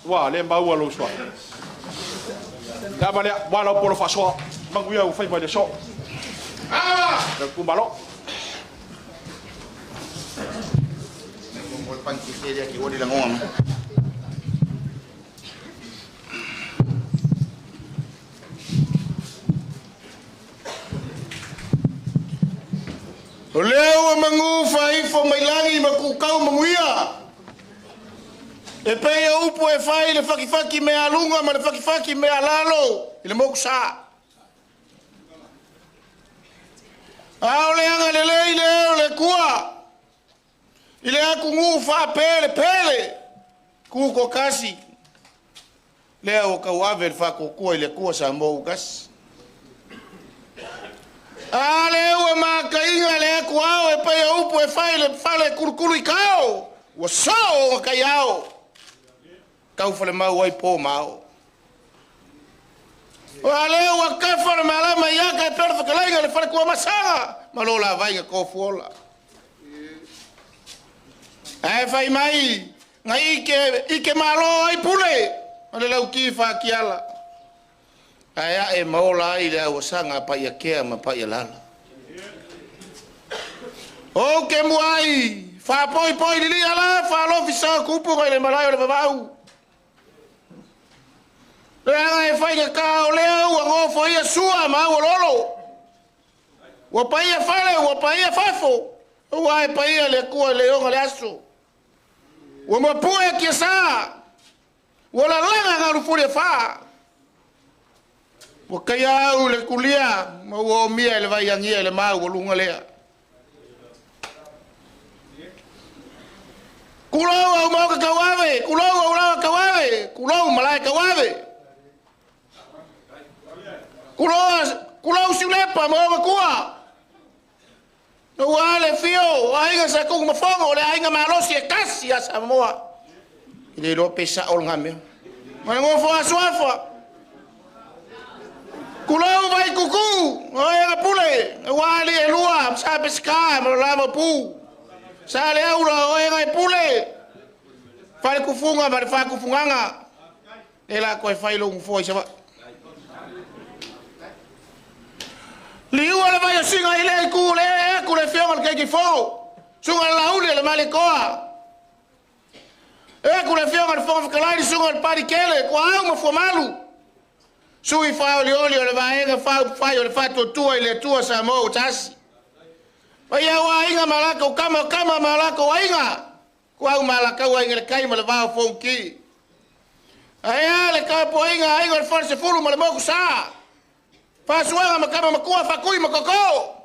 Ua le maua lou suafa. Le ava lea, ua lau polo faasoa. Manuia ua faiva i le aso. Le itumalo. O lea ua magū faaifo mai lagi ma kukau manuia. E pei o upu e fai i le fakifaki mea luga ma le fakifaki mea lalo i le mokusa. A o le agalelei lea o le Atua i le atunuu faapelepele tutoatasi lea ua tauave le faatuatua i le Atua Samoa ua tasi. A lea ua mataina le atuao e pei o upu e fai i le fale kulukulu i tao, ua soo ona taiao, tau falemau ai po ma ao. A lea ua kafa le malama i aka e pei o le fetalaiga i le faletuamasaga ma lo la vaiga tofuola. Ae fai mai na ike, ike malo ai pule ma le lauti faakiala. Ae ae ma ola ai le auasaga a Paiakea ma Paialala. Ou ke muai faapoipoi lilia la faalofi sao kupu ngai le malae o le vavau. Leaga e faigata o lea ua nofoia sua ma auoloolo. Ua paia fale, ua paia fafo, ua e paia le Atua i le oga le aso. Ua mapue tiasa, ua lalaga galufuli e fā. Ua kaia au le kulia ma ua omia i le vai agia i le mau ua luga lea. Kulou au maoka tauave, kulou au lawa tauave, kulou malae tauave. Kulou, kulou siulepa ma oga tua. Ua le fio o aiga sa tugu mafogo o le aiga malosi e tasi a Samoa. I le iloa pe sao lena mea. Ma le nofo a suafa. Kulou vai kuku, o ega pule, ua ali e lua, sa pesika ma lo lama pu. Sa le aula o ega e pule. Fale kufunga ma le faakufuganga. Le la koe fai lo ngufo i sawa. Liua le vai o singa i le ku le e ku le fionga le keiki fo. Sunga le lauli le male koa. E ku le fionga le fonga whakalai sunga le pari kele, kua au ma fuamalu. Sui whao oli oli o le vaega whau whai o le whatuatua i le Atua Samoa ua tasi. Vai au aiga ma lako kama kama ma lako aiga. Kua au ma lako aiga le kai ma le vao fonki. Ae le kapoaiga aiga o le fale sefulu ma le moku sa. Fasuaga ma kama makua fakui ma koko.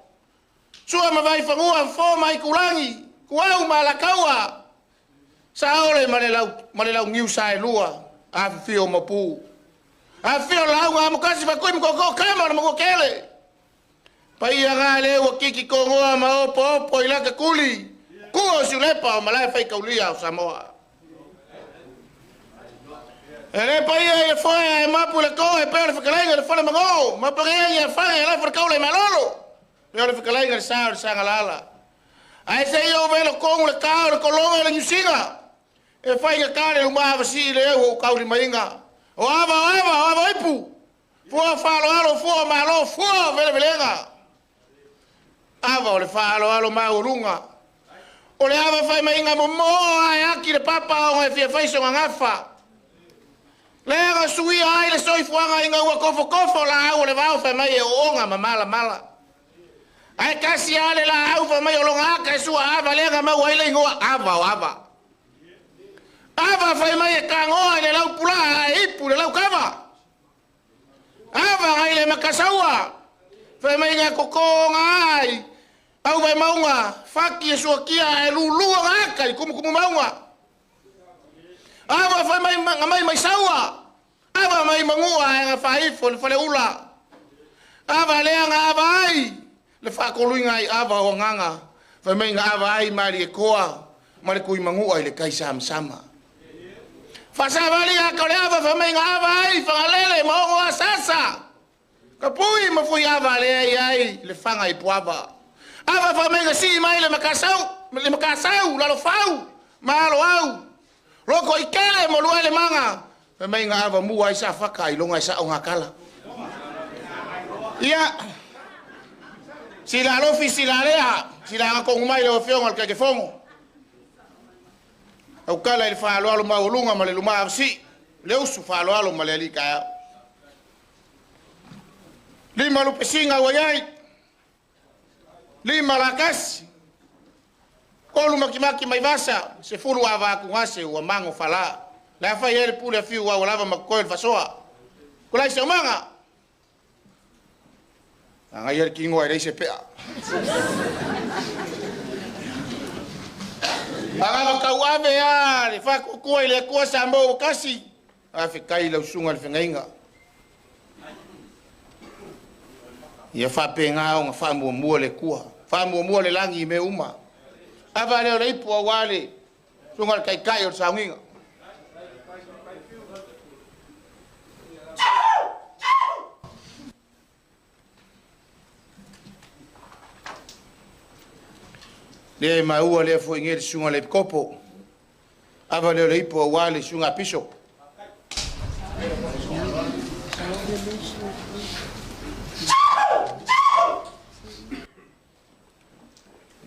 Sua ma vai fangua fo mai kulangi. Kuau ma lakaua. Sa ole ma le lau, ma le lau niu sa e lua. A fio mapu. A fio lau ngā mukasi fakui ma koko kama na mako kele. Paia ngā le ua kiki kongoa ma opo opo i laka kuli. Kua o siulepa o malae whai kaulia o Samoa. E le paia i le foea e mapu le koa e peo le whakalaiga le fale mango. Mapangia i a whange e la whakaula i malolo. Peo le whakalaiga le sa o le sangalala. Ae se i o velo kongu le kao le kolonga le niusinga. E whai nga kare uma awasi le au o kauri mainga. O ava o ava o ava ipu. Fua whalo alo fua malo fua vele velenga. Ava o le whalo alo mau lunga. O le ava whai mainga mo ae aki le papa o ngai fia whaiso nga ngafa. Lea suia ai le soifuaga ina ua kofokofo laau o le vao fai mai e ooga ma malamala. Ae kasi a le laau fai mai o loga aka e sua ava lea ga mau ai le igoa ava o ava. Ava fai mai e kagoa i le laupulā ae ipu le laukava. Ava gai le makasaua. Fai mai ga kokoga ai. Au vai maunga, faki e suakia e lulua ga aka i kumukumu maunga. Ava fai mai nga mai mai saua. Ava mai mangua e nga faifo le fale ula. Ava lea nga ava ai. Le whakoluinga ai ava o nganga. Fai mai nga ava ai mari e koa. Ma le kui mangua i le kai sama. Whasawali a ka le ava fai mai nga ava ai. Whangalele ma ongo asasa. Ka pui ma fui ava le ai ai le whanga i puava. Ava fai mai nga si mai le makasau. Le makasau lalo fau. Ma alo au. Loko i kele mo lua le manga. Fai mai ga ava mua ai sa faka i longa i sa o ngakala. Ia, sila alofi sila lea, sila nga kongu mai le ofionga le keke fongo. Au kala i le whaaloalo maulunga ma le luma avsi, le usu whaaloalo ma le alika au. Lima lupesinga ua iai, lima lakasi, kolu makimaki mai vasa, se fulu ava aku ngase ua mango fala. Le afai ele pule a fiu au lava makoe le fasoa. Kulai se umanga. Anga ia le kingo ai leise pea. Anga makau ave a le whakukua i le kua sa mo kasi. A whikai lau sunga le whengainga. Ia whapenga o nga whamuamua le kua. Whamuamua le langi i me uma. Ava leo le ipu au ale. Sunga le kaikai o le saunginga. Le maua le fo inge le sunga le kopo. Ava leo le ipu au ale sunga piso.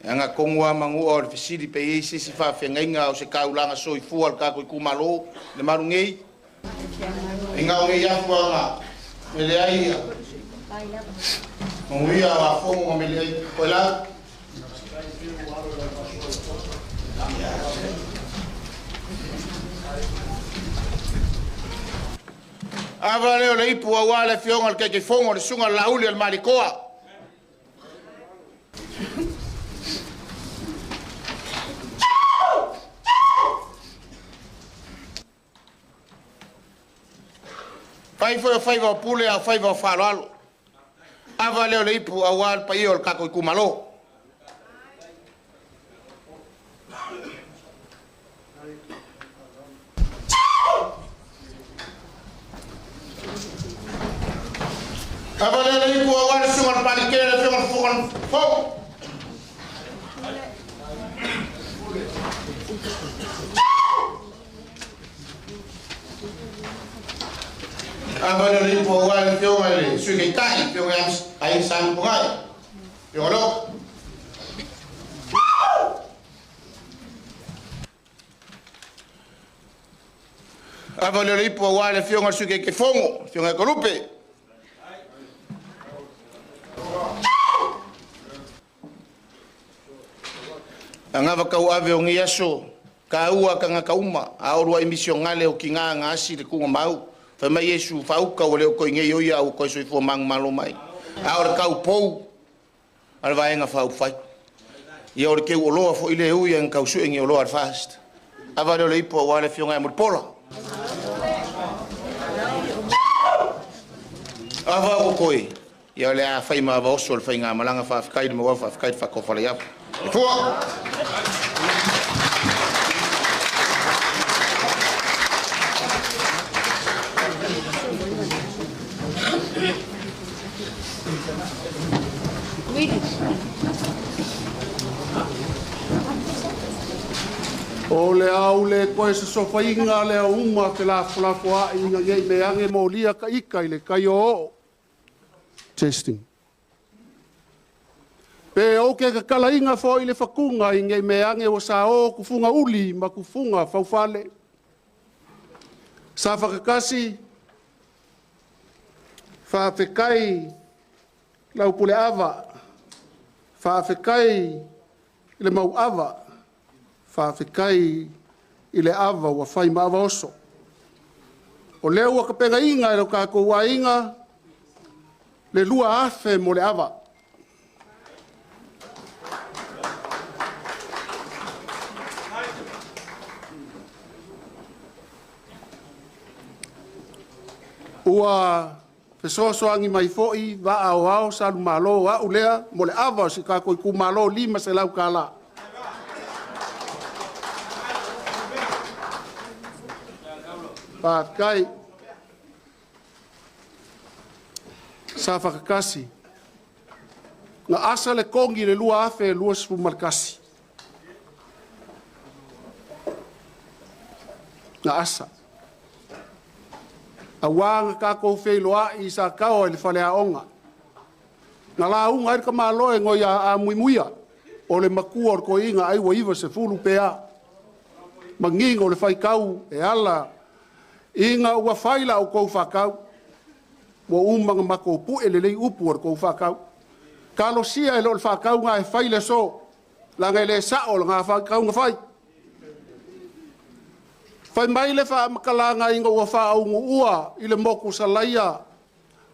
Anga kongua mangua o le fisili pe i sisi whawhengainga o se kaulanga soifua le kako i kumalo le marungei. Inga o ngei afu anga mele ai ia. Manguia o afongo nga mele ai. Koe lau. Ava leo le ipu au ale fionga le keke fongo le sunga lauli al malikoa. Fai foi o faiva o pule au faiva o whaloalo. Ava leo le ipu au al paio le kako i kumalo. Ava leo le ipu au al sunga le palikele le fionga le funga le fau. Ava leo le ipu au al fionga le sui kai fionga ai sang pungai. Fionga lo. Ava leo le ipu au al fionga le sui kai fongo, fionga kolupe. Anga vakau ave o ngi aso, ka ua ka ngaka uma, a orua emission ngale o ki ngā ngā asi le kunga mau. Fai mai Yesu whauka o leo koi ngei oia au koi soifua mangu malo mai. A ora kau pou, a le vaenga whau whai. Ia ora keu oloa fo ile ui ang kau sue ngi oloa al fast. Ava leo le ipo a wale fionga e muripola. Ava o koi. Ia le a whai ma ava oso le whai ngā malanga whawhikai le mawa whawhikai le whakofala iau. E fua! O le au le koe se sofainga le uma te la fulafoa inga ngei me ange molia ka ika i le kai o. Testing. Pe o ke kakala inga fo i le fakunga i ngei me ange o sa o kufunga uli ma kufunga faufale. Sa whakakasi, whaafekai lau pule ava, whaafekai le mau ava, whaafekai i le ava ua whai ma ava oso. O leo ua kapenga inga e lau kākou a inga, le lua afe mo le ava. Ua fesoasoagi mai fo'i va'aoao sa lumālō a'u lea mo le ava o se kākou ikumālō 500 kālā. Faafetai. Sa whakakasi. Nga asa le kongi le 2021. Nga asa. Auā na tatou feiloai i Sataoa i le faleaoga. Na lauga ai le tamaloa e igoa ia Amuimuia, o le matua o le toeaina ai ua 90 pe a. Manino le faitau e ala ina ua fai la outou faatau, ua uma ona matou pue lelei upu o le tou faatau. Talosia e le o le faatau lena e fai i le aso, leaga e le sao lena faatau na fai. Fai mai le faamatalaga ina ua faaunuua i le motu Salaia,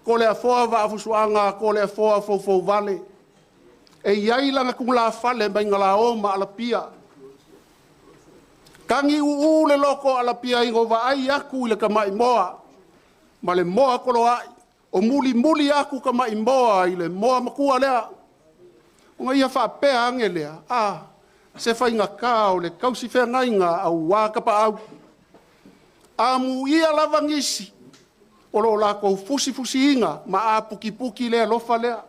Toleafoa Vaafusuaga Toleafoa Foufou-vale, e i ai lana tulafale mai Galaô ma Alapia. Tagiuu le loto Alapia ina ua vaai atu i le tamaimoa ma le moa toloai, o mulimuli atu tamaimoa i le moa matua lea. Ona ia faapea ane lea, a, se faigata o le tausi feagaiga auā tapaau. Amuia lava nisi o lo o latou fusifusiina ma aputiputi le alofa lea.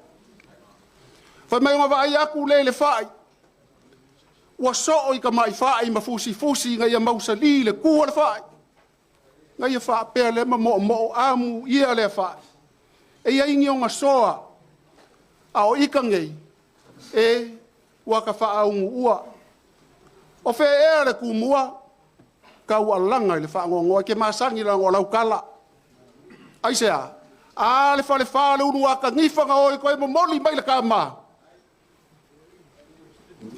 Fai mai ona vaai atu lea i le fai, ua soo i tamai fai ma fusifusi ina ia mausali le tu a le fai. Na ia faapea lea ma moomoo, amuia lea fai. E i ai ni ona soa, a o ita nei, e ua ta faaunuua. O fea ea le tumua? Taualaga i le faanoanoa, e te masani leaga o lau tala. Aisea? A le falefa o le uluatanifa na o ai toe momoli mai le tama,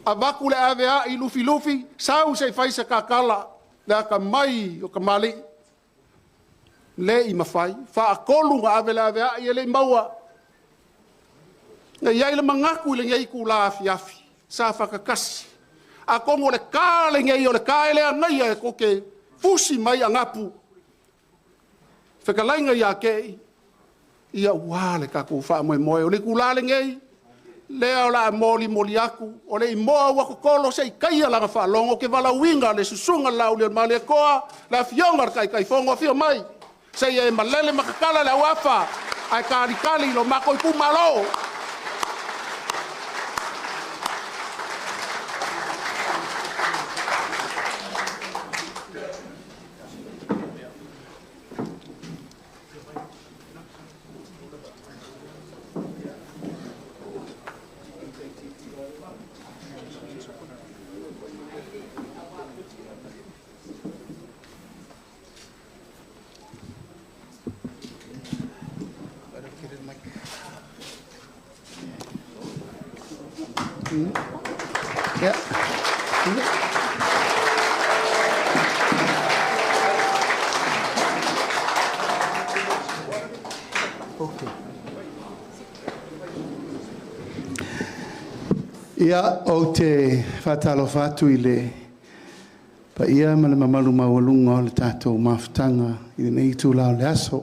avatu le aveai lufilufi, sau se i fai se tatala, le atamai o tamalii, le i mafai. Faatolu ona ave le aveai e le i maua. Na i ai le manatu i lenei itula afiafi, Safata 1, atonu o le ta lenei o le ta e le agaia e tou te fusi mai anapu, fetalaiga ia Kei, ia ua le tatou faamoemoe. O le itula lenei, lea o le a molimoli atu, o le imoa ua totolo se i taia lana faalogo, ou te valaauina le Susuga i le Laaulialemalietoa, le Afioga i le Taitaifono, afio mai se i e malele ma tatala le auafa ae talitali lo matou itumalo. Ia, ou te faatalofa atu i le paia ma le mamalu maualuga o le tatou mafutaga i lenei itula o le aso.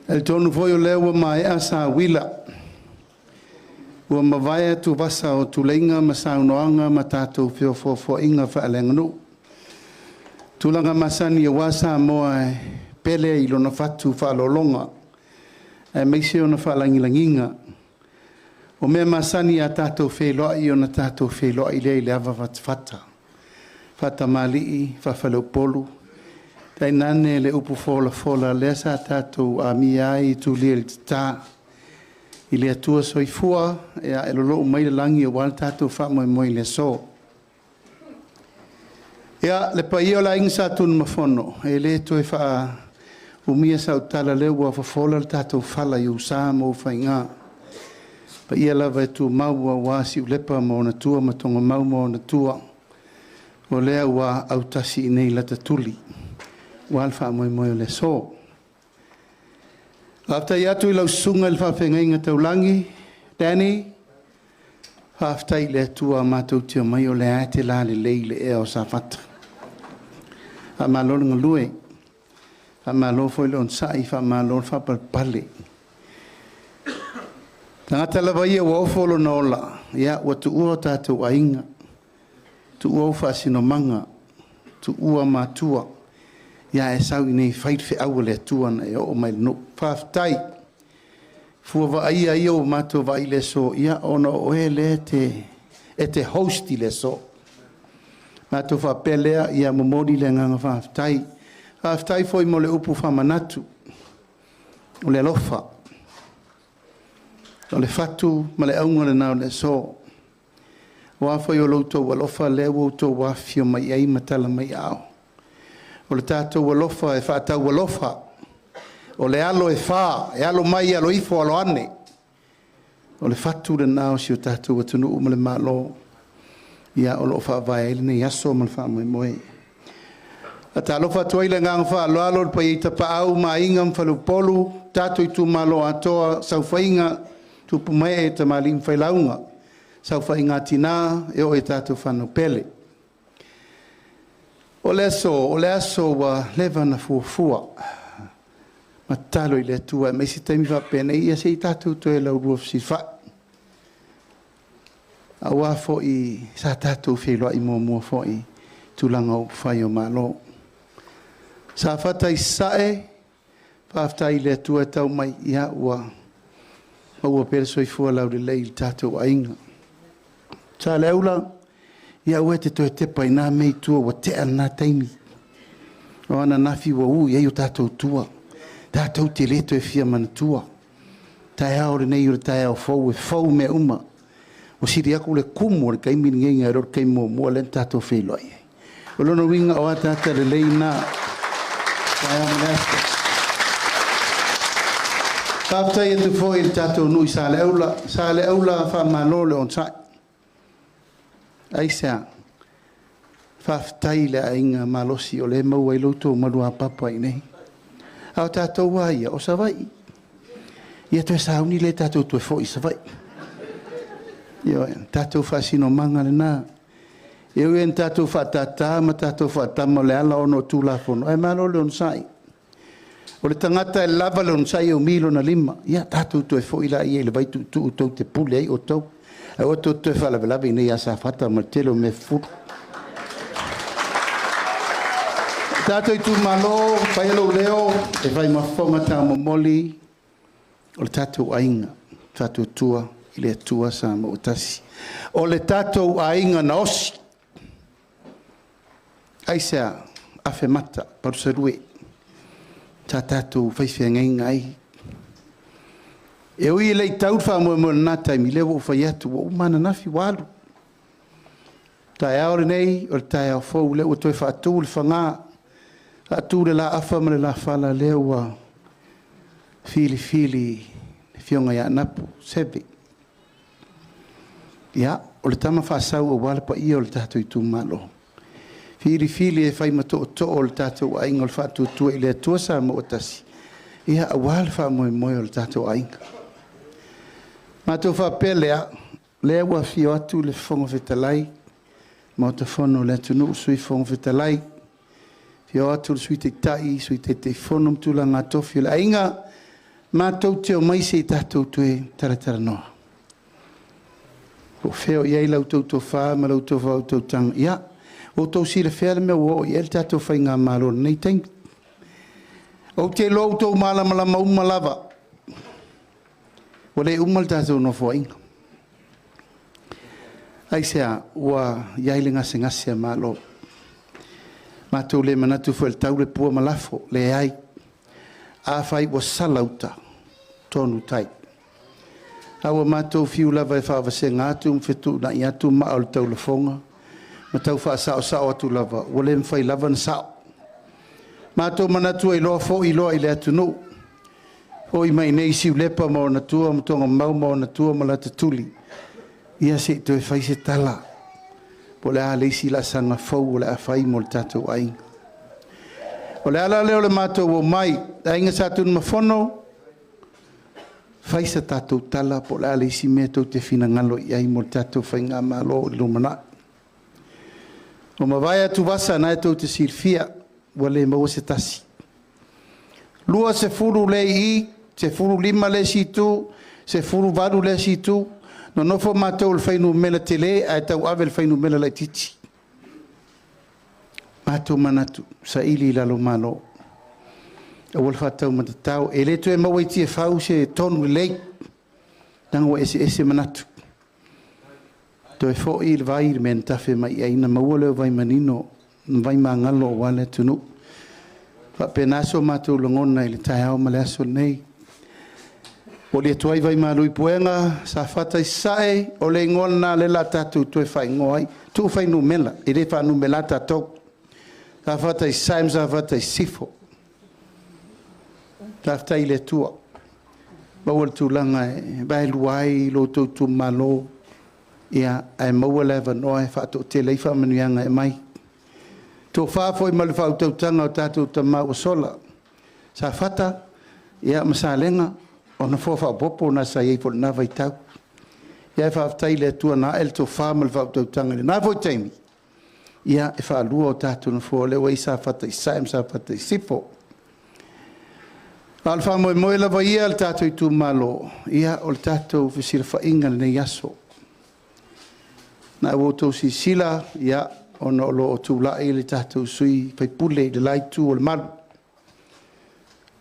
E talitonu foi o lea ua maea sauila, ua mavae atuvasa o tuleiga ma saunoaga ma tatou feofoofoaiga faaleaganuu. Tulaga masani aua Samoa e pele i lona fatu faalologa aemaise ona faalagilagiga. O mea masani a tatou feiloai ona tatou feiloai lea i le ava fatafata, faatamalii, faafaleupolu, tainane le upu folafola lea sa tatou amia ai i tulia i le tata i le Atua Soifua e lolou mai le lagi aua le tatou faamoemoe i le aso. Ia, le paia o le Aiga Sa Tunumafono, e le toe faaumia sau tala o lea ua fofola le tatou fala i ou sa ma ou faiga. O paia lava e tumau aua Siulepa ma ona tua ma Togamau ma ona tua, o lea ua autasi i inei i lata tuli aua le faamoemoe o le aso. Faafetai atu i lau susuga i le faafeagaiga taulagi, Danny, faafetai i le Atua matou te omai o lea lava e te lalelei i le ea o Safata. Faamalo le galue, faamalo foi le onosai, faamalo le faapalepale. O le tagata lava ia ua ofo lona ola, ia ua tuua o tatou aiga, tuua ou faasinomaga, tuua matua, ae sau i inei e fai le feau a le Atua na e oo mai i le nuu. Faafetai. Fua vaaia ia ua matou vaai i le aso, ia ona o oe lea e te host i le aso. Matou faapea lea, ia momoli le agaga faafetai. Faafetai foi mo le upu faamanatu o le alofa. O le fatu ma le auga lena o le aso. Aua foi o lo outou alofa lea ua outou afifio mai ai ma tala mai aao. O le tatou alofa e faataualofa, o le alo e fa, e alo mai alo ifo alo ane. O le fatu lena o si o tatou atunuu ma le Malo, ia o lo o faavae ai lenei aso ma le faamoemoe. Faatalofa atu ai le agaga faaaloalo i le paia i Tapaau ma Aiga ma Faleupolu, tatou itumalo atoa, saofaiga, tupu ma ee, tamalii ma failauga, saofaiga a tina e oo i tatou fanau pele. O le aso, o le aso ua leva ona fuafua ma tatalo i le Atua e aumai se taimi faapenei ia se i tatou toe laulua fesilafai. Aua foi sa tatou feiloai muamua foi i tulaga o upufai o Malo. Safata i Sasae, faafetai i le Atua e tau mai, ia ua maua pea le soifua laulelei i le tatou aiga. Saleaula, ia aua e te toe tepa i na mea i tua ua tea lena taimi. O ananafi ua u i ai o tatou tua. Tatou te le toe fia manatua. Taeao lenei o le taeao fou e fou mea uma. Ua sili atu le tumu o le taimi lenei nai lo le taimi muamua lea na tatou feiloai ai. O lona uiga o ataata lelei na. Taeao ma le aso. Faafetai atu foi i le tatou nuu i Saleaula. Saleaula, faamalo le onosai. Aisea? Faafetai i le aiga malosi o lea e maua ai lo outou maluapapa i inei. A o tatou lava ia, o Savaii. Ia toe sauni lea tatou toe foi i Savaii. Ioe, tatou faasinomaga lena. E ui ina tatou faatātā ma tatou faatama o le ala ona o Tulafono, ae malo le onosai. O le tagata e lava le onosai e umi lona lima. Ia tatou toe foi laia i le vaituutuu tou te pule ai outou. Aua tou te toe faalavelave i inei ia Safata ma le tele o mea fufulu. Tatou itumalo, fai lou leo e fai ma fofoga taumomoli o le tatou aiga, Faatuatua i le Atua Samoa ua tasi. O le tatou aiga na osi. Aisea? Afemata, palusalue, sa tatou faifeagaiga ai. E ui e le i tau le faamoemoe i lena taimi, lea ua ou fai atu, ua uma ananafi ua alu. Taeao lenei, o le taeao fou, lea ua toe faatu le fagā, faatu le laafa ma le lafala, lea ua filifili le Afioga ia Anapo Seve. Ia, o le tama faasau aua le paia o le tatou itumalo. Filifili e fai ma tootoo o le tatou aiga o le Faatuatua i le Atua Samoa ua tasi, ia aua le faamoemoe o le tatou aiga. Matou faapea lea, lea ua afio atu le Fofoga Fetalai, Maota Fono o le atunuu, Sui Fofoga Fetalai, afio atu le Sui Taitai, Sui Taitaifono ma tulaga tofi o le aiga, matou te omai se i tatou toe talatalanoa. Po o fea o i ai la outou tofa ma la outou faautautaga, ia, ua outou silafia le mea ua oo i ai le tatou faigamalo i lenei taimi. Ou te iloa ua outou malamalama uma lava, ua le uma le tatou Nofoaiga. Aisea? Ua i ai le gasegase a Malo. Matou le manatu foi e tau le pua ma lafo, leai. Afai ua sala uta, tonu tai. A ua matou fiu lava e faavasega atu ma fetuunai atu maa o le taulafoga ma tau faasaosao atu lava, ua le mafai lava ona sao. Matou manatu ai loa foi loa i le atunuu, foi mai i inei i Siulepa ma ona tua ma Togamau ma ona tua ma lata tuli, ia se i toe fai se tala po o le a le isi laasaga fou o le a fai mo le tatou aiga. O le ala lea o le matou omai, le aiga Sa Tunumafono, fai sa tatou tala po o le a le isi mea tou te finagalo i ai mo le tatou faigamalo i le lumanai. Ua mavae atuvasa na tou te silafia, ua le maua se tasi. 20 le i i, 15 le isi itu, 18 le isi itu, nonofo matou i le fuainumera tele ae tauave i le fuainumera laitiiti. Matou manatu, saili i lalo Malo, aua le faataumatatao. E le toe maua i Tiafau se tonu lelei, leaga ua eseese manatu. Toe foi le vai i le mea na tafe mai ai ona maua lea o vai manino ma vai magalo aua le atunuu. Faapena so matou lagona i le taeao ma le aso lenei. Momoli atu ai vaimalu i puega Safata i Sasae, o le igoa lena o lea o le a tatou toe faaigoa ai. Tuu fuainumera, e le faanumera tatou. Safata i Sasae ma Safata i Sisifo. Faafetai i le Atua, maua le tulaga e vaelua ai lo outou itumalo, ia ae maua le avanoa e faatoatele ai faamanuiaga e aumai. Tofa foi ma le faautautaga o tatou tama ua sola, Safata ma Salega, o nofoa faaopoopo na sa i ai foi i lena vaitau. Ae faafetai i le Atua na ae le tofa ma le faautautaga i lena foi taimi, ia e faalua o tatou nofoa, o lea ua i ai Safata i Sasae ma Safata i Sisifo. A o le faamoemoe lava ia o le tatou itumalo, ia o le tatou fesilafaiga i lenei aso. O lena ua outou silasila ona o lo o tulai le tatou sui usufono i le la itu o le malu.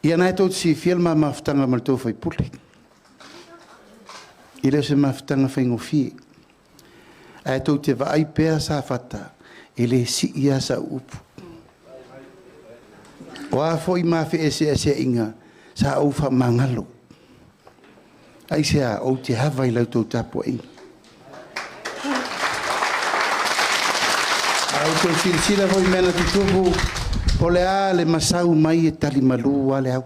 Ia o lena tou te silafia le ma mafutaga ma le tou sui usufono. E le o se mafutaga faigofie. Ae tou te vaai pea Safata, e le sii lava sau upu. O a foi ma feeseeseaiga, sa ou faamagalo. Aisea? Ou te ava i la outou tapuaiga. A outou silasila foi i mea na tutupu, o le a le masau mai, e talimalu lava le au.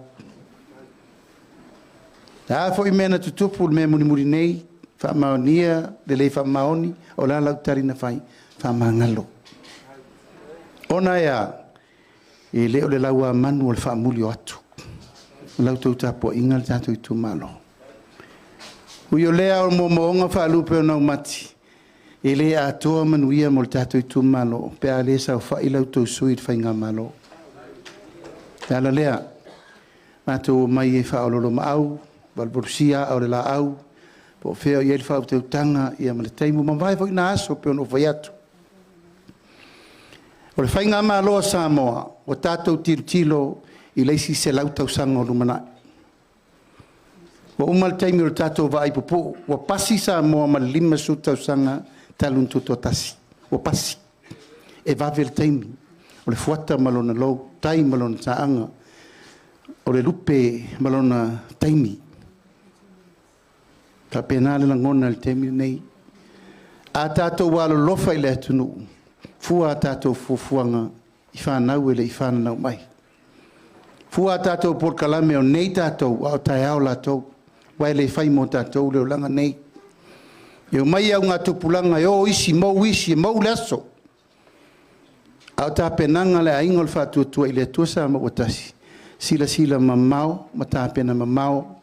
O a foi mea na tutupu i le mea mulimuli nei, faamaonia le le faamaoni, o le a lau tali na fai? Faamagalo. Ona e a? E le o le lauamanu o le faamuli o atu. O la outou tapuaiga le tatou itumalo. Ui o lea o moomooga faalupe o naumati, e le atoa manuia mo le tatou itumalo pe a le saofai la outou sui i le faigamalo. O le ala lea, matou omai e faaoloolomaau, valuvalusia aa o le laau, po o fea o i ai le faautautaga ma le taimi. Ua mavae foi na aso pei ona ou fai atu. O le faigamalo a Samoa, ua tatou tilotilo i le isi 100 tausaga o lumanai. Ua uma le taimi o le tatou vaai puupuu, ua pasi Samoa ma le 50 tausaga talu ona tutoatasi, ua pasi. E vave le taimi, o le fuata ma lona lou, tai ma lona taaga, o le lupe ma lona taimi. E faapena le lagona i le taimi lenei. A tatou alolofa i le atunuu, fua a tatou fuafuaga i fanau e le i fananau mai. Fua a tatou polokalame o nei tatou, a o taeao latou, aua e le fai mo tatou le olaga lenei. E omai augatupulaga e o isi mou isi e mou le aso. A o tapenaga a le Aiga o le Faatuatua i le Atua Samoa ua Tasi, silasila mamao ma tapena mamao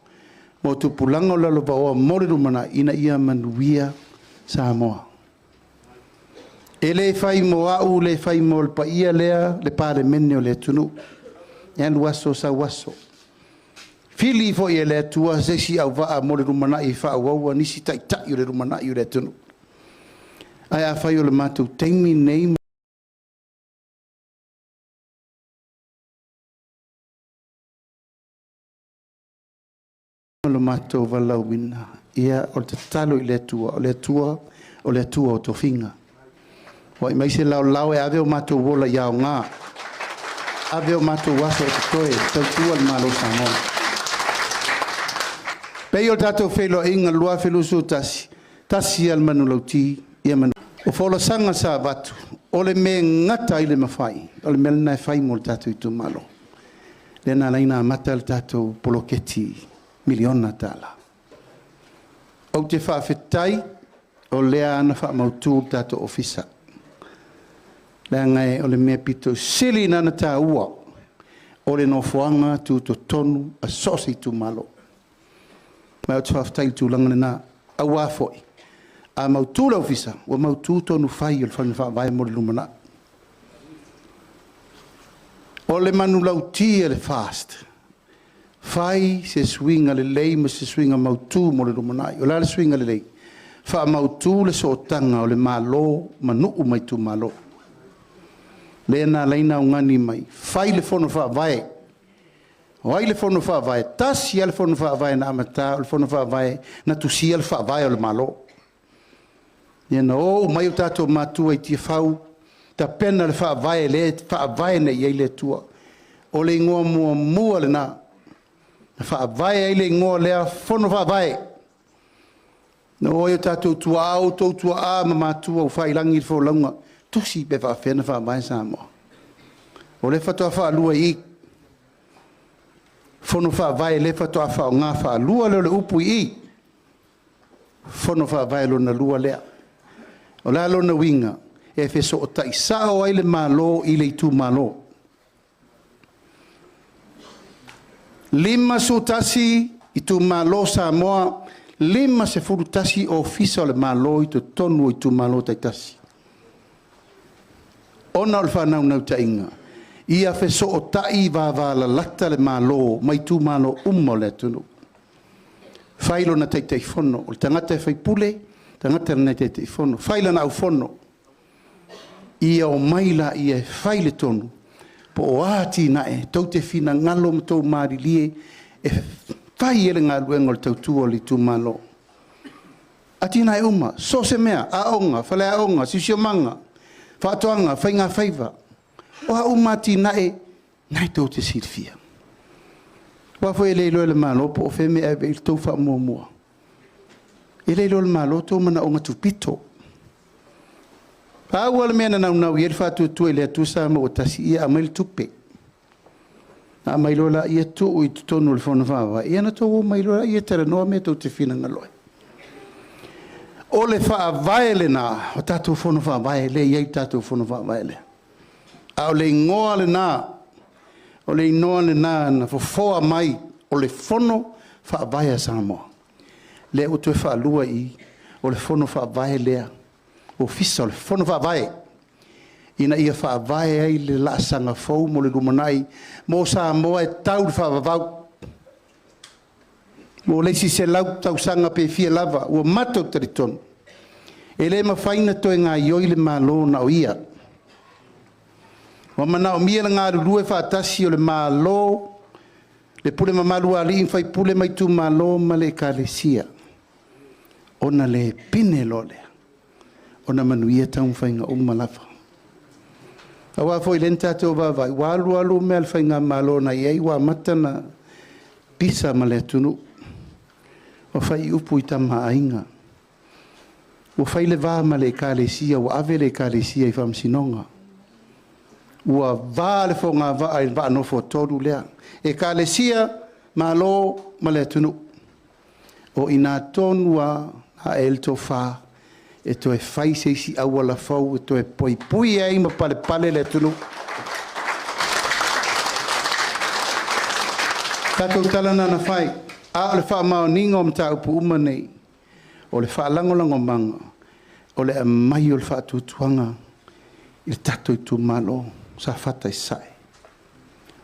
mo tupulaga o lalovaoa mo le lumanai ina ia manuia Samoa. E le fai mo au, le fai mo le paia lea, le Palemene o le atunuu. E alu aso sau aso. Fili foi e le Atua se isi auvaa mo le lumanai e faaauaua nisi taitai o le lumanai o le atunuu. Ae afai o le matou taimi lenei ma lo matou valaauina, ia o le tatalo i le Atua, o le Atua o le Atua o tofiga. Foai mai se laolao e ave o matou ola ia aoga, ave o matou aso o totoe e tautua le Malo o Samoa. E pei o le tatou feiloaiga i le 2021, tasi lava le manulauti, ia manuia. O folasaga sa avatu, o le mea e gata ai le mafai, o le mea lena e fai mo le tatou itumalo. Lea na ala ai ona amata le tatou poloketi miliona tala. Ou te faafetai o lea na faamautu le tatou ofisa, leaga o le mea pito sili lena ona taua o le nofoaga tutotonu a so o se itumalo. Ma ou te faafetai i le tulaga lena, aua foi a mautu le ofisa, ua mautu tonu fai o le faiga faavae mo le lumanai. O le manulauti a le FAST, fai se suiga lelei ma se suiga mautu mo le lumanai. O le a le suiga lelei? Faamautu le sootaga o le Malo ma nuu ma itumalo. Lea na ala ai ona augani mai, fai le fono faavae. O ai le fono faavae? Tasi lava le fono faavae na amata, o le fono faavae na tusia le faavae o le Malo. Ia na o uma ai o tatou matua i Tiafau, tapena le faavae lea e faavae nei i ai le Atua. O le igoa muamua lena na faavae ai le igoa lea Fono Faavae. Na oo ai o tatou tuaa, outou tuaa ma matua ua faiilagi le folauga, tusi pe faapefea ona faavae Samoa. O lea faatoa faalua i i, Fono Faavae lea faatoa faaaoga faalua lea o le upu i i, Fono Faavae lona lua lea. O le a lona uiga? E fesootai sao ai le Malo i le itumalo. 51 itumalo o Samoa, 51 Ofisa o le Malo i totonu o itumalo taitasi. Ona o le faanaunautaiga, ia fesootai vavalalata le Malo ma itumalo uma o le atunuu. Fai lona Taitaifono, o le tagata e faipule, o le tagata lena e Taitaifono, fai lana aufono, ia omai laia e fai le tonu po o a atinae tou te finagalo ma outou malilie e fai ai le galuega o le tautua o le itumalo. Atinae uma, so o se mea, aoga, faleaoga, siosiomaga, faatoaga, faigafaiva, o a uma atinae, o lena tou te silafia. Aua foi e le iloa e le Malo po o fea le mea e ave i ai le tou faamuamua. E le iloa e le Malo outou manaoga tupito. Pau lava le mea na naunau i ai le Faatuatua i le Atua Samoa ua Tasi, ia aumai le tupe, ona aumai loa lea tuu i totonu o le Fono Faavae, ia ona outou omai loa lea talanoa mea tou te finagalo ai. O le faavae lena o tatou Fono Faavae lea e i ai le tatou Fono Faavae lea. A o le igoa lena, o le igoa lena na fofoa mai o le Fono Faavae a Samoa. Lea ua toe faalua i i, o le Fono Faavae lea, Ofisa o le Fono Faavae, ina ia faavae ai le laasaga fou mo le lumanai mo Samoa e tau i le faavavau mo le isi 100 tausaga pe fia lava. Ua matou talitonu, e le mafai ona toe gaoioi le Malo na o ia. Ua manaomia le galulue faatasi o le Malo, le pule mamalu a alii ma faipule ma itumalo ma le Ekalesia, ona le pine loa lea ona manuia taumafaiga uma lava. Aua foi o lea na tatou vaavaai, ua alu alu mea a le faigamalo na i ai ua amata ona pisa ma le atunuu, ua fai upu i Tama a Aiga, ua fai le va ma le Ekalesia, ua ave le Ekalesia i faamasinoga, ua va le fogavaa i le vaa nofoatolu lea, Ekalesia, Malo ma le atunuu. O i ina tonu lava na ae ai le tofa e toe fai se isi auala fou e toe puipui ai ma palepale le atunuu. O tatou tala na na fai, a o le faamaoniga o mataupu uma nei, o le faalagolagomaga, o le aumai o le faatuatuaga i le tatou itumalo o Safata i Sasae.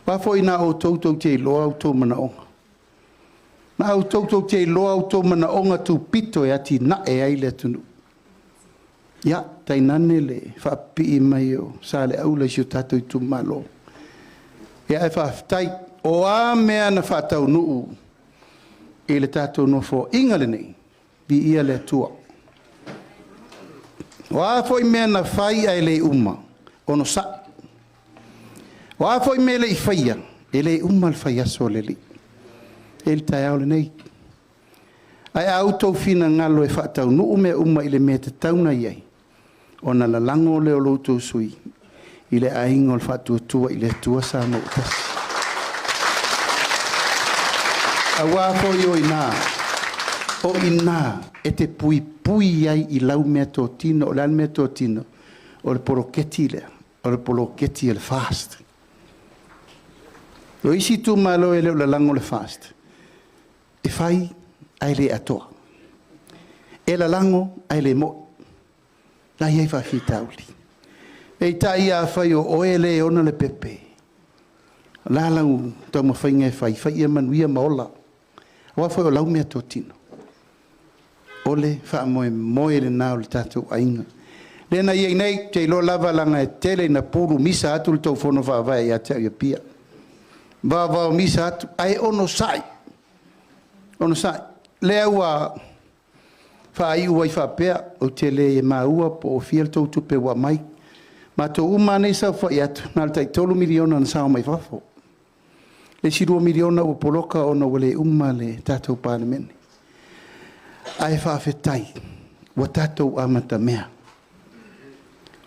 Aua foi na o outou tou te iloa outou manaoga. Na o outou tou te iloa outou manaoga tupito e atinae ai le atunuu. Ia, tainane le faapipii mai o Saleaula i si o tatou itumalo. Ia ae faafetai. O a mea na faataunuu i le tatou Nofoaiga lenei, viia le Atua. O a foi mea na fai ae le uma, onosai. O a foi mea e le i faia, e le uma le faiaso o le Alii. E i ai le taeao lenei. Ae a outou finagalo e faataunuu mea uma i le mea e tatau ona i ai, ona lalago lea o lo outou sui usufono i le Aiga o le Faatuatua i le Atua Samoa ua Tasi. Aua foi o i ina e te puipui ai i lau meatotino. O le a le meatotino? O le poloketi lea, o le poloketi a le FAST. O isi itumalo e le o lalago le FAST, e fai ae le atoa. E lalago ae le moni. O la e i ai faafitauli. Peitai afai o oe le e ona le pepe, o le a lau taumafaiga e fai, fai ia manuia ma ola. Aua foi o lau meatotino. O le faamoemoe lena o le tatou aiga. Lea na i ai nei, ou te iloa lava leaga e tele ina pulu misa atu le tou fono faavae ia te au i Apia. Vaovao misa atu, ae onosai, onosai. Lea ua faaiu ai faapea, ou te le maua po o fia le tou tupe ua aumai. Matou uma lava nei saofai atu, na o le tai $3 miliona na sao mai fafo. Le isi 2 miliona ua poloka ona ua le uma le tatou Palemene. Ae faafetai ua tatou amatamea.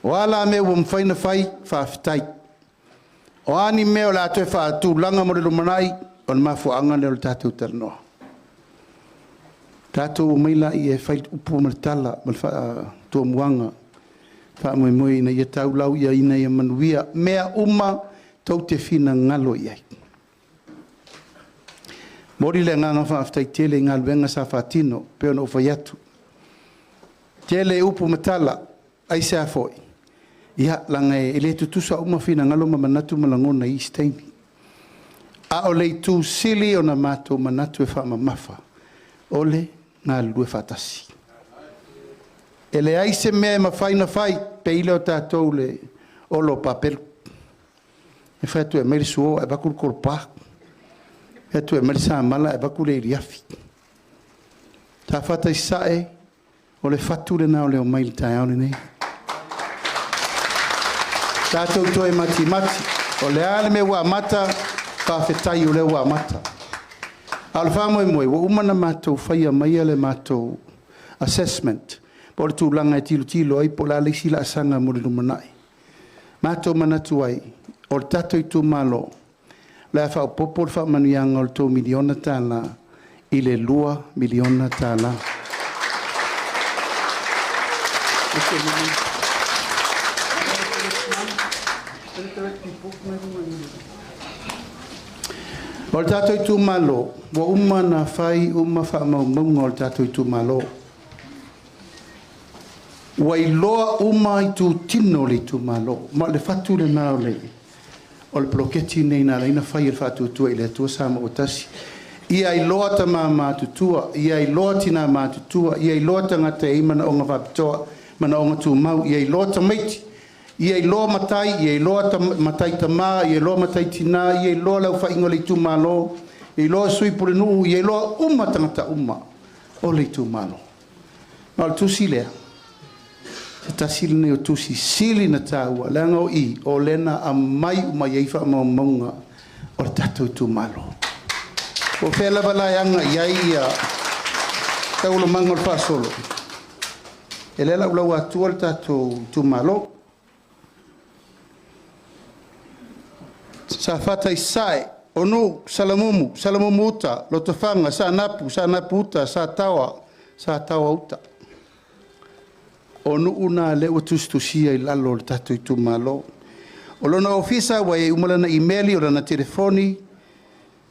O a la mea ua mafai ona fai, faafetai. O a ni mea o le a toe faatulaga mo le lumanai, o le mafuaaga lea o le tatou talanoa. Tatou omai laia e fai upu ma le tala ma le faatomuaga, faamoemoe ina ia taulau ina ia manuia mea uma tou te finagalo i ai. Momoli le agaga faafetai tele i galuega sa faatino pei ona ou fai atu. Tele upu ma tala, aisea foi? Ia, leaga e le tutusa uma finagalo ma manatu ma lagona i isi taimi. A o le itu sili ona matou manatu e faamamafa, o le galulue faatasi. E leai se mea e mafai ona fai, pei lea o tatou le olo o papelu. E fai atu e aumai le suo ae avatu le tolopa, fai atu e aumai le samala ae avatu le iliafi. Safata i Sasae, o le fatu lena o le omai i le taeao lenei. Tatou toe matimati. O le a le mea ua amata, faafetai o lea ua amata. A o le faamoemoe, ua uma ona matou faia maia le matou assessment po o le tulaga e tilotilo ai po o le a le isi laasaga mo le lumanai. Matou manatu ai, o le tatou itumalo, o le a faaopoopo le faamanuiaga o le $3 miliona i le $2 miliona. O le tatou itumalo, ua uma ona fai uma faamaumauga o le tatou itumalo. Ua iloa uma itutino o le itumalo, ma o le fatu lena o le poloketi lenei na ala ai ona fai e le Faatuatua i le Atua Samoa ua Tasi. Ia iloa tama matutua, ia iloa tina matutua, ia iloa tagata e i ai manaoga faapitoa, manaoga tumau, ia iloa tamaiti, ia iloa matai, ia iloa matai tama, ia iloa matai tina, ia iloa le aufaiga o le itumalo, ia iloa sui pulenuu, ia iloa uma tagata uma o le itumalo. Ma o le tusi lea, se tasi lenei o tusi sili na taua, leaga o i, o lea na aumai uma i ai faamaumauga o le tatou itumalo. O fea lava la e aga i ai ia taualumaga o le faasolo, e le laulau atua le tatou itumalo. Safata i Sasae, o Nuu, Salamumu, Salamumu Uta, Lotofaga, Saanapu, Saanapu Uta, Sataoa, Sataoa Uta. O nuu na lea ua tusitusia i lalo o le tatou itumalo. O lona ofisa ua i ai uma lana imeli, o lana telefoni,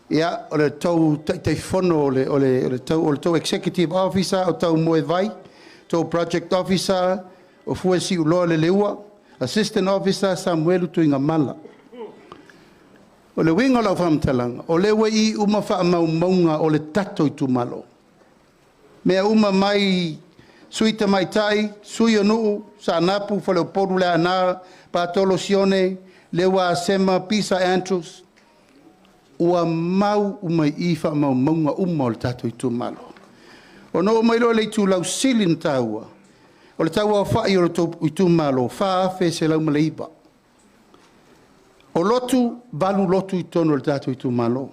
ia, o le tou taitaifono o le tou executive officer o tau Moevai, tou project officer o Fue Siuloa Leleua, assistant officer Samuelu Tuigamala. O le uiga o lau faamatalaga, o lea ua i uma faamaumauga o le tatou itumalo. Mea uma mai sui tamaitai, sui o nuu, Saanapu, Faleupolu, Leaana, Patolo Sione, Leua Asema, Pisa Andrews, ua mau uma i i faamaumauga uma o le tatou itumalo. Ona oo mai loa i le itulau sili ona taua, o le tauaofai o le tou itumalo, 4,109. O lotu, 8 lotu i totonu o le tatou itumalo.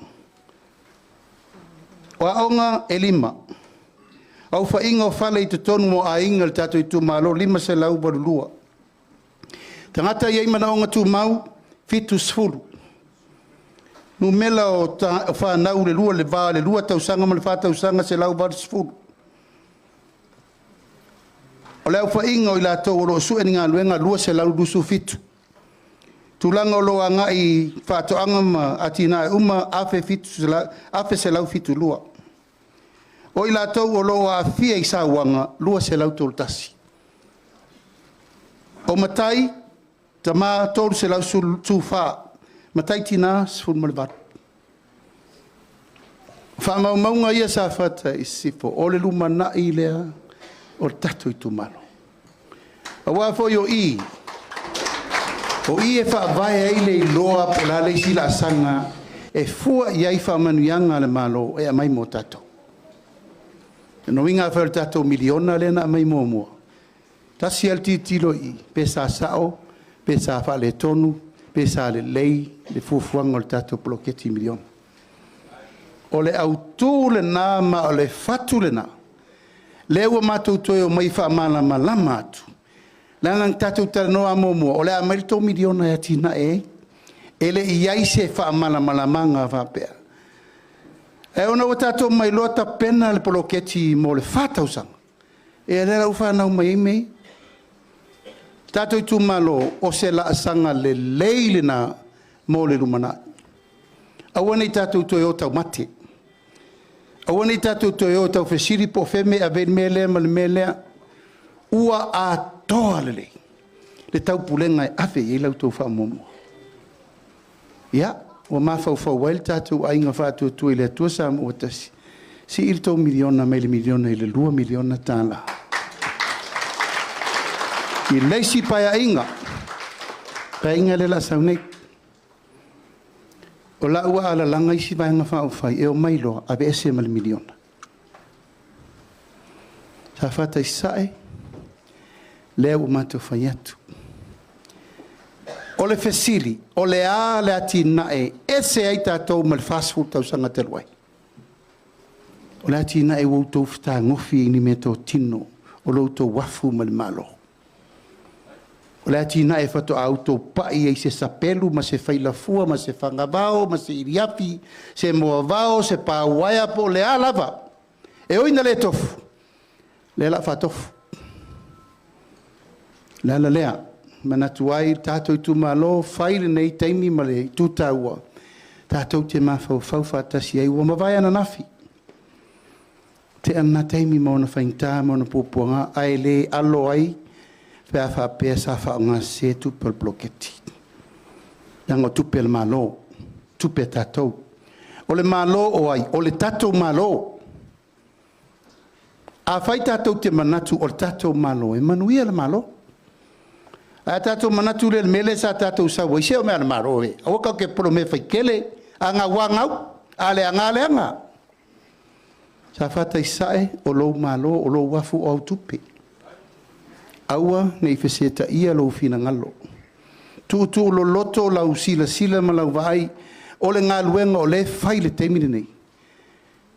O aoga e 5. Aofaiga o fale i totonu o aiga o le tatou itumalo, 582. Tagata e i ai manaoga tumau, 70. Numera o fanau i le va o le 2 tausaga ma le 4 tausaga, 180. O le aofaiga o i latou o lo o sue ni galuega, 227. Tulaga o lo o agai i faatoaga ma atinae uma, 1,172. O i latou o lo o aafia i sauaga, 231. O matai, tama 314, matai tina 18. O faamaumauga ia Safata i Sisifo, o le lumanai lea o le tatou itumalo. Aua foi o i e faavae ai le iloa po o le a le isi laasaga e fua i ai faamanuiaga a le Malo e aumai mo tatou. O lona uiga afai o le tatou miliona lea na aumai muamua, tasi lava le tilotilo i i, pe sa sao, pe sa faaletonu, pe sa lelei le fuafuaga o le tatou poloketi miliona. O le autū lenā ma o le fatu lenā. Lea ua matou toe omai e faamalamalama atu. Leaga na tatou talanoa muamua, o le a aumai le $3 miliona e atinae ai. E le i i ai se faamalamalamaga faapea. Ae ona ua tatou omai loa tapena le poloketi mo le 4 tausaga, ia lea la ua fanau mai ai mea ia. Le tatou itumalo, o se laasaga lelei lena mo le lumanai. Aua ne i tatou toe o taumate. Aua ne i tatou toe o e taufesili po o fea le mea e ave i ai le mea lea ma le mea lea. Ua atoa lelei le taupulega e ave i ai la outou faamuamua. Ia, ua mafaufau ai le tatou Aiga Faatuatua i le Atua Samoa ua Tasi, sii le tou miliona mai le $1 miliona i le $2 miliona tala. I le isi Paeaiga, Paeaiga lea o le a sau nei, o la ua alalaga isi Vaega Faaupufai e omai loa aveese ma le $1 miliona. Safata i Sasae, lea ua matou fai atu. O le fesili, o le a le atinae e ese ai tatou mai le 40 tausaga talu ai? O le atinae ua outou fetagofi i ni meatotino o lo outou afu ma le Malo. O le atinae faatoa outou pai ai i se sapelu ma se failafua ma se fagavao ma se iliafi, se moavao, se pa uaea po o le a lava. E ui ina le tofu, o lea o le a faatofu. O le ala lea e manatu ai le tatou itumalo, fai lenei taimi ma le itu taua tatou te mafaufau faatasi ai. Ua mavae ananafi, tea lena taimi ma ona faigata ma ona puapuaga, ae le alo ai pe a faapea sa faaaogasese tupe o le poloketi. Leaga o tupe a le Malo, o tupe a tatou. O le Malo o ai? O le tatou Malo. Afai tatou te manatu o le tatou Malo, e manuia le Malo. Ae a tatou manatu lea i le mea lea sa tatou sau ai, se o mea a le Malo e, aua tatou te popole o mea e fai tele, a gau lava gau, a leaga lava leaga. Safata i Sasae, o lou Malo, o lou uafu, o au tupe. Aua ne i fesetaia lou finagalo. Tuutuuloloto lau silasila ma lau vaai, o le galuega o lea e fai i le taimi lenei,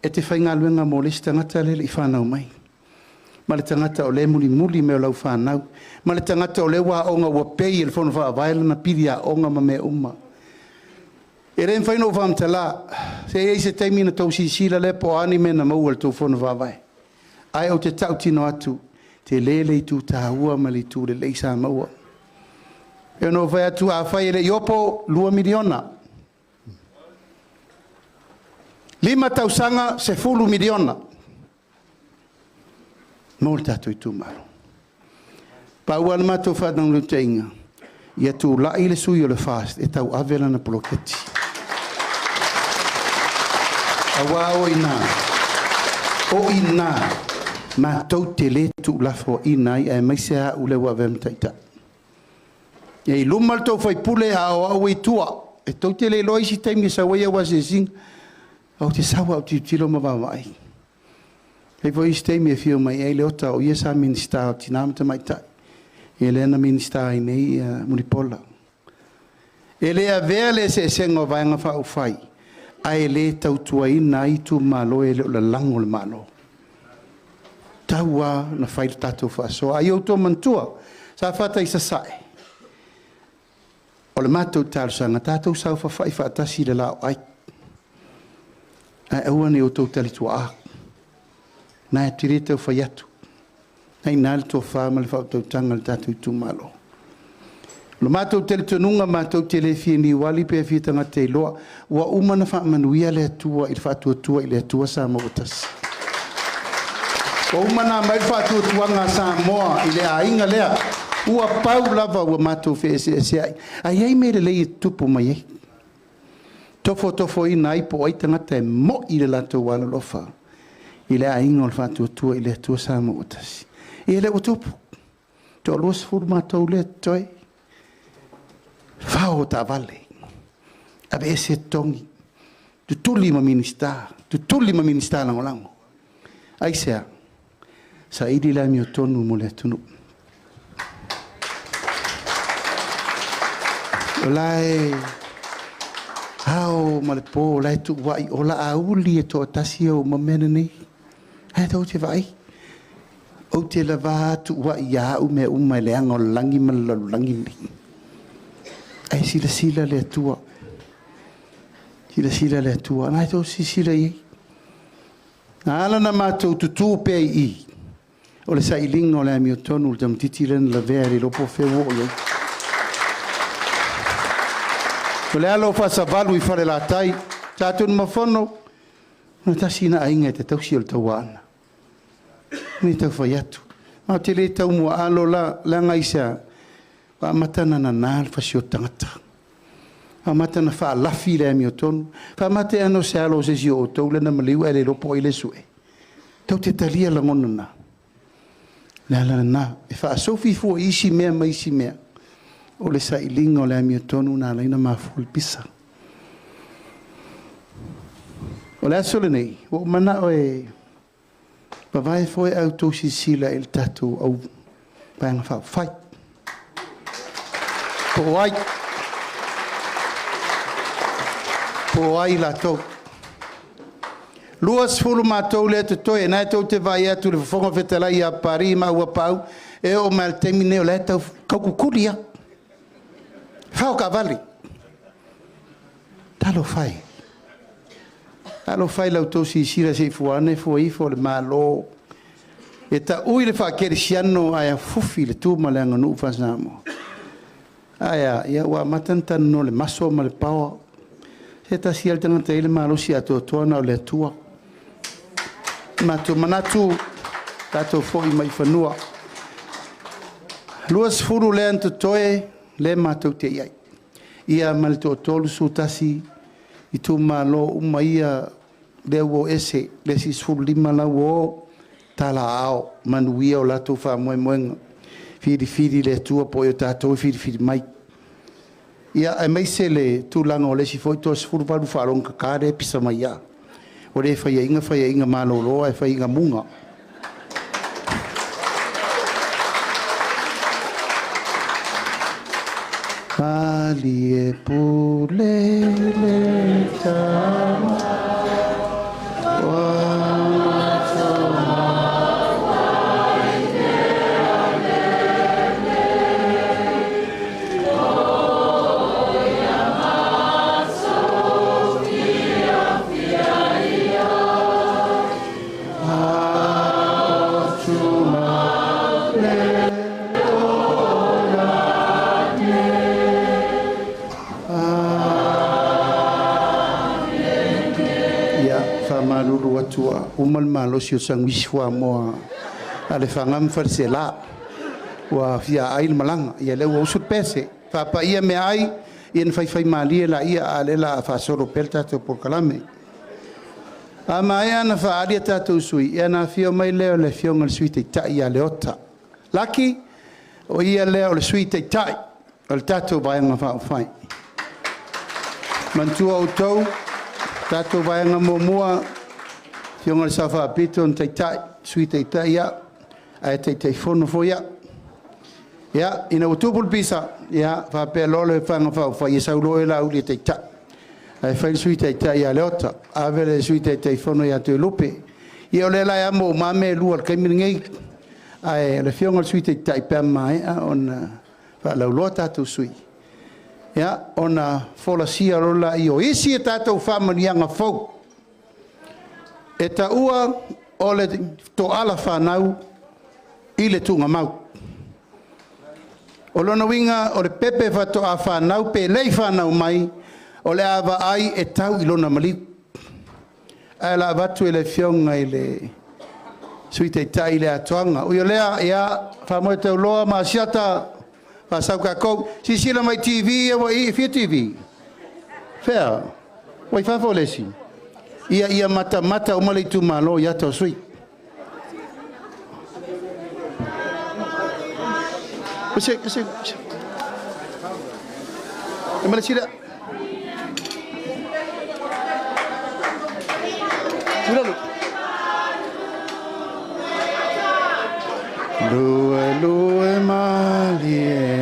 e te faigaluega mo le isi tagata lea e le i fanau mai, ma le tagata o lea e mulimuli mai o lau fanau, ma le tagata o lea ua aoga ua pay e le Fono Faavae lana pili aoga ma mea uma. E le mafai ona ou faamatala, se i i ai se taimi ona outou silasila lea po o a ni mea na maua e le tou Fono Faavae. Ae ou te tautino atu, tele le itu taua ma le itu lelei sa maua. E ono ou fai atu, afai e le i opo, $2 miliona. 5 tausaga, $10 miliona mo le tatou itumalo. Pau lava le matou faanaunautaiga, ia tulai le sui o le FAST e tauave lana poloketi. Aua o i ina matou te le tuulafoaiina ai, aemaise lava au lea ua avea ma taitai. Ia i luma le tou sui usufono a o au e i tua. E tou te le iloa isi taimi e sau ai au asiasiga. Ou te sau lava ou tilotilo ma vaavaai. E i ai foi isi taimi e afio mai ai Leota, o ia sa Minisita o Tina ma Tamaitai, ia lea na Minisita ai nei Mulipola. E le avea le eseesega o Vaega Faaupufai ae le tautuaina ai itumalo e le o lalago le Malo. E tatau lava ona fai le tatou faasoa. A ia outou manatua, Safata i Sasae, o le matou talosaga, tatou saofafai faatasi i le laoai, ae aua ne i outou talituaa. Na e te le tau fai atu, o lena e i ina le tofa ma le faautautaga a le tatou itumalo. O le matou talitonuga matou te le fia niuali pe fia tagata iloa, ua uma ona faamanuia le Atua i le faatuatua i le Atua Samoa ua tasi. Ua uma ona aumai le faatuatuaga a Samoa i le aiga lea, ua pau lava ua matou feeseeseai. Ae i ai mea lelei e tutupu mai ai, tofotofoina ai po o ai tagata e moi le latou alolofa i le aiga o le faatuatua i le Atua Samoa ua tasi. Ia lea ua tupu, toa 20 matou lea e totoe. Fao taavale, aveese totogi, tutuli ma Minisita, tutuli ma Minisita Lagolago. Aisea? Saili le amiotonu mo le atunuu. O la e Ao ma le po la e tuua'i o laauli e toatasi au ma mea lenei. Ae tou te vaai. Ou te lavā tuua'i ia au mea uma e leaga o le lagi ma le lalolagi lenei. Ae silasila le Atua. Silasila le Atua. Na e tou silasila i ai. Na ala ona matou tutū pea i i, o le sailiga o le amiotonu i le tamaitiiti lea na lavea e le iloa po o fea ua oo i ai. O le ala o Faasavalu i Falelatai, Sa Tunumafono, o le tasi lena aiga e te tausi o le tauaana. E le tau fai atu. Ma ou te le tau muaalo la, leaga aisea? Ua amata ona nana le fasioti tagata. Ua amata ona faalafi le amiotonu. Faamate ana o se alo o se isi o outou lea na maliu ae le iloa po o ai le sue. Tou te talia lagona na. O le ala lena, e faasofi fua i isi mea ma isi mea, o le sailiga o le amiotonu na ala ai ona mafua le pisa. O le aso lenei, ua ou manao e vavae foe a outou silasila i le tatou au Vaega Faaupufai. Po o ai? Po o ai latou? 20 matou lea e totoe, na tou te vaai atu i le Fofoga Fetalai ia Papalii ma Auuapaau, e oo mai lava i le taimi lenei o la e tau taukukuli lava. Fao taavale. Talofa e. Talofa e i la outou silasila se i fua ane fua ifo le Malo e taui le faakerisiano ae afufi le tu ma le aganuu faa-Samoa. Ae a? Ia ua amata ona talanoa i le maso ma le power. Se tasi lava le tagata e i ai le malosi atoatoa na o le Atua. Matou manatu, tatou foi mai i fanua. 20 lea na totoe, lea matou te i ai. Ia ma le toatolu, 11 itumalo uma ia lea ua o ese, le isi 15 la ua o, tala aao, manuia o latou faamoemoega. Filifili le Atua po o tatou e filifili mai. Ia, aemaise le tulaga o le isi foi toa-18 faalogogata lea e pisa mai ia. Ua le faiaina faiaina malolo ae faiaina muga. Malie pule le tama Ia, faamalulu atu ua uma le malosi o le saguisi fuamoa a Lefaga ma Faleaseela. Ua fia ai le malaga, ia lea ua usu le pese. Faapaia meaai, ia ona faifaimalie laia, a o lea o le a faasolo pea le tatou polokalame. A maea ona faaali a tatou sui, ia ona afio mai lea o le Afioga i le Sui Taitai ia Leota. Laki, o ia lea o le Sui Taitai o le tatou Vaega Faaupufai. Manatua outou, tatou Vaega Muamua, Afioga i le Sao Faapito na Taitai, Sui Taitai au, ae Taitaifono foi au. Ia, ina ua tupu le pisa, ia faapea loa le Vaega Faaupufai, ia sau loa oe Laauli e taitai. Ae fai le Sui Taitai ia Leota, ave le Sui Taitaifono ia Toelupe. Ia o lea la e amo uma lava mea e lua i le taimi lenei. Ae o le Afioga i le Sui Taitai pe a maea ona faalauiloa tatou sui, ia, ona folasia loa lea o isi a tatou faamanuiaga fou e taua o le toala fanau i le tuugamau. O lona uiga o le pepe faatoa fanau pe le i fanau mai, o le a vaai e tau i lona maliu. Ae o le a avatu i le Afioga i le Sui Taitai i le atoaga. Ui o lea, ia, faamoe tauloa ma Asiata, faasau tatou. Silasila mai i TV ia ua i i, e fia TV? Fea? Ua i fafo le isi? Ia, ia matamata uma le itumalo i ata o sui. Ese, ese, ese. E male sila. Tulalo. Lue lue malie.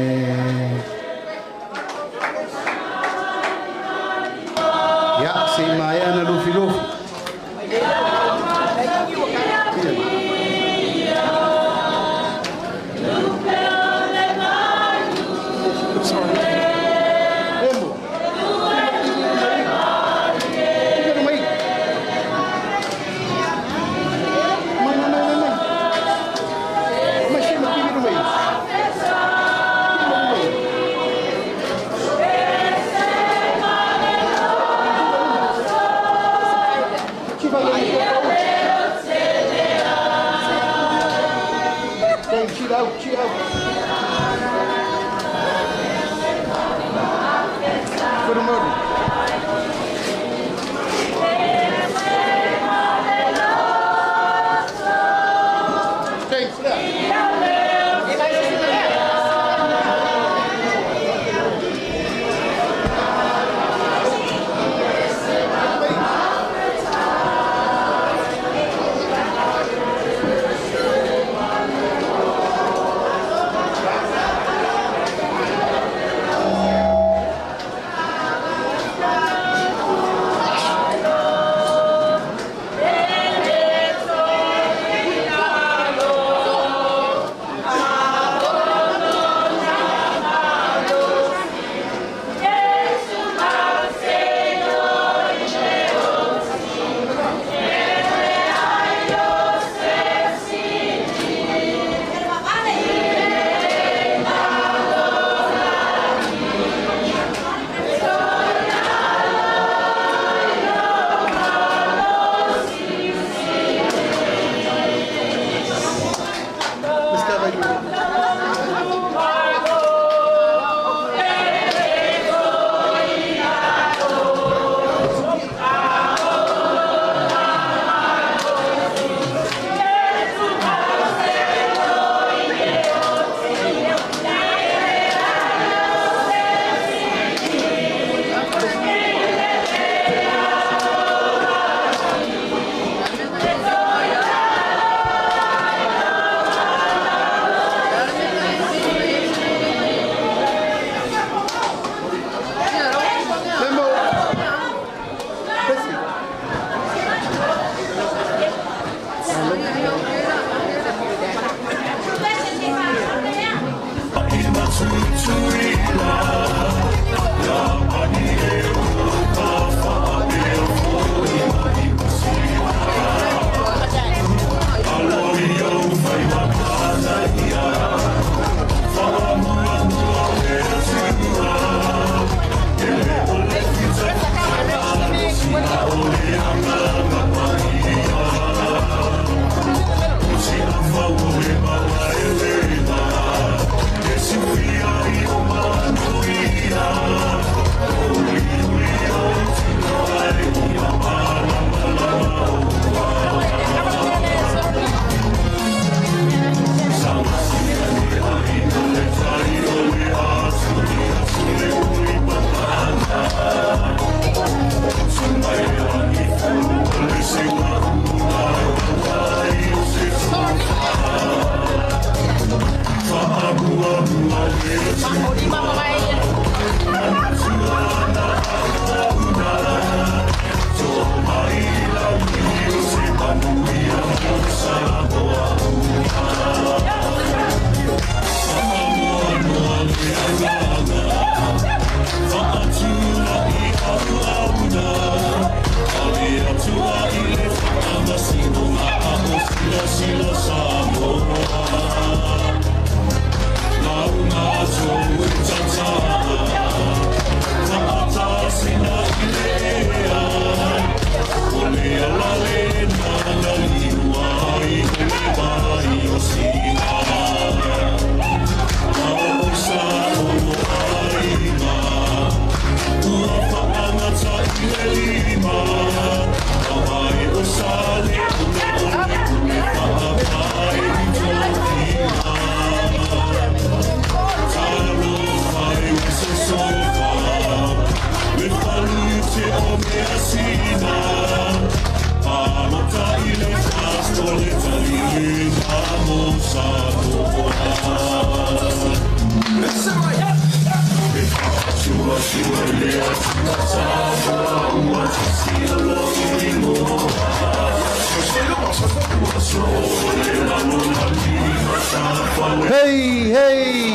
Hei, hei!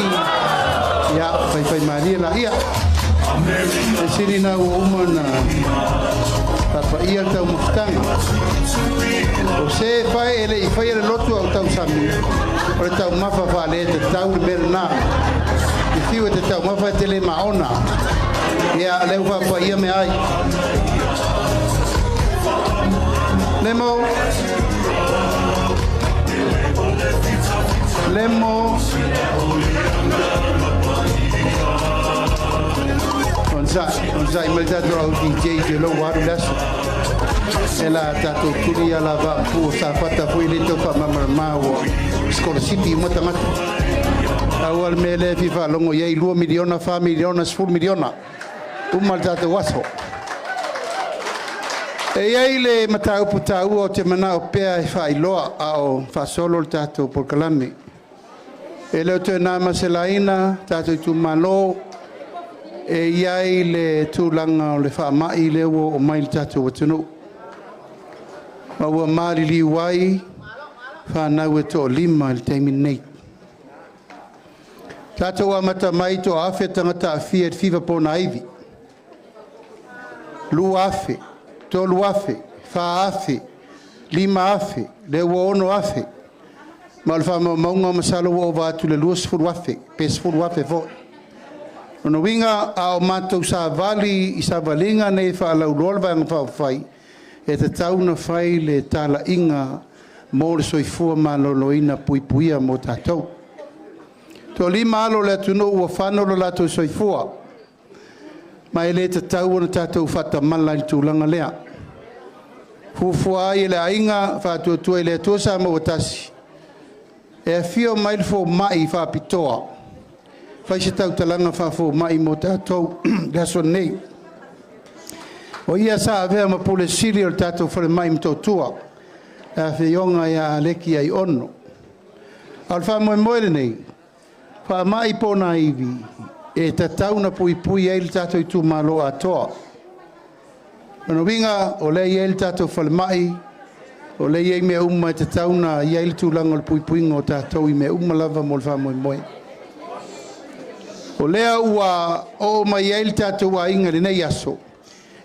Ia, faifaimalie laia. E sili na ua uma na papaia le taumafataga. O se fai e le'i faia le lotu au tausami, o le taumafa faalē tatau le mea lenā. I fiu e te taumafa e te lē maona. Ia, lea ua faapaia meaai. Lemo. Lemo. Onosai mai le tatou au DJ te lou alu le aso. E la tatou tuli ia la vaapu o Safata foi le tau faamamalamā ua sikolasipi uma tagata. Aua le mea lea e fia faalogo i ai 2 miliona, 4 miliona, 10 miliona. Uma le tatou aso. E i ai le mataupu taua o te manao pea e faailoa a o faasolo le tatou polokalame. E le o toe na ma se laina tatou itumalo e i ai le tulaga o le faamai lea ua oo mai le tatou atunuu. Ma ua maliliu ai fanau e toalima i le taimi lenei. Tatou amata mai 1,000 tagata aafia i le fiva ponaivi. 2,000, 3,000, 4,000, 5,000, lea ua 6,000. Ma o le faamaumauga masalo ua ova atu i le 20,000, pe 10,000 foi. Lona uiga a o matou savali i savaliga nei e faalauiloa le Vaega Faaupufai, e tatau ona fai le talaiga mo le soifua maloloina puipuia mo tatou. Toalima alo o le atunuu ua fano lo latou soifua, ma e le tatau ona tatou faatamala i le tulaga lea. Fuafua ai e le aiga faatuatua i le Atua Samoa ua tasi, e afio mai le fomai faapitoa, fai se tautalaga faafomai mo tatou le aso nei. O ia sa avea ma pule sili o le tatou falemai i Motootua, le afioga ia Aleki Aiono. A o le faamoemoe lenei, faamai ponaivi e tatau ona puipui ai le tatou itumalo atoa. Lona uiga, o lea e i ai le tatou falemai, o lea e i ai mea uma e tatau ona i ai le tulaga o le puipuiga o tatou i mea uma lava mo le faamoemoe. O lea ua oo mai ai le tatou aiga i lenei aso,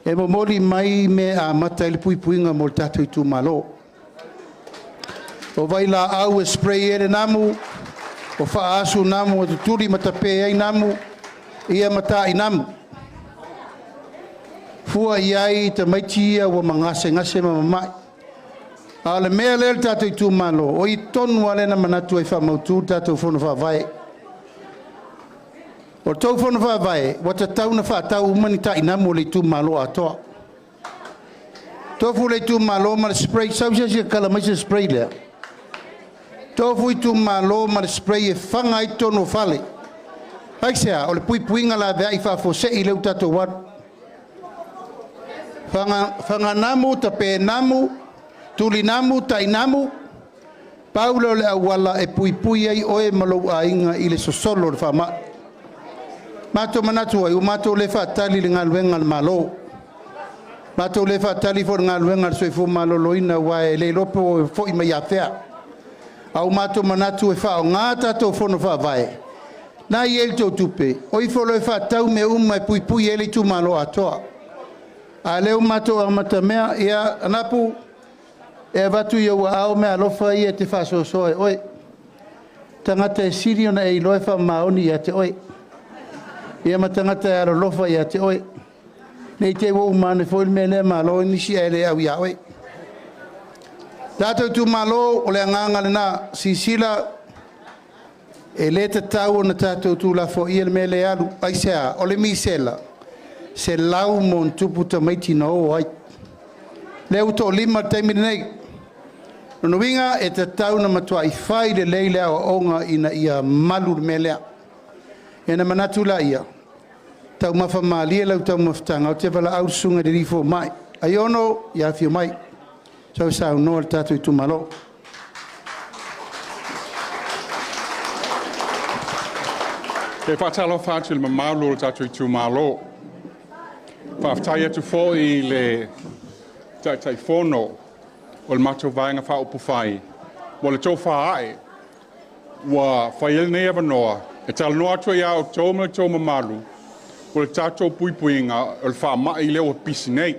e momoli mai mea e amata ai le puipuiga mo le tatou itumalo. O vailaau e spray ai le namu, o faaasu namu e tutuli ma tape ai namu, ia ma ta'i namu. Fua i ai tamaiti ia ua magasegase ma mama'i. A o le mea lea le tatou itumalo, o i tonu lava lea na manatu ai e faamautu le tatou fono faavae. O le tou fono faavae, ua tatau ona faatau uma ni tainamu o le itumalo atoa. Tofu le itumalo ma le spray, sau se isi e kala mai se spray lea. Tofu itumalo ma le spray e faga ai totonu o fale. Aisea, o le puipuiga laveai faafuasei lea ua tatou alu. Faganamu, tapenamu, tulinamu, tainamu, pau lea o le auala e puipui ai oe ma lou aiga i le sosolo o le faamai. Matou manatu ai, ua matou le faatali i le galuega a le Malo. Matou le faatali foi i le galuega a le Soifua Maloloina, aua e le iloa po o foi mai afea. A ua matou manatu e faaaoga tatou fono faavae, na i ai le tou tupe, o ifo loa e faatau mea uma e puipui ai le itumalo atoa. A lea ua matou amatamea, ia, Anapu, e avatu i ou aao meaalofa ia e te faasoasoa e oe. Tagata e sili ona e iloa e faamaoni ia te oe. Ia ma tagata e alolofa ia te oe. Ne i te i ua uma ane foi le mea lea malo ai nisi ae le au ia oe. Tatou itumalo, o le agaga lena, silasila e le tatau ona tatou tuulafoaia le mea lea e alu. Aisea? O le misela, 100+ tamaiti na o ai. Lea ua toalima le taimi lenei. Lona uiga e tatau ona matuai fai lelei le aoaoga ina ia malu le mea lea. Ia na manatu laia, taumafa malie lau taumafataga, ou te valaau le susuga i le alii fomai. Aiono, ia afio mai, sau e saunoa i le tatou itumalo. E faatalofa atu i le mamalu o le tatou itumalo. Faafetai atu foi i le Taitaifono o le matou Vaega Faaupufai mo le tofa ua fai ai lenei avanoa e talanoa atu ai ia outou ma le tou mamalu o le tatou puipuiga o le faamai lea ua pisi nei.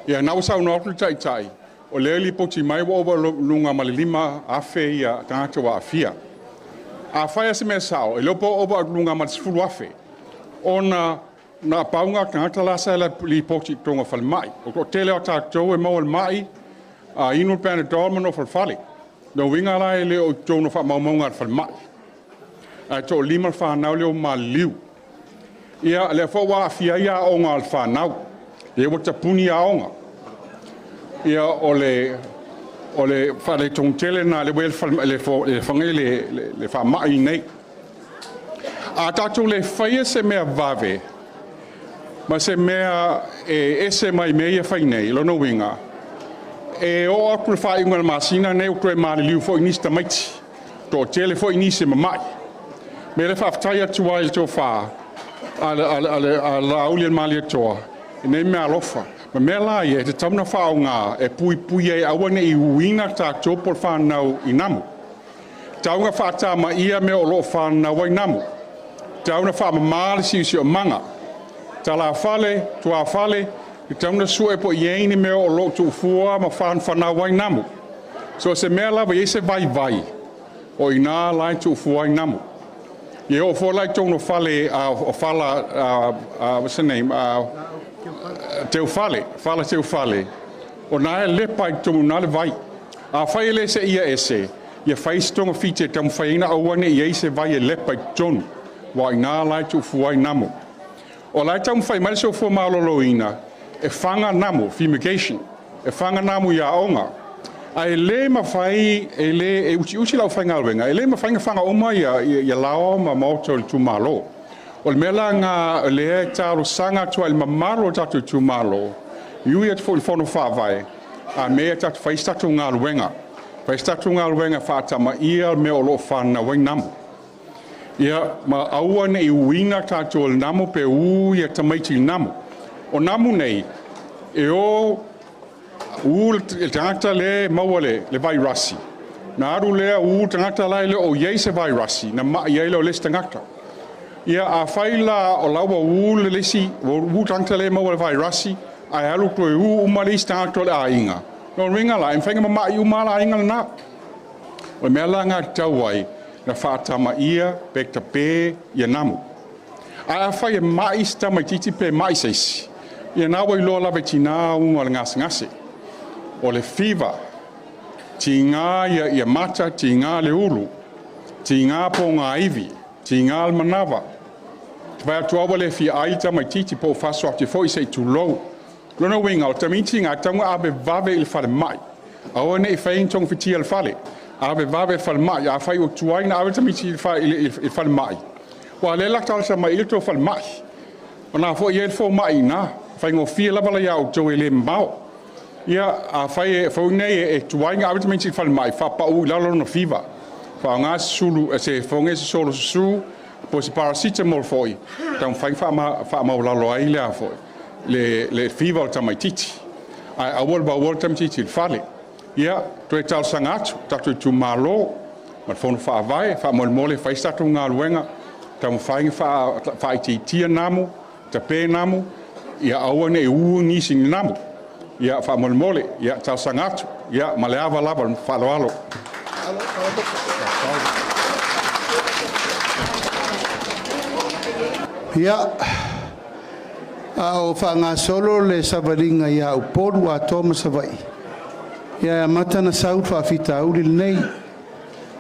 Ia na ua saunoa atu le Taitai, o lea e lipoti mai ua ova i luga ma le 5,000 ia tagata ua aafia. Afai lava se mea sao, e le o po ova i luga ma le 10,000, ona na pau lena o tagata la sa lipoti i totonu o falemai. O le toatele o tatou e maua i le mai, a inu le Panadol ma nofo i le fale. O le uiga la e le o i totonu o faamaumauga a le falemai. Ae toalima le fanau lea ua maliliu. Ia, lea foi ua aafia ai aoga a le fanau, lea ua tapuni aoga. Ia, o le faaletonu tele lena lea ua i ai le faga le faamai nei. A tatou le faia se mea vave ma se mea e ese mai mea ia fai nei, lona uiga, e oo atu le faaiuga o le masina nei ua toe maliliu foi nisi tamaiti, toatele foi nisi e mamai. Me le faafetai atu ai i le tofa a Laauli ma le Malietoa i nei mea alofa. Ma mea la ia e tatau ona faaaoga e puipui ai aua ne i uina tatou po o le fanau i namu. Tau na faatamaia mea o lo o fanau ai namu. Tau na faamama le siosiomaga. Talafale, tuafale, e tau na sue po i ai ni mea o lo o tuufua ma whanau ai namu. So se mea lava i se vai vai, o ina lai tuufua ai namu. Ia o fo lai tonu fale, o fala, what's the name? Teufale, fala teufale. O nā e lepa i tonu nā le vai. A whai e le se ia ese, ia whai se tonga white tamu whai ina aua ne i se vai e lepa i tonu. Wa ina lai tuufua ai namu. O lai tamu whai mai le soifua maloloina, e whanga namu, fumigation, e whanga namu ia onga. A e le mawhai, e le, e uti uti lau whainga alwenga, e le mawhai nga whanga uma ia lao ma maoto le tumalo. O le mea la ngā le e talo sanga atua i le mamalo o tātou tumalo, iui atu fo i le fono whaavae, a mea tātou whai se tātou ngā luenga. Whai se tātou ngā luenga whaatama ia mea o lo whanau ai namu. Ia, ma aua ne i uina tātou le namu pe u ia tamaiti le namu. O namu nei, e o u le tangata le maua le vairasi. Na aru lea u tangata lai le o iei se vairasi, na ma iei le o lesi tangata. Ia, a whai la o laua u le lesi, u tangata le maua le vairasi, a e alu toe u uma le isi tangata o le ainga. No ringa la, e mwhainga mama'i uma la ainga le nā. O mea la ngā tau ai, na whaatama ia, pe tape, ia namu. A whai e mai se tamaititi pe mai seisi. Ia nā wai loa lava i tina unga o le ngase ngase. O le fiva, ti ngā ia mata, ti ngā le ulu, ti ngā po ngā iwi, ti ngā le manawa. Te vai atu awa le fia ai tamaititi po faso atu foi se i tūlou. Lona winga o tamiti ngā taunga awe vave i le whare mai. Aua ne i whain tonga whitia le whare. Awe vave whare mai. A whai o tuaina awe tamiti i le whare mai. Wa le lak tala sa mai i le tō whare mai. O nā fo i e le fō mai nā. Whai ngō fia lava la iau tō e le mbao. Ia a whai e whau nei e tuaina awe tamiti i le whare mai. Whapau i lalo no fiva. Wha ngā sulu, se whaonge se solo susu, po se paracetamol foi. Tau whai wha lalo ai lea foi. Le fiva o tamaititi. Ai awal ba awal tamaititi le fale. Ia, toe tau sanga atu, tātou tūmālō, ma le fono whaavae, wha molemole, whai se tātou ngā luenga, tau mwhainga whaitiitia namu, tape namu, ia aua ne i uu nisi ni namu. Ia, wha molemole, ia tau sanga atu, ia, ma le awa lava, whaaloalo. Ia, a o whangasolo le savalinga ia Upolu a Toma Savai. Ia amata na sau whaafita uli nei.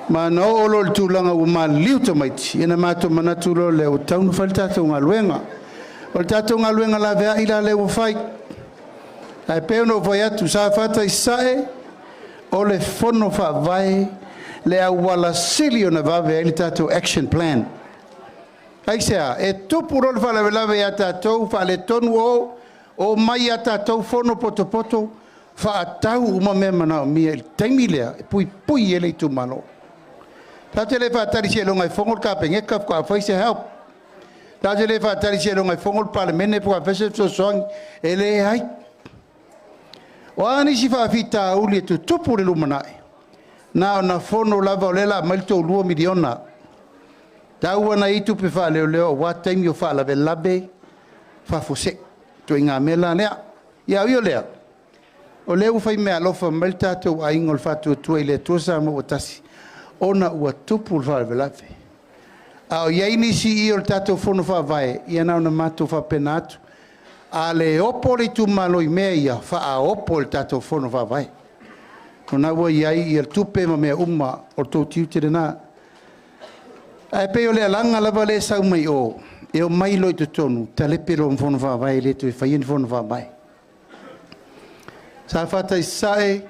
Ma na o olo le tūlanga ua maliliu tamaiti. Ia na mātou manatu lo le o taunu whai le tātou ngā luenga. O le tātou ngā luenga la vea ila le ua whai. Ai peo no whai atu sa whata i sae o le fono whaavae le awala sili o na vave ai le tātou action plan. Ai sea, e tupu rolo whaalavelave ia tātou, whaale tonu o mai ia tātou fono poto poto, whaatau uma mea manao mia, i le taimi lea, e pui pui e le itumalo. Tatou te le faatali seiloga e fono le Kapeneta faatoa fai se help. Tatou te le faatali seiloga e fono le Palemene faatoa fai se fesoasoani. E leai. O a nisi faafitauli e tutupu i le lumanai, na ona fono lava o lea o le a aumai le tou $2 miliona. Tau lava ina i ai tupe faaleoleo aua taimi o faalavelave faafuasei. Ituaiga mea la lea. Ia ae ui o lea, o lea ua fai meaalofa mai le tatou aiga o le Faatuatua i le Atua Samoa ua Tasi, ona ua tupu le faalavelave. A o i ai nisi i i o le tatou Fono Faavae, ia na ona matou faapena atu. A le opo le itumalo i mea ia, faaopo i le tatou Fono Faavae. O lena ua i ai le tupe ma mea uma, o le tou tiute lena. Ae pei o le alaga lava lea e sau mai o, e omai loa i totonu, talepe loa ma Fono Faavae, e le toe faia ni Fono Faavae. Safata i Sasae,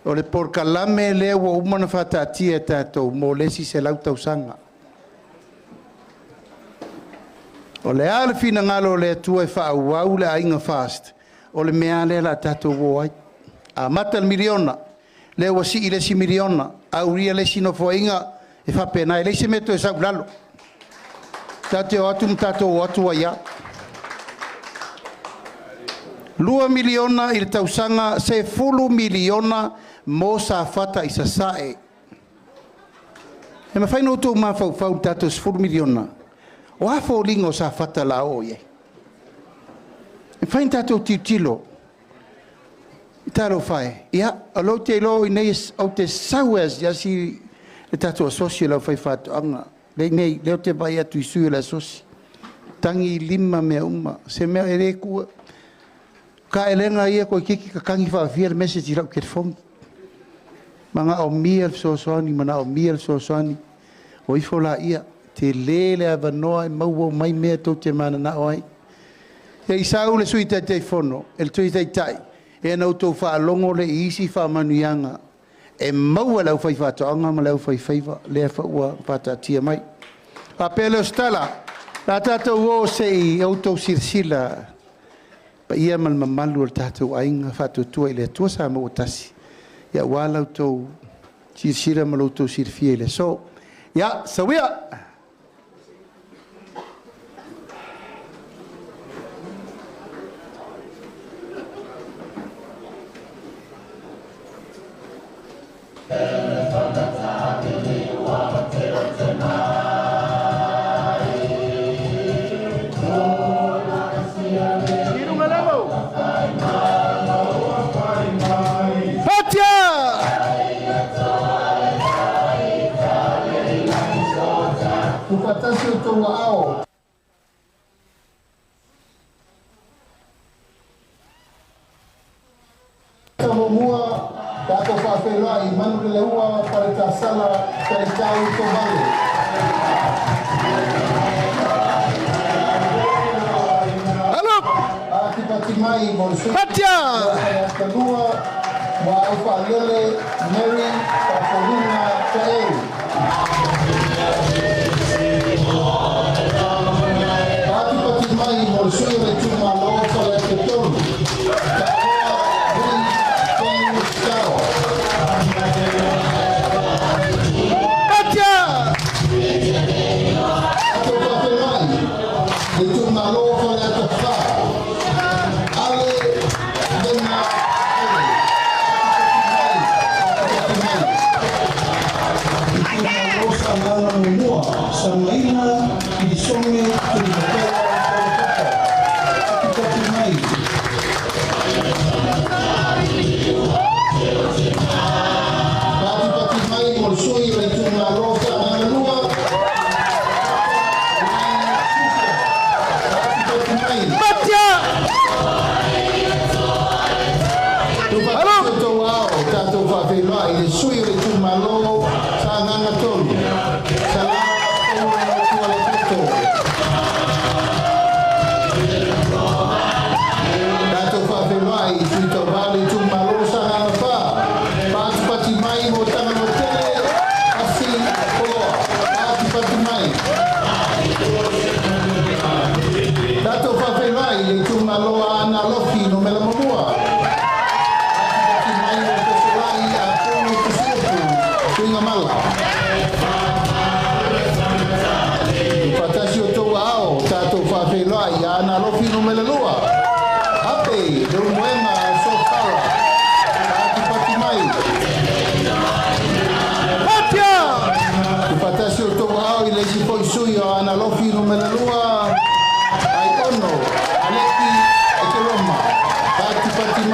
o le polokalame lea ua uma ona faataatia e tatou mo le isi 100 tausaga. O le a le finagalo o le Atua e faaauau le Aiga FAST, o le mea lava lea o le a tatou o ai. Amata i le miliona, lea ua sii le isi miliona, aulia le isi nofoaiga, e faapena, e leai se mea e toe sau i lalo. Tatou te o atu ma tatou o atu ai lava. $2 miliona i le tausaga, $10 miliona mo Safata i Sasae. E mafai ona outou mafaufau i le tatou $10 miliona? O a foliga o Safata o le a oo i ai? E mafai ona tatou tilotilo. Talofa e, ia, o lea ou te iloa o i inei ou te sau e asiasi le tatou asosi o le aufaifaatoaga lea e i inei, lea ou te vaai atu i sui o le asosi, tagi lima mea uma, se mea e le tuua. O taelega ia toeitiiti tatagi faafia le message i lau telefoni, manaomia le fesoasoani, manaomia le fesoasoani. O ifo laia, tele le avanoa e maua uma ai mea tou te mananao ai. Se i sau le Sui Taitaifono, le Sui Taitai, ia ona outou faalogo lea i isi faamanuiaga e maua e le aufaifaatoaga ma le aufaifaiva lea foi ua faataatia mai. Faapea lea o se tala, o le a tatou o se i outou silasila paia ma le mamalu o le tatou aiga Faatuatua i le Atua Samoa ua Tasi, aua la outou silasila ma lo outou silafia i le aso. Ia, soia! Tuufaatasi o outou aao. Muamua, tatou faafeiloai Manuleleua Faletasala Talitau Tovale. Alo! Atipati mai mo le sui. Patia! Kalua, Muaau Faalele, Mary Faafouina Taeu. Atipati mai mo le sui o le itumalo Faleata 3. Taaloa Hui Tenu Tao. Patia! Tatou faafeiloai le itumalo Faleata 4. Ale Lena Ale. Atipati mai. Itumalo Sagaga 1, Sagaina Pilisome Tulimatala Solofata. Atipati mai. Patipati mai mo le sui o le itumalo Sagaga 2. Patipati mai. Patia! Tuufaatasi o outou aao, tatou faafeiloai le sui o le itumalo Sagaga 3. Sala Paulo Tualepoto. Tatou faafeiloai i sui tauva le itumalo Sagaga 4. Patipati mai mo Tagaloatele Afi Poloa. Patipati mai. Tatou faafeiloai le itumalo Aana Alofi numera 1. Patipati mai mo Fesolai Apulu Tusiupu Tuigamala.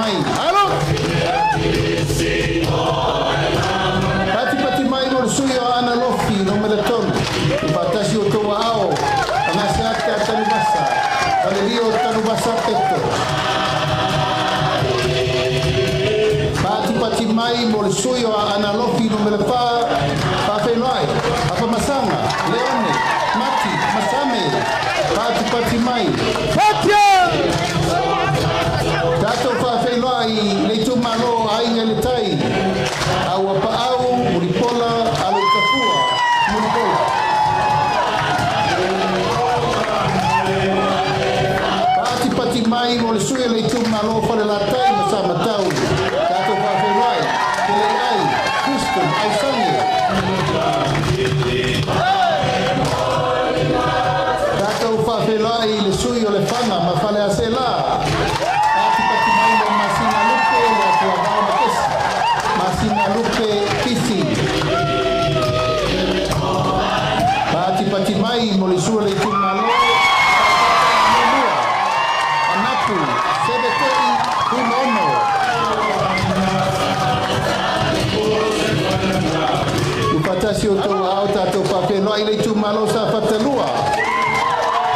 mai. Alo! Patipati mai mo le sui o Aana Alofi 3, i faatasi o tou aao, Agaseata Tanuvasa, Falelio Tanuvasa Peto. Patipati mai mo le sui o Aana Alofi 4, Faafeiloai, Afamasaga, Leone, Mati, Masame. Patipati mai. Fatia! Tatou faafeiloai le itumalo Aiga i le Tai, Auapaau, Mulipola, Aloitafua, Mulipola. Patipati mai mo le sui o le itumalo Falelatai ma Samatau, tatou faafeiloai, Keleiai, Kristen, Aisage. Tatou faafeiloai le sui o Lefaga ma Faleaseela. Patipati mai mo Masina Lupe le Atuavao Makesi. Masina Lupe Pisi. Patipati mai mo le sui o le itumalo Muamua. Anapu, Sebetei, Tuimono. Ufatasi o tou aao tatou faafeiloai le itumalo Safatalua.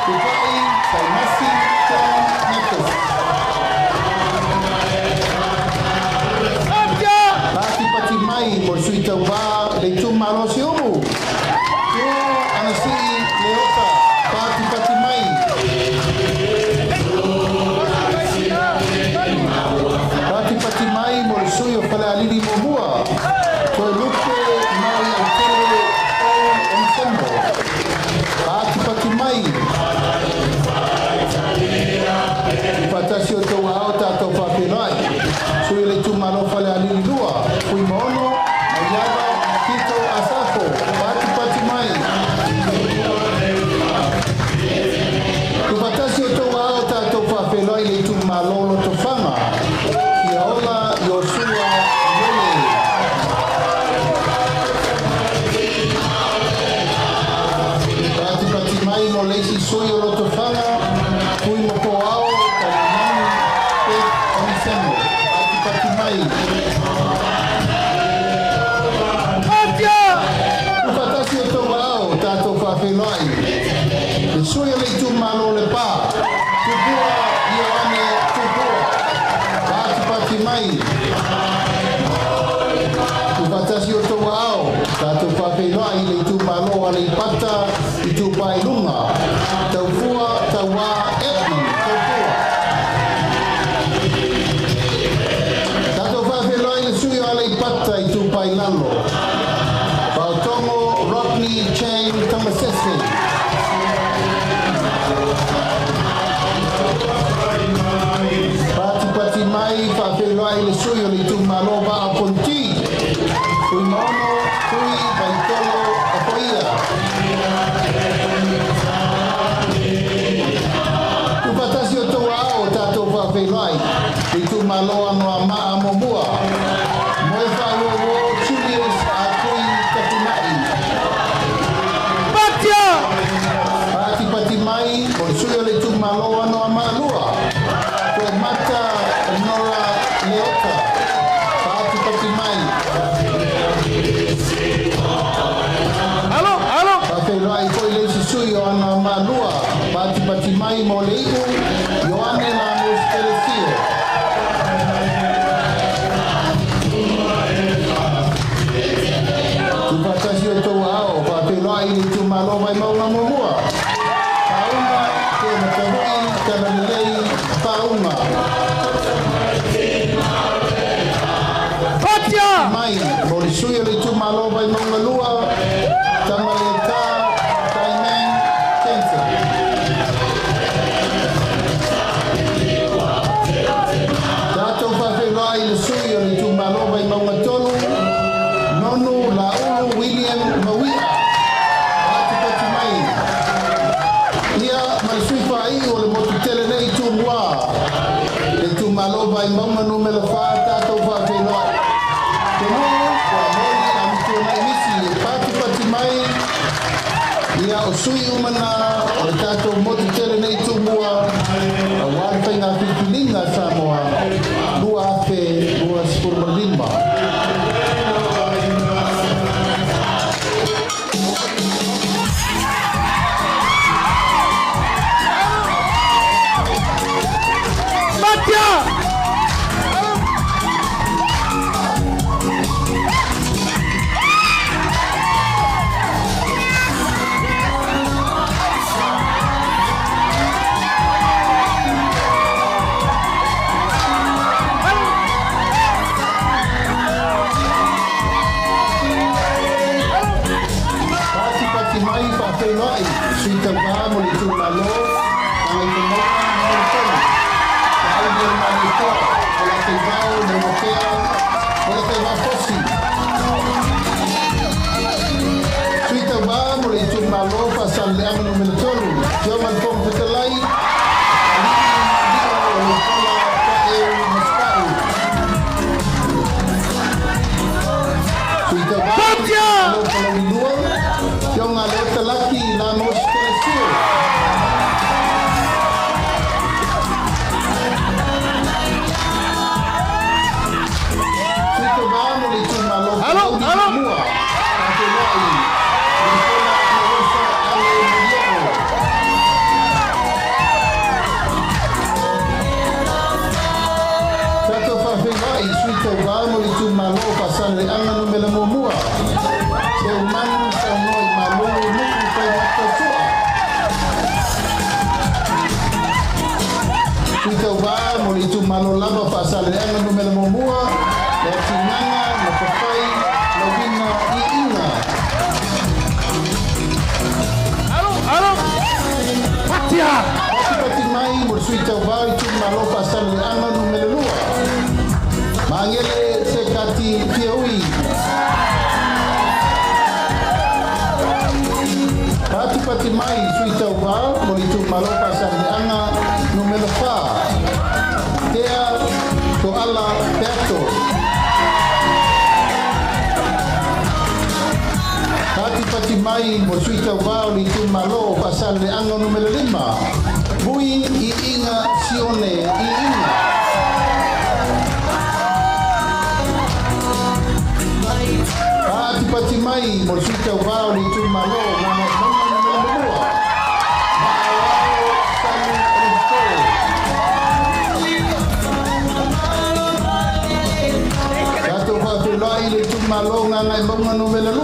Tupai, Saimasi, John Mathis. Patipati mai mo le sui tauvā le itumalo Siumu. Tu Anasii Leota, patipati mai. Patipati mai mo le sui o Falealili Muamua. Toe Lupe Maui Autele O Onisemo. Patipati mai. Fatasi o tou aao tatou faafeiloai. Sui o le itumalo Falealili 2, Fuimaono, Maiava, Tito Asafo, patipati mai. Tufatasi o tou aao tatou faafeiloai le itumalo Lotofaga. Fiaola Iosua Iole. Patipati mai mo le isi sui o Lotofaga, Fui Mokoao, Talimani, Pet Onisemo. Patipati mai. Tufatasi o tou aao tatou faafeiloai. Le sui o le itumalo Lepa, Tupua Ioane Tupua. Patipati mai. Tufatasi o tou aao, tatou faafeiloai le itumalo Aleipata, Itupa i Luga. Taufua Tauā Edmund Taufua. Tatou faafeiloai le sui o Aleipata Itupa i Lalo. Faotogo Rodney Chang Tamasese. Patipati mai faafeiloai le sui o le itumalo Vaa o Fonoti. Fuimaono Tui Vaitolo Afoia. Tufatasi o tou aao tatou faafeiloai le itumalo Anoamaa Muamua. Moe Faauouo Julius Akui Tafunai. Fatia! Patipati mai mo le sui o le itumalo Anoamaa 2. Toemata Nora Leota. Patipati mai. Alo! Alo! Faafeiloai foi le isi sui o Anoamaa 2. Patipati mai mo le iu Ioane Lamos Telesio. Tufatasi o tou aao faafeiloai le itumalo Vaimauga Muamua. Paauga Te Matahui Talalelei Paauga. Fatia! Mai mo le sui o le itumalo Vaimauga 2, Tamaleta Taiman Jensen. Tatou faafeiloai le sui o le itumalo Vaimauga 3, Nonu Laulu William Mauia. Patipati mai. Ia ma le sui faaiu o le motu tele nei Tumua. Le itumalo Vaimauga 4, tatou faafeiloai. Te nuu, ua moli Amituanai Misi e patipati mai. Ia o sui umana o le tatou motu tele nei Tumua. Auā le faiga filifiliga Samoa 2022. Lomotea Polataivao Fosi. Sui Tauvā mo le Itumalo Faasaleleaga Nu.3, Afioga i le Fofoga Fetalai, Alii Lio Leipola Taeu Masepau. Sui Tauvā mo le Itumalo Palauli 2, Afioga Leota Laki Lamos Telesio. Sui Tauvā mo le Itumalo Palauli 1, Faafeiloai Leipola Anarosa Ale Malioo. Tatou faafeiloai i Sui Tauvā mo le Itumalo o Faasaleleaga Nu.1, Seumanu Saunoa'imalō Nu'u Faigata Su'a. Sui Tauvā mo le Itumalo lava Faasaleleaga Nu.1, Leatigaga Matafai Lauina Iiga. Patipati mai mo le Sui Tauvā o Itumalo Faasaleleaga Nu.2, Magele Sekati Fiaui. Patipati mai Sui Tauvā mo le Itumalo Faasaleleaga Nu.4, Tea Toala Peato. Patipati mai mo Sui Tauvā o le Itumalo o Faasaleleaga Nu.5, Vui Iiga Sione Iiga. Patipati mai mo le Sui Tauvā o le Itumalo o Gagaemauga Nu.1, Ma'auao Salu Olefo. Tatou faafeiloai le Itumalo Gagaemauga Nu.2,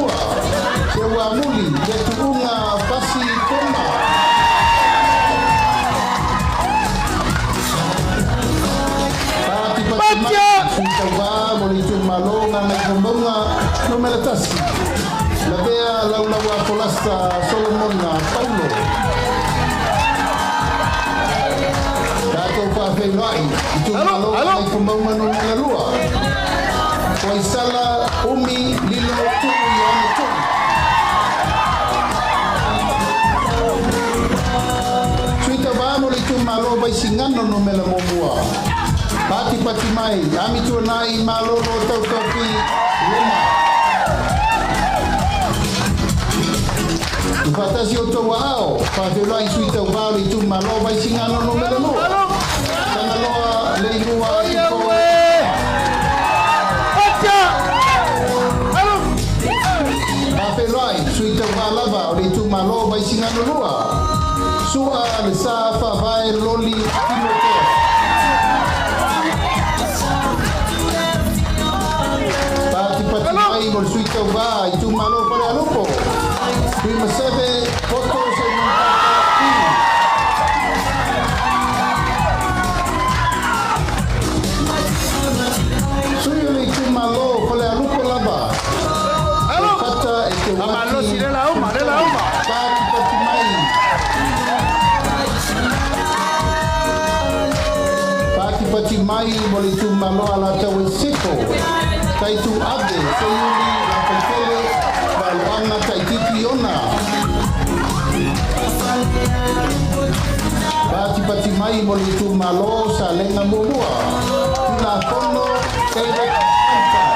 Seuamuli le Tuuga Pasi Toma. Patipati mai Sui Tauvā mo le Itumalo Gagaifomauga Nu.1, Lavea Laulaua Folasa Solomona Paulo. Tatou faafeiloai Itumalo Gagaifomauga Nu.2, Foaisala Umi Lilo Tuu Ioane Tuu. Sui Tauvā mo le Itumalo Vaisigano Nu.1, Patipati mai Amituanai Malolo Tautofi Loma. I faatasi o tou aao, faafeiloai Sui Tauvā o le Itumalo Vaisigano Nu.2, Tagaloa Leilua Ifo. Faafeiloai Sui Tauvā lava o le Itumalo Vaisigano 2, Su'a Le Sa Faavae Loli Timotea. Patipati mai mo le Sui Tauvā Itumalo Falealupo, Tuimaseve Poto Saimonitata I. Sui o le Itumalo Falealupo lava, Fata e te wati Patipati mai. Patipati mai mo le Itumalo Alataua i Sisifo, Taitu Ave Seiuli Lafaitele Valoaga Taititi Ona. Patipati mai mo le Itumalo Salega 1, Tulafono David Hunter.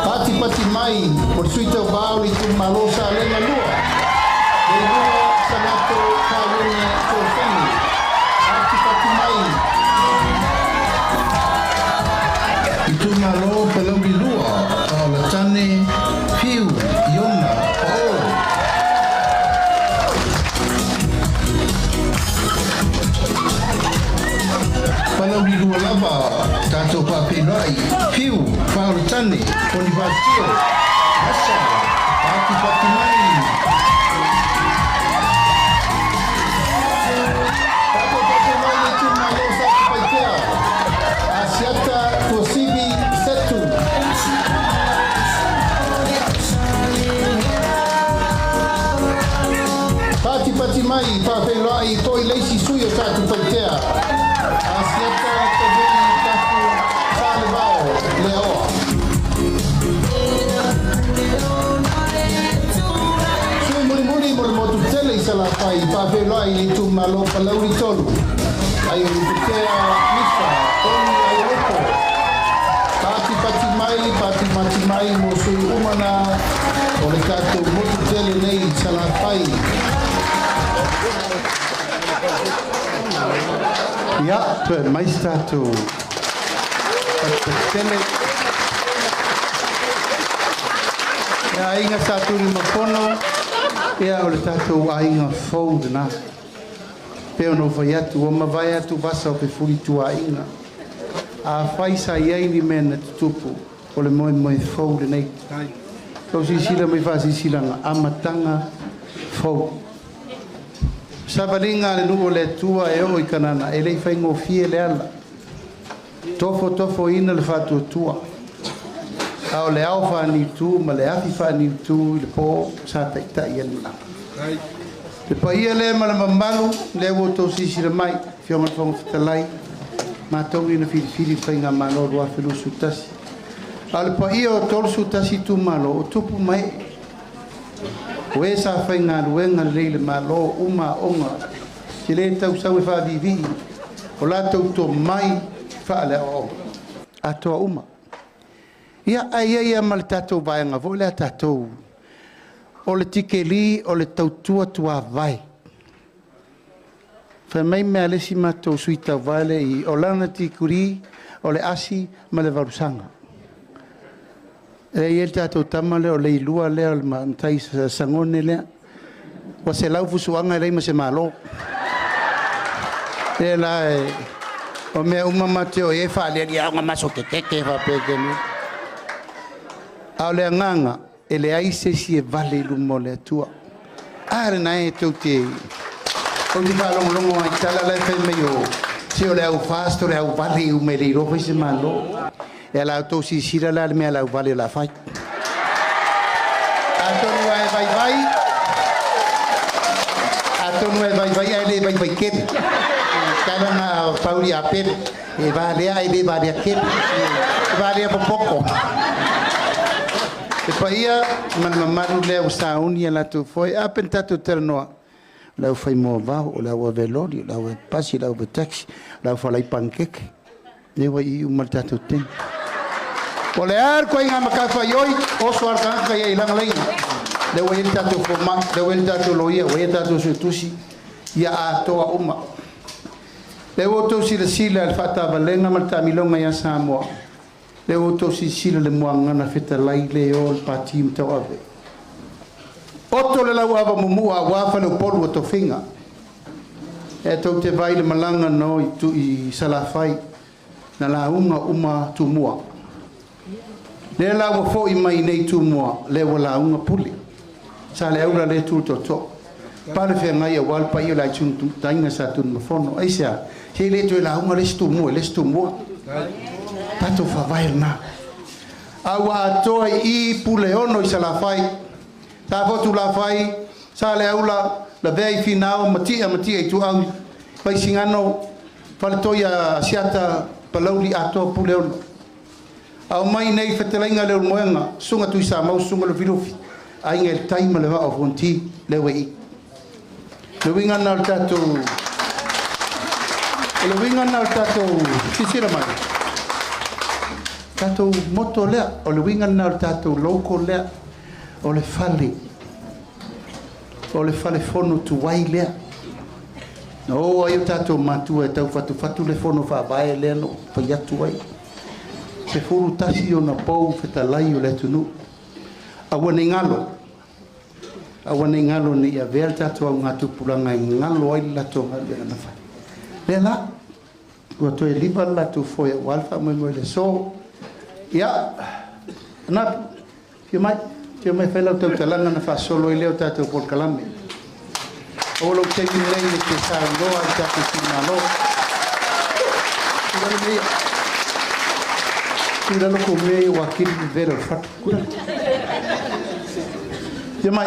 Patipati mai mo le Sui Tauvā o le Itumalo Salega 2, Leilua Salato Kawene Fesoasoani. Patipati mai. Itumalo Palauli 2, Paolatane Piu Iona Pao. Palauli 2 lava, tatou faafeiloai Piu Paolatane Ponifasio Asa. Patipati mai. Tatou faafeiloai le Itumalo Satupaitea, Asiata Tuasivi Setu. Patipati mai faafeiloai Faapai foi le isi sui o Satupaitea. Asiata Tavui Tafu Salevao Leaoa. Sui mulimuli mo le motu tele i Salafai, faafeiloai i le itumalo Palauli 3. Ai o Luputea Misa, Oni Aialopo. Pati mai, pati mati mai mo sui umana o le tatou motu tele nei i Salafai. Ia, toe mai se tatou tele. Ia aiga sa tuli mafono, ia o le tatou aiga fou lena. Pe ono fai atu, ua mavae atu vasa o fefuli tuaiga. A fai sa iai ni mea na tutupu, o le moe moe fou lenei. Tau sisila mai faasisilaga, amataga fou. Savaliga a le nuu o le Atua e oo i Kanana, e lei faigofie le ala. Tofo tofoina le faatuatua. A o le ao faaniutu ma le afi faaniutu i le po sa taitai e le Le paia lea ma le mamalu, lea ua outou sisila mai, Afioga i le Fofoga Fetalai, matou ina filifili faigamalo 2021. A o le paia o 31 itumalo o tupu mai o e sa faigaluega lelei le Malo uma aoga, te lē tausau e faaviivii o latou tomai faaleaoaoga atoa uma. Ia ae ia ia ma le tatou vaega foi lea tatou o le tikeli o le tautua tuavae. Fai mai mea le isi matou sui tauvae le i o lana tikuli o le asi ma le valusaga. E i ai le tatou tama lea o le ilua lea o le matai sagone lea. Ua se lau fusuaga e lei ma se malo. E la e o mea uma mateo e faaleali aoga maso te tete faapeke ni. A o le agaga e leai se isi e vale i luma o le Atua. A lena e tou te ou te faalogologo ai tala la e fai mai o se o le au fast o le au vale i uma e le iloa fai se malo. E ala outou silasila la le mea lau vale o le a fai. Atonu ai vai vai. Atonu ai vai vai ai le vai vai kele. Kala na pauli a pele. E valea ai le valea kele. E valea popoko. E paia ma le mamalu lea ua sauni a latou foe. A pene tatou talanoa. O le au fai moavao, o le au ave loli, o le au ave pasi, o le au ave taxi, o le au falai pankeke. Le ua i uma le tatou teni. O le a le koaiga matafaioi, oso a le tagata ia i lagalaina. Le ua i ai le tatou fomai, le ua i ai le tatou loia, ua i ai le tatou suetusi, ia atoa uma. Le ua outou silasila i le faatavalega ma le taamiloga ia Samoa. Le ua outou silasila le muagana fetalai le o le pati ma tauave. Oto le lau ava mumua aua faleupolu o tofiga. E tou te vai le malaga no i tu i Salafai na lauga uma Tumua. Le la ua fo'i mai nei Tumua, le ua lauga pule. Sa le aula le tu toto. Pale feagai aua le paia o le aitu taiga sa Tunumafono. Aisea, se le toe lauga le isi Tumua, le isi Tumua. Tatou faavae lena. A ua atoa i pule ono i Salafai. Sa fotu lafai, sa le aula, lavea i Finao, matia matia i Tuau, Vaisigano, Faletoia Asiata, Palauli atoa pule ono. Au mai nei fetalaiga le Ulumoega, susuga Tuisamau, susuga Lufilufi, aiga i le tai ma le vaa o Fonti, le ua i. Le uiga lena o le tatou, o le uiga lena o le tatou, silasila mai, tatou moto lea, o le uiga lena o le tatou logo lea, o le fale, o le fale fono tuai lea. Na o ai o tatou matua e tau fatufatu le fono faavae lea no fai atu ai. 11 ona pou fetalai o le atunuu. Aua nei galo. Aua nei galo nei avea le tatou augatupulaga e galo ai le latou galuega na fai. Lea la, ua toe liva le latou foe aua le faamoemoe le aso. Ia, Anapu, fia mai, fia mai fai lau tautalaga na faasolo ai lea o tatou polokalame. O lou taimi lenei e te saunoa i tatou itumalo. Tulalo mea ia. Tulalo kou mea ia ua akili vevela o le fatu. Tulalo. Fia mai.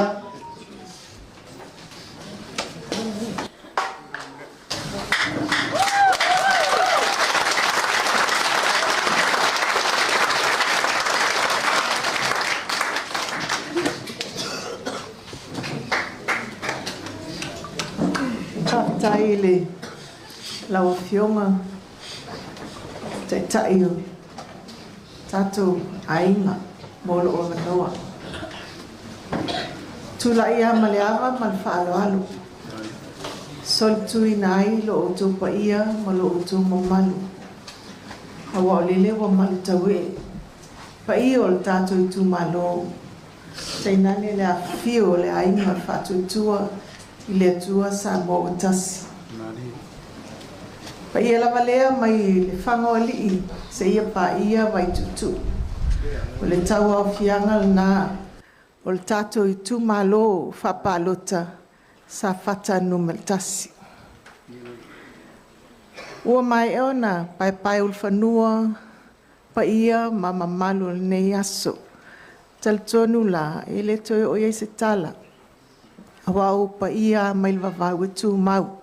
Faafetai i le lau Afioga Taitai o tatou aiga mo lou avanoa. Tulai lava ma le ava ma le faaaloalo, solituina ai lo outou paia ma lo outou mamalu, aua o lele ua malutauee paia o le tatou itumalo, tainane le afifio o le aiga o le Faatuatua i le Atua Samoa ua tasi. Paia lava lea mai le Fagoalii seia paia Vaituutuu. O le tauaofiaga lena o le tatou itumalo faapalota Safata 1. Ua maea ona paepaeulufanua paia ma mamalu o lenei aso. E talitonu la, e le toe oo i ai se tala, aua o paia lava mai le vavau e tumau,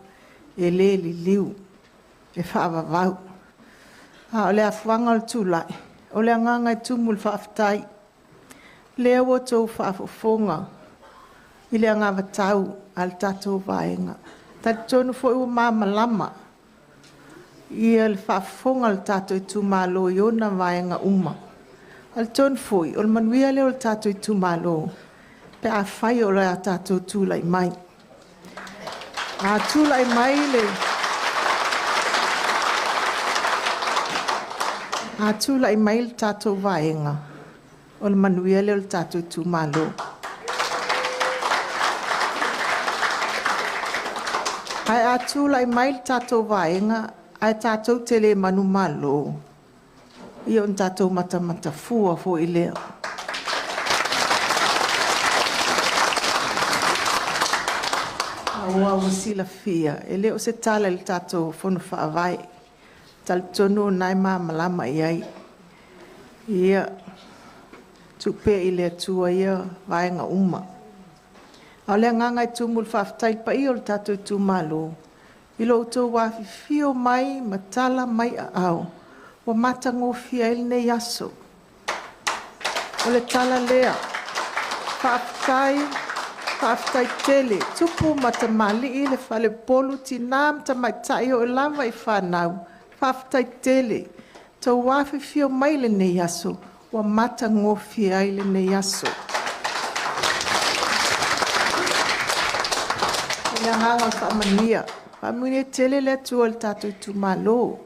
e le liliu, e faavavau. A o le afuaga o le tulai, o le agaga e tumu i le faafetai. O lea ua outou faafofoga i le anavatau a le tatou Vaega. E talitonu foi ua malamalama le faafofoga a le tatou itumalo i ona vaega uma. E talitonu foi, o le manuia lea o le tatou itumalo pe afai o le a tatou tulai mai. A tulai mai le tatou Vaega, o le manuia lea o le tatou itumalo. Ae a tulai mai le tatou Vaega ae tatou te le manumalo, ia ona tatou matamatafua foi lea. Aua ua silafia, e le o se tala i le tatou Fono Faavae, e talitonu o lena e malamalama i ai. Ia, tuu pea i le Atua ia vaega uma. A o le agaga e tumu i le faafetai i le paia o le tatou itumalo, i lo outou afifio mai ma tala mai aao, ua matagofie ai lenei aso. O le tala lea, faafetai, faafetai tele. Tupu ma tamalii, le faleupolu, tina ma tamaitai e oo lava i fanau, faafetai tele. Ua outou afifio mai i lenei aso, ua matagofie ai lenei aso. O le agaga o le faamanuia, faamanuia tele le Atua i le tatou itumalo.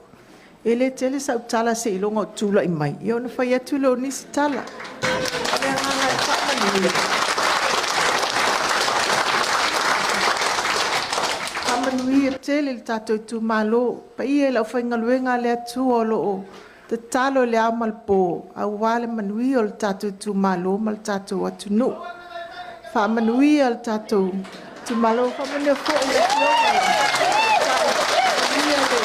E le tele sau tala seiloga ou te tulai mai ona fai atu lea o nisi tala. O le agaga e faamanuia, faamanuia tele i le tatou itumalo. Le paia i le aufaigaluega a le Atua o lo o tatalo i le ao ma le po aua le manuia o le tatou itumalo ma le tatou atunuu. Faamanuia le tatou itumalo, faamanuia foi i le Afioga i le Tamaitai, faamanuia le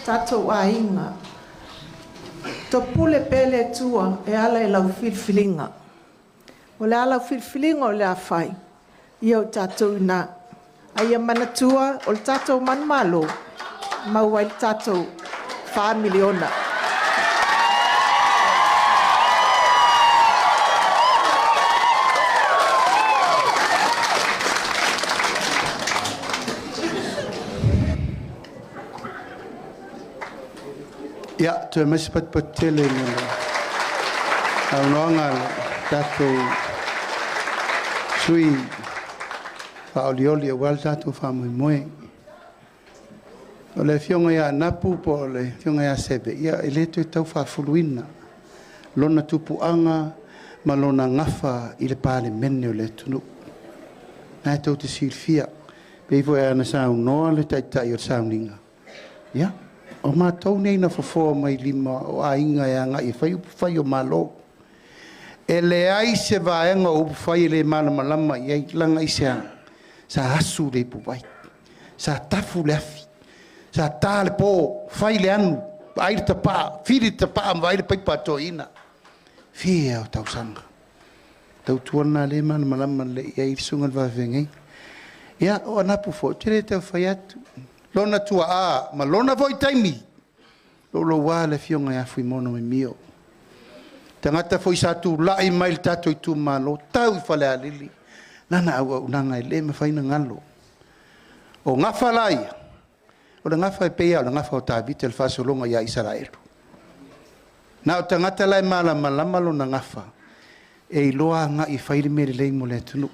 tatou aiga. Topule pea le Atua e ala i lau filifiliga. O le a lau filifiliga o le a fai, ia o tatou i ina. A ia manatua, o le tatou manumalo, e maua ai le tatou $4 miliona. Ia, toe aumai se patupatu tele i le saunoaga a le tatou sui usufono faaolioli aua le tatou faamoemoe. O le Afioga ia Anapu po o le Afioga ia Seve, ia e le toe tau faafuluina lona tupuaga ma lona gafa i le Palemene o le atunuu. O lena tou te silafia, pei foi ona saunoa le Taitai o le sauniga, ia, o matou nei na fofoa mai lima o aiga e agai e fai upufai o Malo. E leai se vaega o upufai e le malamalama i ai, leaga aisea? Sa asu le ipuvai, sa tafu le afi, sa ta le po, fai le anu, vaai le tapaa, fili le tapaa ma vaai le paipa a toeaiina. Fia o tausaga. Tautuana o lea e malamalama lelei i ai le susuga i le faafeagaiga. Ia, o Anapu foi, ou te le tau fai atu, lona tuaa ma lona foi taimi, louloua le Afioga ia Fuimaono Mimio, tagata foi sa tulai mai le tatou itumalo, tau i Falealili. Lana auaunaga e le mafai ona galo. O gafa la ia, o le gafa e pei lava o le gafa o Tavita i le faasologa ia Isaraelu. Na o tagata la e malamalama lona gafa, e iloa agai e fai le mea lelei mo le atunuu.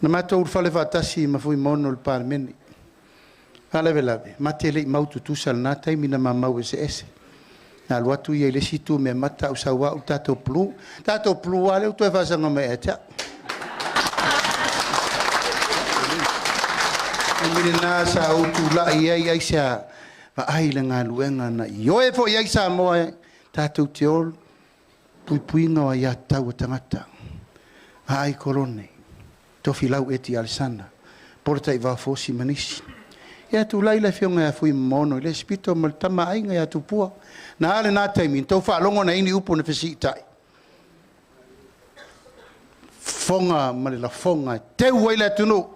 Na matou ulufale faatasi ma Fuimaono i le Palemene. Faalavelave, ma te le i mau tutusa i lena taimi na ma mau eseese. Na alu atu ia i le isi itu meamata ae ou sau au i le tatou blue. Tatou blue lava lea ua toe faasaga mai ia te au. O le taimi lena sa ou tulai ai aisea? Vaai i le galuega na ioe foi i ai Samoa tatou te o i le puipuiga o aiatatau a tagata. Vaai Kolone, Tofilau Eti Alesana, Polataivao Fosi ma nisi. Ia tulai le afioga ia Fuimaono i le isi pito ma le Tama a Aiga ia Tupua. Na a lena taimi? Na outou faalogo na i ai ni upu na fesiitai? Fofoga ma le lafoga e teu ai le atunuu.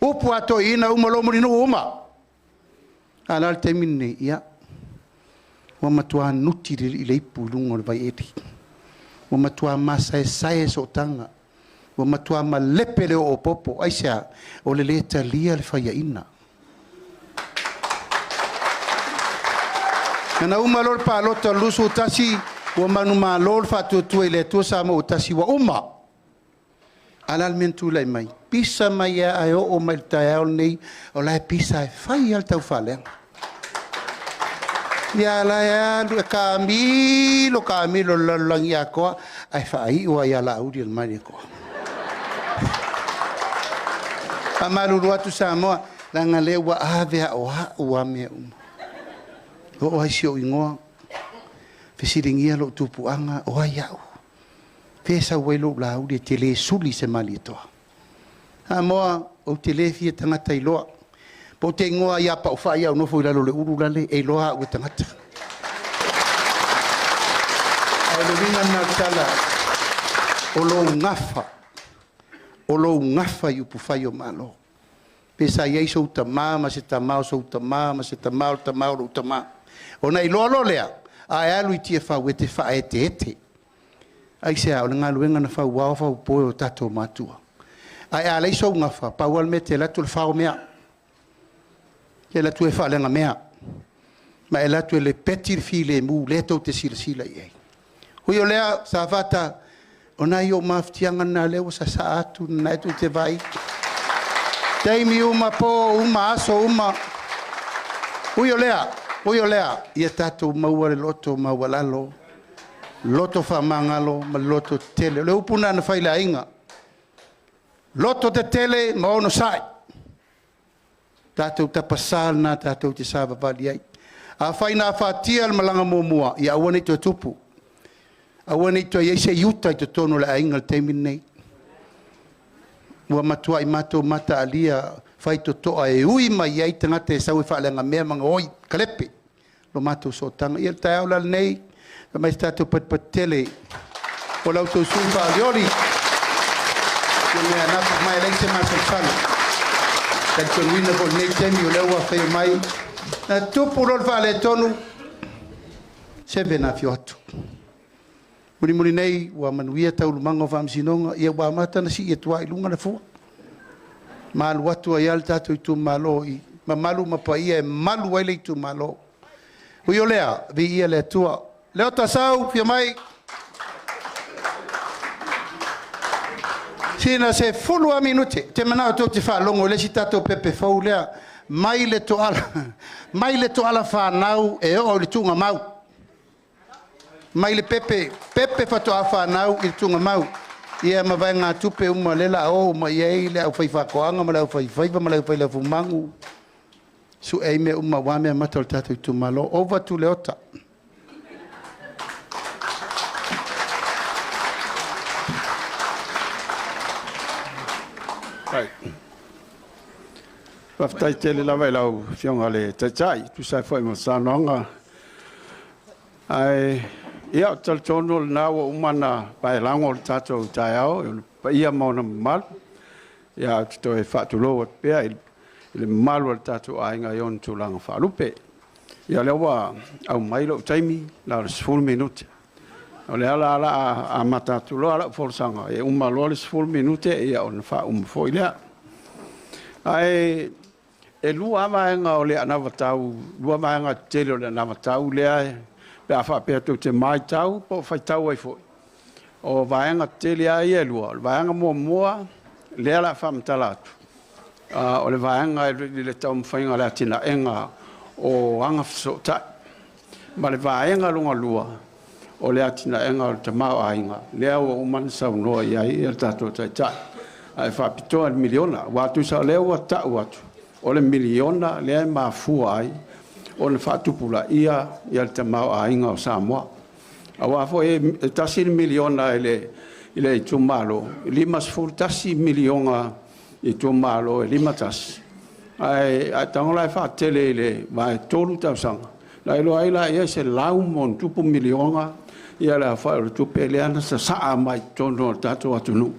Upu a toeaiina uma loa Mulinuu uma. A o le a le taimi lenei? Ia, ua matua nuti le alii le ipu i luga o le vaieli. Ua matua masaesae sootaga. Ua matua malepe le oopopo. Aisea? O le lē talia le faiaina. Na uma loa le palota o le 21, ua manumalo le Faatuatua i le Atua Samoa ua Tasi, ua uma. A o le a le mea na tulai mai? Pisa mai lava e oo mai i le taeao lenei, o la e pisa e fai lava le taufaaleaga. Ia o la e alu e taamilo taamilo i le lalolagi atoa, ae faaiu lava ia Laauli e le Malietoa. Faamalulu atu Samoa, leaga o lea ua ave lava o au lava mea uma. Oo lava i si ou igoa, fesiligia lou tupuaga, o ai au? Fea e sau ai lou Laauli e te le suli i se Malietoa? Samoa, ou te le fia tagata iloa. Po ou te igoa ia Paufai ae ou nofo i lalo o le ulu lale, e iloa au e tagata. Ae o le uiga lena o le tala, o lou gafa, o lou gafa i upufai o Malo. Pe sa i ai sou tama ma se tama o sou tama ma se tama o le tama o lou tama. Ona e iloa loa lea, a e alu i Tiafau, e te faaeteete. Aisea? O le galuega na fauao faupo e o tatou matua. Ae a leai sou gafa, pau lava le mea e te alu atu o le fao mea. E te alu atu e faaleaga mea. Ma e alu atu e lepeti le filemu lea tou te silasila i ai. Ui o lea, Safata, o nai ou mafatiaga na lea ua sasaa atu na e tou te vaai. Taimi uma, po uma, aso uma. Ui o lea, ui o lea, ia tatou maua le loto maualalo, loto faamagalo ma le loto tetele. O le upu lena na fai i le aiga. Loto tetele ma onosai. Tatou tapasa lena tatou te savavali ai. Afai na afatia le malaga muamua, ia aua ne i toe tupu. Aua ne i toe i ai se Iuta i totonu o le aiga i le taimi lenei. Ua matuai matou mataalia faitotoa e ui mai ai tagata e sau e faaleaga mea ma gaoi, kalepe lo matou sootaga. Ia le taeao la lenei, fai mai se tatou patipati tele o la outou sui faaolioli. Ia mea anapo mai e leai se masalosalo. Talitonuina foi i lenei taimi o lea ua afio mai. Na tupu loa le faaletonu, sefe na afio atu. Mulimuli nei ua manuia taualumaga o faamasinoga, ia ua amata ona sii atu lava i luga le fua. Ma alu atu ai lava le tatou itumalo i mamalu ma paia e malu ai le itumalo. Ui o lea, viia le Atua. Leota Sau, fia mai. Sina 10 lava minute, ou te manao tou te faalogo i le isi tatou pepe fou lea, mai le toala, mai le toala fanau e oo i le tuugamau. Mai le pepe, pepe faatoa fanau i le tuugamau. Ia ma vaegatupe uma lea o le a o uma i ai le aufaifaatoaga ma le aufaifaiva ma le aufailafumanu, sue ai mea uma aua meamata o le tatou itumalo. Ova tu Leota. Faafetai tele lava i lau Afioga i le Taitai e tusa ai foi ma saunoaga. Ae ia, ou te talitonu o lena ua uma ona paelago le tatou taeao i ona paia ma ona mamalu. Ia, ou te toe faatulou atu pea i le mamalu o le tatou aiga i ona tulaga faalupe. Ia, o lea ua aumai lou taimi, na o le 10 minute. O le ala ala a amata atu loa la'u folasaga e uma loa le 10 minute ia ona faauma fo'i lea. Ae e lua vaega o le anavatau, lua vaega tetele o le anavatau lea pe a faapea tou te maitau po o faitau ai fo'i. O vaega tetele lava ia e lua. O le vaega muamua lea o le a faamatala atu, o le vaega i le taumafaiga o le atinaega o agafesootai. Ma le vaega lona lua, o le atinaega o le tamaoaiga, lea ua uma ona saunoa i ai le tatou Taitai. Ae faapitoa i le miliona, aua tusa o lea ua tau atu, o le miliona lea e mafua ai ona faatupulaia le tamaoaiga o Samoa. Aua foi e $1 miliona i le itumalo, e $51 miliona itumalo e 51, ae tago la e faatele i le vae 3 tausaga, na iloa ai laia e $100+ miliona le aofai o le tupe lea na sasaa mai totonu o le tatou atunuu.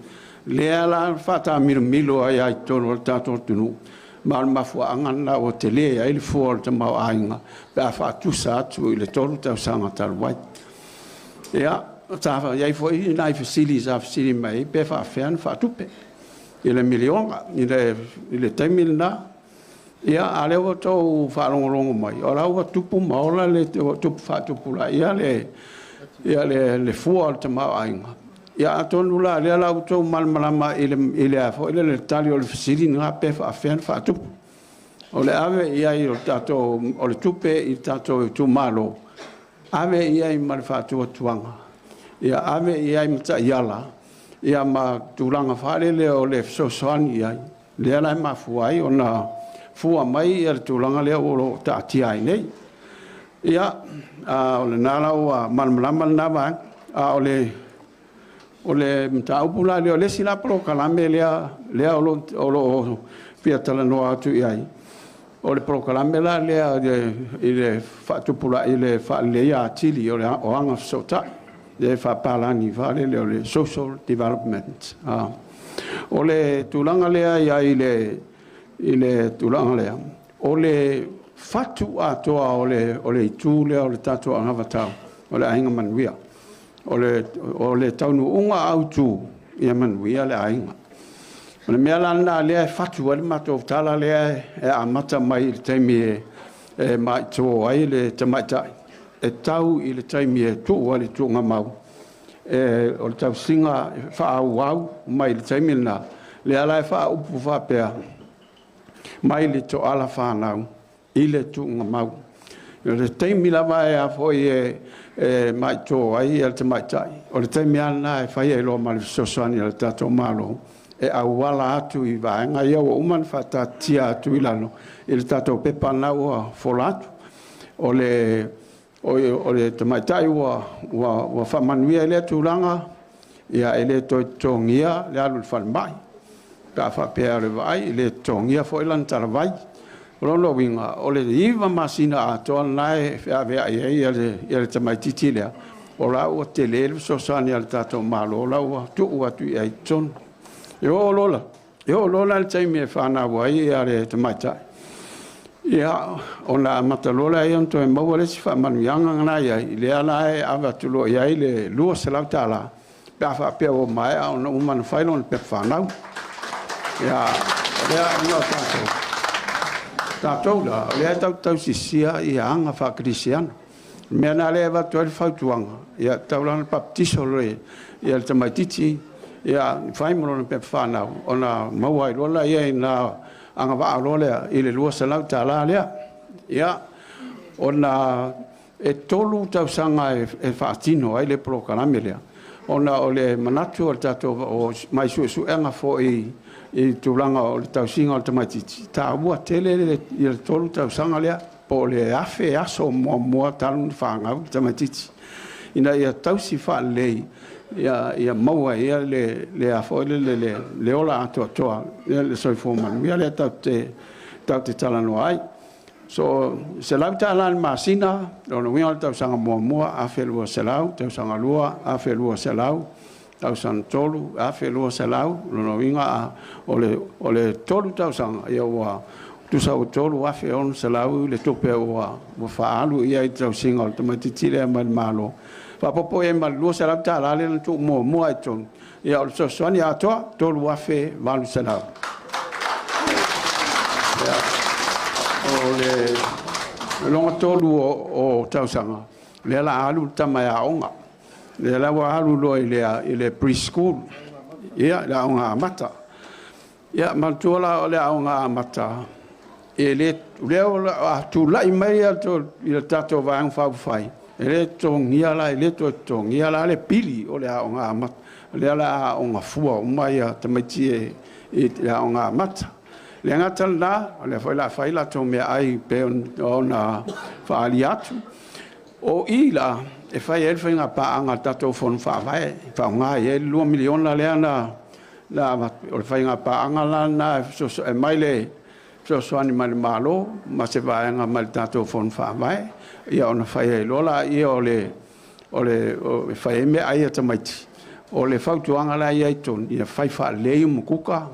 Lea la faataamilomilo ai i totonu o le tatou atunuu, ma o le mafuaaga lena ua tele ai le fua o le tamaoaiga pe a faatusa atu i le 3 tausaga talu ai. Ia, sa i ai foi nai fesili sa fesili mai pe faafefea ona faatupe i le miliona i le taimi lena. Ia, a o lea ua outou faalogologo mai, o la ua tupu ma ola le tupu faatupulaia le fua o le tamaoaiga. Ia, atonu la lea la ua outou malamalama i le foi le tali o le fesili lena pe faafefea ona faatupe. O le ave i ai o le tatou o le tupe i le tatou itumalo, ave i ai ma le faatuatuaga, ia ave i ai ma taiala, ia ma tulaga faalele o le fesoasoani i ai, lea la e mafua ai ona fua mai le tulaga lea o lo o taatia ai nei. Ia, o lena la ua malamalama lena vaega. A o le mataupu la lea, o le isi la polokalame lea o lo o fia talanoa atu i ai, o le polokalame la lea i le faatupulaia i le faaleleia atili o agafesootai, lea e faapalagi faalele o le social development. O le tulaga lea i ai i le tulaga lea, o le fatu atoa o le itu lea o le tatou anavatau, o le aiga manuia. O le taunuuga autu ia manuia le aiga. O le mea la lena lea e fatu ai le matou tala lea e amata mai i le taimi e maito ai le tamaitai, e tau i le taimi e tuu ai le tuugamau, o le tausiga faaauau mai le taimi lena, lea la e faaupu faapea, mai le toala fanau i le tuugamau. O le taimi lava e afoi e maito ai le tamaitai, o le taimi lava lena e fai ai loa ma le fesoasoani a le tatou Malo, e auala atu i vaega ia ua uma ona faataatitia atu i lalo i le tatou pepa lena ua fola atu. O le tamaitai ua faamanuia i lea tulaga, ia e le toe totogia le alu i le falemai, pe a faapea o le vaai, e le totogia foi lana talavai. O lona uiga, o le 9 masina atoa lena e feaveai ai le tamaitiiti lea, o la ua tele le fesoasoani a le tatou Malo, o la ua tuu atu i ai i totonu. E oo loa la le taimi e fanau ai le tamaitai, ia, ona amata loa lea ona toe maua le isi faamanuiaga na i ai, lea la e ave atu loa i ai le $200 pe a faapea ua maea ona uma ona fai lona pepa fanau. Ia, o lea ona tatou la, o lea e tautausisia ia aga faakerisiano. O le mea lena lea e avatu ai le fautuaga, ia tatau la ona baptiso loa le tamaitiiti, ia fai ma lona pepa fanau, ona maua ai loa laia i na agavaa loa lea i le $200 lea. Ia, ona e 3 tausaga e faatino ai le polokalame lea, ona o le manatu o le tatou mai suesuega foi i tulaga o le tausiga o le tamaitiiti, taua tele le 3 tausaga lea, po o le 1,000 aso muamua talu ona fanau le tamaitiiti, ina ia tausi faalelei ia maua ia le ola atoatoa, le soifua manuia lea tatou te talanoa ai. So, $100 le masina, lona uiga o le tausaga muamua, $1,200, tausaga lua, $1,200, tausaga tolu, $1,200, lona uiga o le 3 tausaga, ia ua tusa ua $3,600 le tupe ua faaalu i ai i tausiga o le tamaitiiti lea mai le Malo. Faapopo i ai ma le $200 lea na tuu muamua i totonu, ia o le fesoasoani atoa $3,800. Ia, o le lona tolu o tausaga, lea la alu le tama e aoga. Lea la ua alu loa i le preschool, ia, le aoga amata. Ia, manatua la o le aoga amata, e le, lea ua tulai mai i le tatou Vaega Faaupufai, e le totogia la, e le toe totogia la le pili o le aoga amata. O lea la aoga fua uma ia tamaiti i le aoga amata. Le gata lena, o lea foi la fai latou meaai pei ona faaalia atu. O i la, e fai ai le faiga paaga a le tatou Fono Faavae, e faaaoga i ai le $2 miliona lea na o le faiga paaga la lena e mai le fesoasoani mai le Malo ma se vaega mai le tatou Fono Faavae, ia ona fai ai loa laia o le fai ai meaai a tamaiti. O le fautuaga la e i ai i totonu, ia fai faalelei umukuka,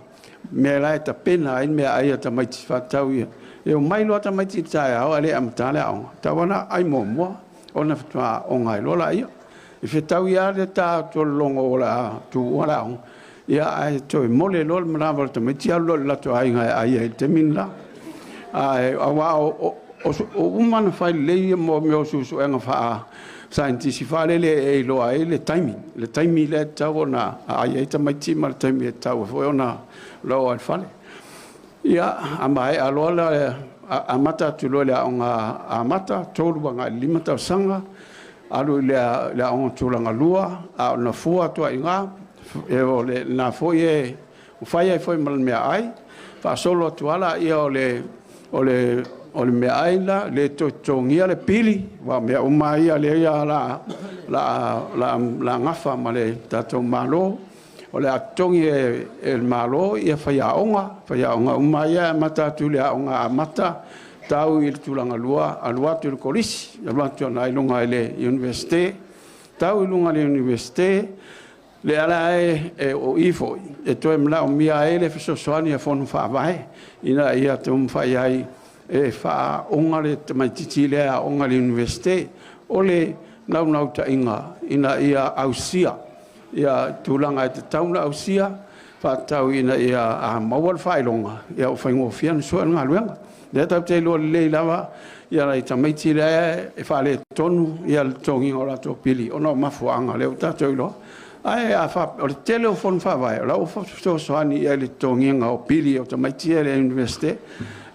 mea la e tapena ai meaai a tamaiti faatatau ia. E omai loa tamaiti i le taeao ae le amata le aoga, tatau ona aai muamua ona faatoa aoga ai loa laia. E fetaui lava le ta tolologo o le a tuua le aoga, ia ae toe mole loa le manava o le tamaiti alu loa i le latou aiga e ai ai i le taimi lena. Ae aua o uma ona fai lelei mea o suesuega faa-saienitisi faalele e iloa ai le taimi, le taimi lea e tatau ona aai ai tamaiti ma le taimi e tatau foi ona loa i le fale. Ia, a maea loa le amata atu loa le aoga amata, 3 agai i le 5 tausaga, alu i le aoga tulaga lua, a ona fua atu ai i ina, e o le na foi e fai ai foi ma le meaai, faasolo atu lava laia o le meaai la, le toe totogia le pili, aua o mea uma ia lea la gafa ma le tatou Malo. O le a totogi e le Malo ia faiaoga, faiaoga uma ia e amata atu i le aoga amata, tau i le tulaga lua, alu atu i le kolisi, alu atu i luga i le Iunivesite, tau i luga i le Iunivesite, le ala e o i foi, e toe manaomia ai le fesoasoani a Fono Faavae, ina ia taumafai ai e faaoga le tamaitiiti lea aoga i le Iunivesite. O le naunautaiga ina ia ausia ia tulaga e tatau ona ausia, faatatau ina ia maua le faailoga, ia ua faigofie ona sue le galuega. Lea tatou te iloa lelei lava ia nai tamaiti lea e faaletonu ia le totogiina o latou pili ona o mafuaaga lea ua tatou iloa. Ae o le tele o Fono Faavae, o la ua fesoasoani i ai i le totogiina o pili o tamaiti ia i le Iunivesite.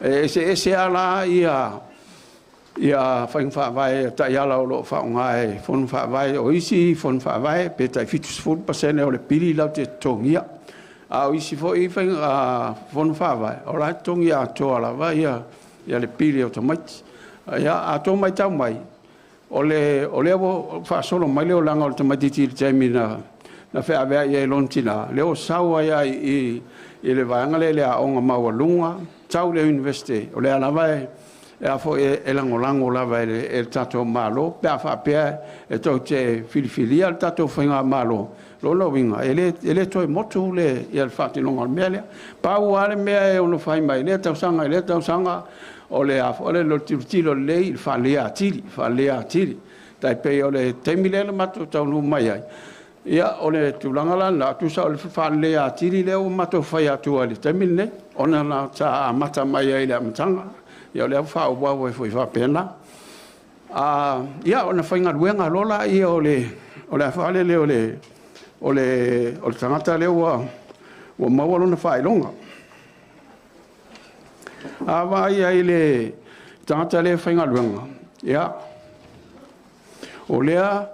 E eseese lava la ia faiga faavae taiala o lo o faaaoga e Fono Faavae. O isi Fono Faavae pe tai 70% o le pili latou te totogia. A o isi foi faiga Fono Faavae, o la e totogia atoa lava ia le pili o tamaiti. Ia, a tou matau mai, o lea ua faasolo mai le olaga o le tamaitiiti i le taimi na feaveai ai lona tina, lea ua sau ai i le vaega lea i le aoga maualuga, sau i le Iunivesite, o lea lava e lagolago lava e le tatou Malo, pe a faapea e tou te filifilia le tatou faigamalo, lona uiga, e le toe motu le faatinoga o le mea lea. Pau lava le mea e ono fai mai, lea tausaga i lea tausaga, o le tilotilo lelei i le faaleleia atili, faaleleia atili. Tai pei o le taimi lea na matou taunuu mai ai, ia, o le tulaga la lena, tusa o le faaleleia atili lea ua matou fai atu ai i le taimi lenei, ona na sa amata mai ai i le amataga. Ia, o lea ua faaauau ai foi faapena. Ia, ona faigaluega loa laia o le afalele o le tagata lea ua maua lona faailoga. A vaai ai le tagata lea faigaluega, ia, o lea,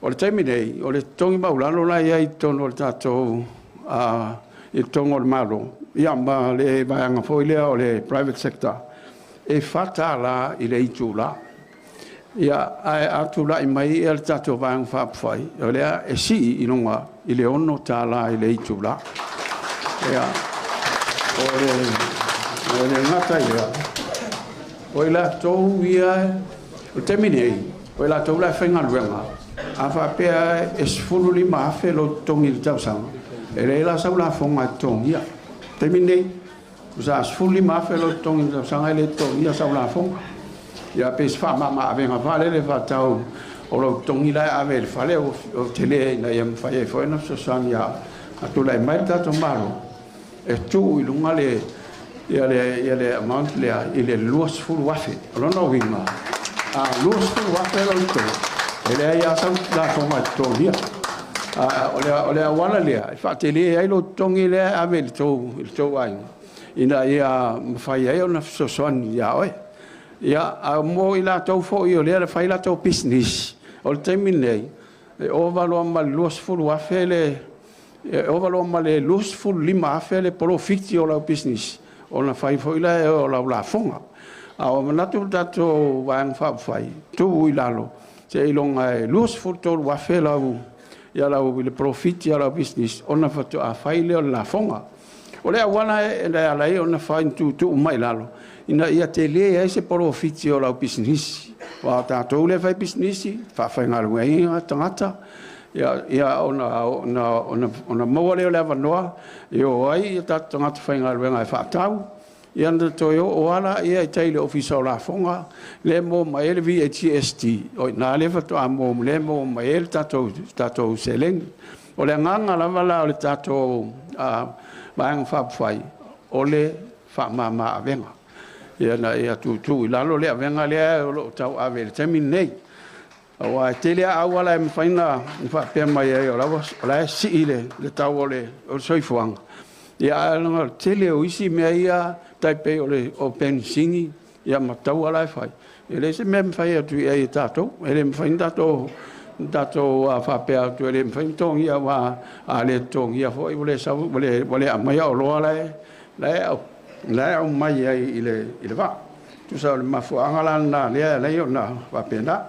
o le taimi nei, o le totogi maualalo la e i ai i totonu o le tatou, i totonu o le Malo, ia, ma le vaega foi lea o le private sector, e $4 i le itula. Ia, ae a tulai mai le tatou Vaega Faaupufai, o lea e sii i luga i le $6 i le itula. Ia, o le gata i lea, o i latou ia, o le taimi nei, o i latou la e faigaluega, a faapea e 15,000 lou totogi i le tausaga, e leai la sau lafoga e totogia. O le taimi nei, sa 15,000 lou totogi i le tausaga e le totogia sau lafoga. Ia, pe se faamama-avega faalele faatau O lou totogi la e ave i le fale ua tele ina ia mafai ai foi ona fesoasoani a tulai mai le tatou Malo e tuu i luga le ia le ia le amount lea i le $20,000. O lona uiga, a $20,000 lou totogi, e leai lava sau lafoga e totogia. O le auala lea e faatele ai lou totogi lea e ave i le tou aiga ina ia mafai ai ona fesoasoani ia oe. Ia, a mo i latou foi o lea e fai latou pisinisi, o le taimi lenei, e ova loa ma le $20,000 le e ova loa ma le $25,000 le polofiti o lau pisinisi, ona fai foi lea o lau lafoga. A o manatu le tatou Vaega Faaupufai, tuu i lalo seiloga e $23,000 lau ia lau le polofiti o lau pisinisi ona faatoa fai lea o le lafoga. O le auala e ala ai ona fai tuutuu mai lalo, ina ia tele ai se polofiti o lau pisinisi. Aua o tatou lea e fai pisinisi, faafaigaluegaina tagata, ia ona maua lea o le avanoa e o ai tatou tagata faigaluega e faatau, ia ona toe oo lava lea i tai i le Ofisa o Lafoga lea e maua mai ai le VAGST, o i ina lea faatoa maua mai ai le tatou seleni. O le agaga lava la o le tatou Vaega Faaupufai, o le faamama avega. Ia ina ia tuutuu i lalo le avega lea o lo o tauave i le taimi lenei. Aua e tele lava auala e mafai ona faapea mai ai o la e sii le tau o le soifuaga. Ia ae o le tele o isi mea ia tai pei o le penisini ia ma taua la e fai. E leai se mea e mafai atu i ai e tatou. E le mafai ona tatou faapea atu e le mafai ona totogia aua a le totogia foi ua le aumaia oloa la e aumai ai i le vaa. Tusa o le mafuaaga la lena lea e ala ai ona faapena.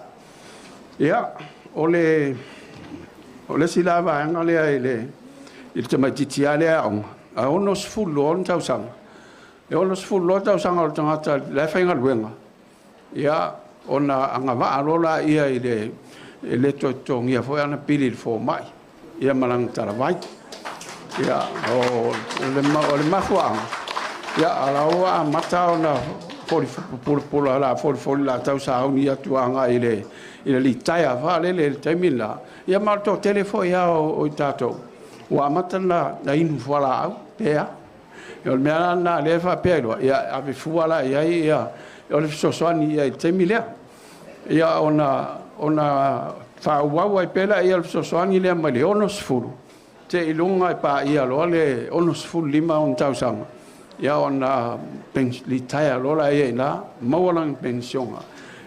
Ia, o le isi la vaega lea i le tamaitiiti lava lea e aoga, a 62 tausaga, e 62 tausaga o le tagata la e faigaluega, ia, ona agavaa loa lea i le toe totogia foi ana pili i le fomai, ia ma lana talavai. Ia, o le mafuaaga, ia, a la ua amata ona pulapula la folifoli la tausauni atu agai i le litaea faalele i le taimi lena, ia ma o le toatele foi lava o i tatou ua amata na inu fualaau pe a. O le mea lena lea e faapea ai loa, ia ave fua la i ai ia o le fesoasoani i ai i le taimi lea. Ia ona faaauau ai pea lea o le fesoasoani lea mai le 60 seiloga e paia loa le 65 ona tausaga, ia ona litaea loa la ia i ina, maua lana penisiona.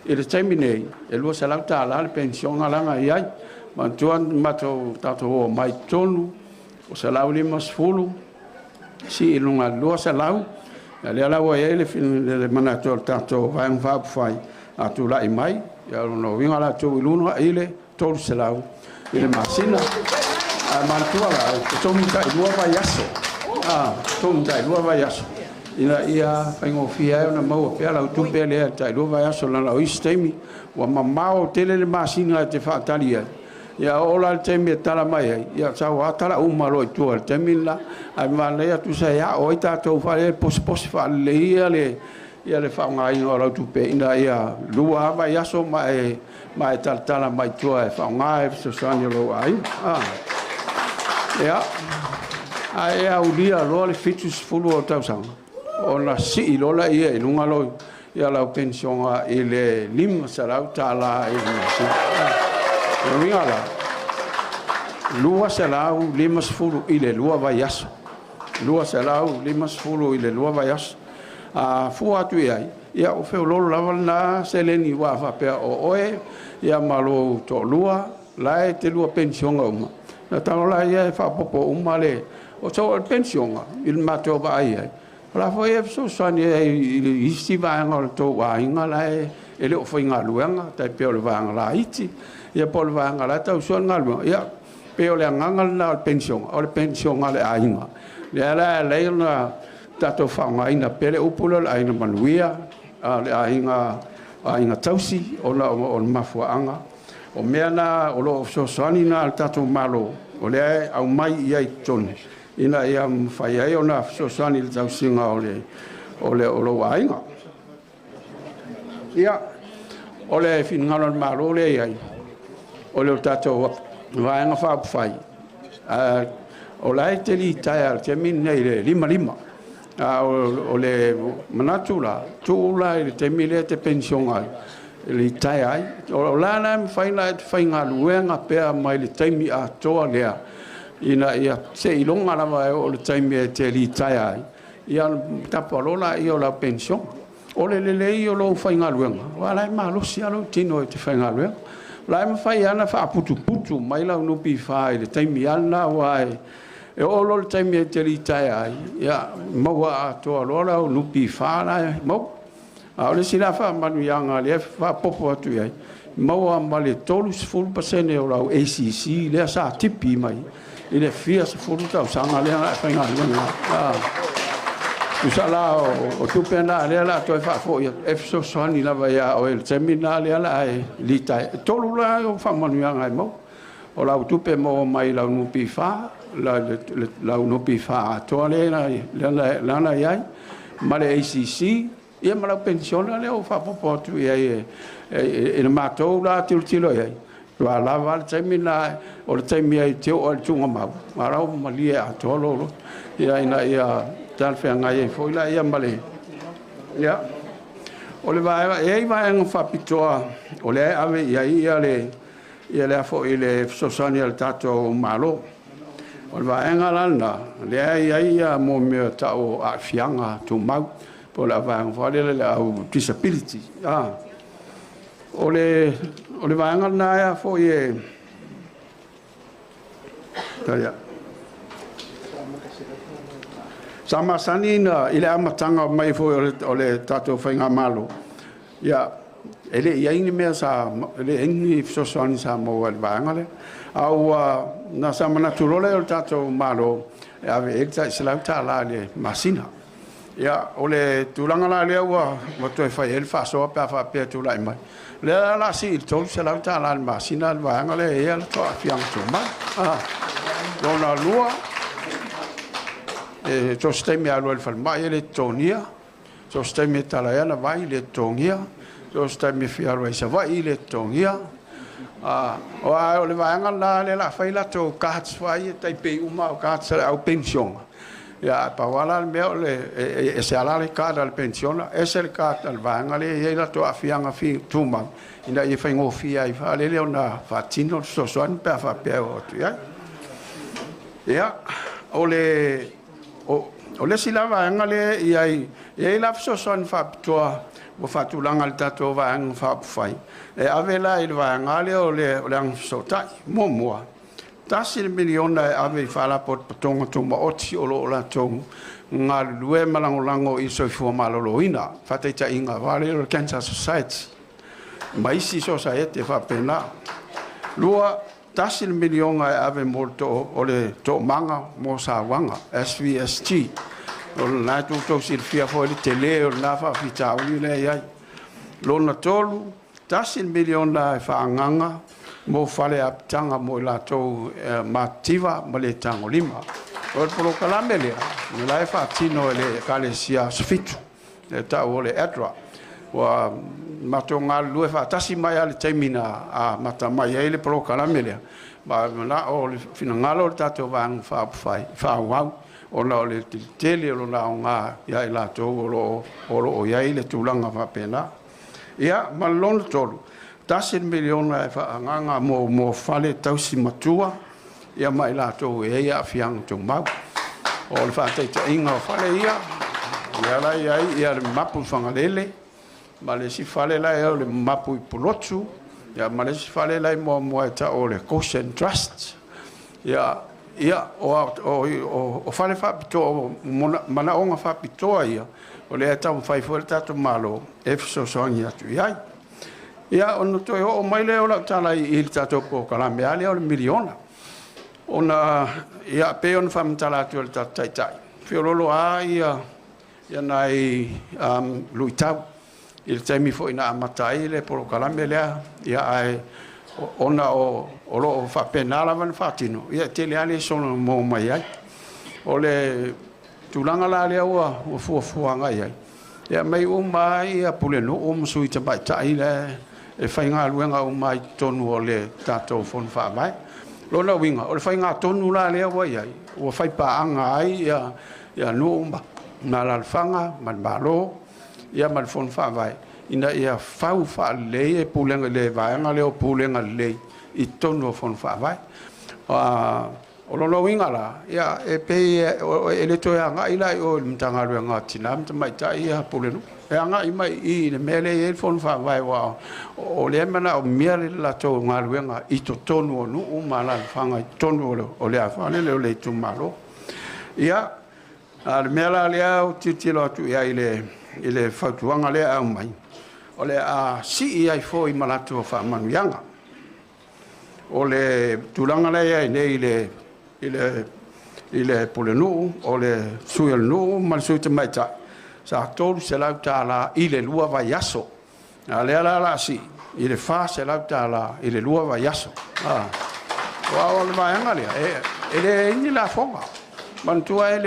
I le taimi nei, e $200 le penisiona lana e i ai. Manatua matou tatou o mai totonu, o 150, sii i luga 200, ia lea la ua i ai le manatu o le tatou Vaega Faaupufai a tulai mai, ia lona uiga la tuu i luga i le 300 i le masina. A manatua la, e totogi tailua vaiaso. Totogi tailua vaiaso. Ina ia faigofie ai ona maua pea lau tupe lea tailua vaiaso lana o isi taimi, ua mamao tele le masina e te faatali ai. Ia o la le taimi e tala mai ai, ia sau a tala uma loa i tua i le taimi lena, ae manaia tusa e ao ai tatou fale posiposi faalelei ia le faaaogaina o lau tupe ina ia lua lava vaiaso ma e talatala mai tua e faaaoga e fesoasoani o lou aiga. Ia, ae aulia loa le 70 o tausaga, ona sii loa laia i luga loa ia lau penisiona i le $500 i le masina. O le uiga la, 250 i le lua vaiaso. 250 i le lua vaiaso. A fua atu i ai, ia o feololo lava lena seleni ua faapea o oe, ia ma lou toalua, la e te lua penisiona uma. Na talo la ia e faapopo uma le o so o le penisiona i le matou vaai ai. O la foi e fesoasoani ai i le isi vaega o le tou aiga la e le o faigaluega, tai pei o le vaega laiti, ia po o le vaega la e tausoa le galuega. Ia, pei o le agaga lena o le penisiona a le aiga. Lea la e alai ona tatou faaaogaina pea le upu lea o le aiga manuia, le aiga tausi, ona o le mafuaaga. O mea na o lo o fesoasoani na le tatou Malo, o lea e aumai i ai i totonu, ina ia mafai ai ona fesoasoani i le tausiga o lou aiga. Ia, o le finagalo o le Malo lea e i ai, O le tatou vaega faaupufai, o la e te litaea i le taimi lenei i le 55. A o le manatu la, tuu la i le taimi lea e te penisione ai, litaea ai. O la e mafai ona e faigaluega pea mai le taimi atoa lea, ina ia seiloga lava e oo i le taimi e te litaea ai, ia tapa loa lea o lau penisione. O le lelei o lou faigaluega, aua o la e malosi lava lou tino e te faigaluega. O la e mafai lava ona faaputuputu mai lau NPF i le taimi lava lena, aua e oo loa i le taimi e te litaea ai, ia maua atoa loa lau NPF la e maua. A o le isi la faamanuiaga lea e faaopoopo atu i ai, maua ma le 30% o lau ACC lea sa tipi mai i le fia sefulu tausaga lea na e faigaluega ai. Tusa la o tupe na lea o le a toe faafoi atu, e fesoasoani lava ia oe i le taimi lena lea o le a e litaea. E 3 la au faamanuiaga e maua. O lau tupe maua mai lau NPF, lau NPF atoa lea na i ai, ma le ACC, ia ma lau penisione lea ua faaopoopo atu i ai e le matou la tilotilo i ai. Ua lava le taimi na, o le taimi ai te oo ai i le tuugamau, a la ua malie atoa lou loto. Ia ina ia talafeagai ai foi la ia ma le... Ia, o le vaega, e i ai vaega faapitoa o lea e ave i ai ia le ia lea foi le fesoasoani a le tatou Malo. O le vaega la lena, lea e i ai ia mo mea tau o aafiaga tumau, po o le vaega foi lea le au disability. O le vaega lena foi e... Sa masani i le amataga mai foi o le tatou faigamalo, ia, e le i ai ni mea sa, e le i ai ni fesoasoani sa maua i le vaega lea. A ua, na sa manatu loa lea o le tatou Malo e ave i ai le $100 i le masina. Ia, o le tulaga la lea ua toe fai ai le faasoa pe a faapea e tulai mai. O lea la sii i le $300 i le masina le vaega lea e i ai le aafiaga tumau. Lona lua, e so o se taimi e alu ai i le falemai e le totogia, so o se taimi e tala ai ana vai e le totogia, so o se taimi e fia alu ai i Savaii e le totogia. O le vaega lena lea o le a fai latou cards foi e taipei uma o cards a le au penisione. Ia, pau lava la le mea o le ese lava le card a le penisione, ese le card a le vaega lea e i ai latou aafiaga tumau, ina ia faigofie ai faalele ona faatino le fesoasoani pe a faapea e oo atu i ai. Ia, o le isi la vaega lea e i ai, e i ai la fesoasoani faapitoa ua faatulaga i le tatou vaega faaupufai, e ave la i le vaega lea o le agafesootai. Muamua, $1 miliona e ave i faalapotopotoga tumaoti o lo o latou galulue ma lagolago i soifua maloloina, faataitaiga vale o le Cancer Society, ma isi sosaiete faapena. Lua, $1 miliona e ave mo le toomaga mo sauaga, SVSG. O lena e tou silafia foi le tele o lena faafitauli lea e i ai. Lona tolu, $1 miliona e faaagaga mo fale apitaga mo i latou matitiva ma le tagolima. O le polokalame lea, o la e faatino e le Ekalesia Aso Fitu, e tau o le ADRA. Ua matou galulue faatasi mai lava le taimi na amata mai ai le polokalame lea, ma o le finagalo o le tatou vaega faaupufai, faaauau, ona o le tele o lona aoga ia i latou o lo o i ai le tulaga faapena. Ia, ma le lona tolu, $1 miliona e faaagaga mo fale tausi matua ia ma i latou e i ai aafiaga tumau. O le faataitaiga o fale ia, ia la i ai ia le mapu i Fagalele, ma le isi fale la e o le mapu i Pulotu, ia ma le isi fale la i Moamoa e tau o le Goshen Trust. Ia, o fale faapitoa, o manaoga faapitoa ia, o lea e taumafai foi le tatou Malo e fesoasoani atu i ai. Ia, ona toe oo mai lea o lau tala i le tatou polokalame lea o le miliona. Ona, ia, pei ona faamatala atu e le tatou taitai, feoloolo lava ia nai luitau i le taimi foi na amata ai le polokalame lea, ia, ae ona o lo o faapena lava na faatino, ia, e tele lava le sola mo mai ai. O le tulaga la lea ua fuafua agai ai, ia, mai uma ai ia pulenuu ma sui tamaitai lea e faigaluega uma ai i totonu o le tatou Fono Faavae. Lona uiga, o le faigatonu la lea ua i ai, ua faipaaga ai ia nuu ma alaalafaga ma le Malo ia ma le Fono Faavae ina ia fau faalelei e pulega i le vaega lea o pulega lelei i totonu o Fono Faavae. O lona uiga la, ia, e pei e le toe agai la i o i le Matagaluega o Tina ma Tamaitai ia Pulenuu. E agai mai i le mea lea e i ai le Fono Faavae, aua o lea e manaomia le latou galuega i totonu o nuu ma alaalafaga i totonu o le afioaga o le itumalo. Ia, a le mea la lea ou tilotilo atu i ai i le fautuaga lea e aumai, o le a sii ai foi ma latou faamanuiaga. O le tulaga lea e i ai nei i le Pulenuu, o le sui o le nuu ma le sui tamaitai, sa $300 i le 2 vaiaso. A lea la o le a sii i le $400 i le 2 vaiaso. Aua o le vaega lea, e leai ni lafoga. Manatua e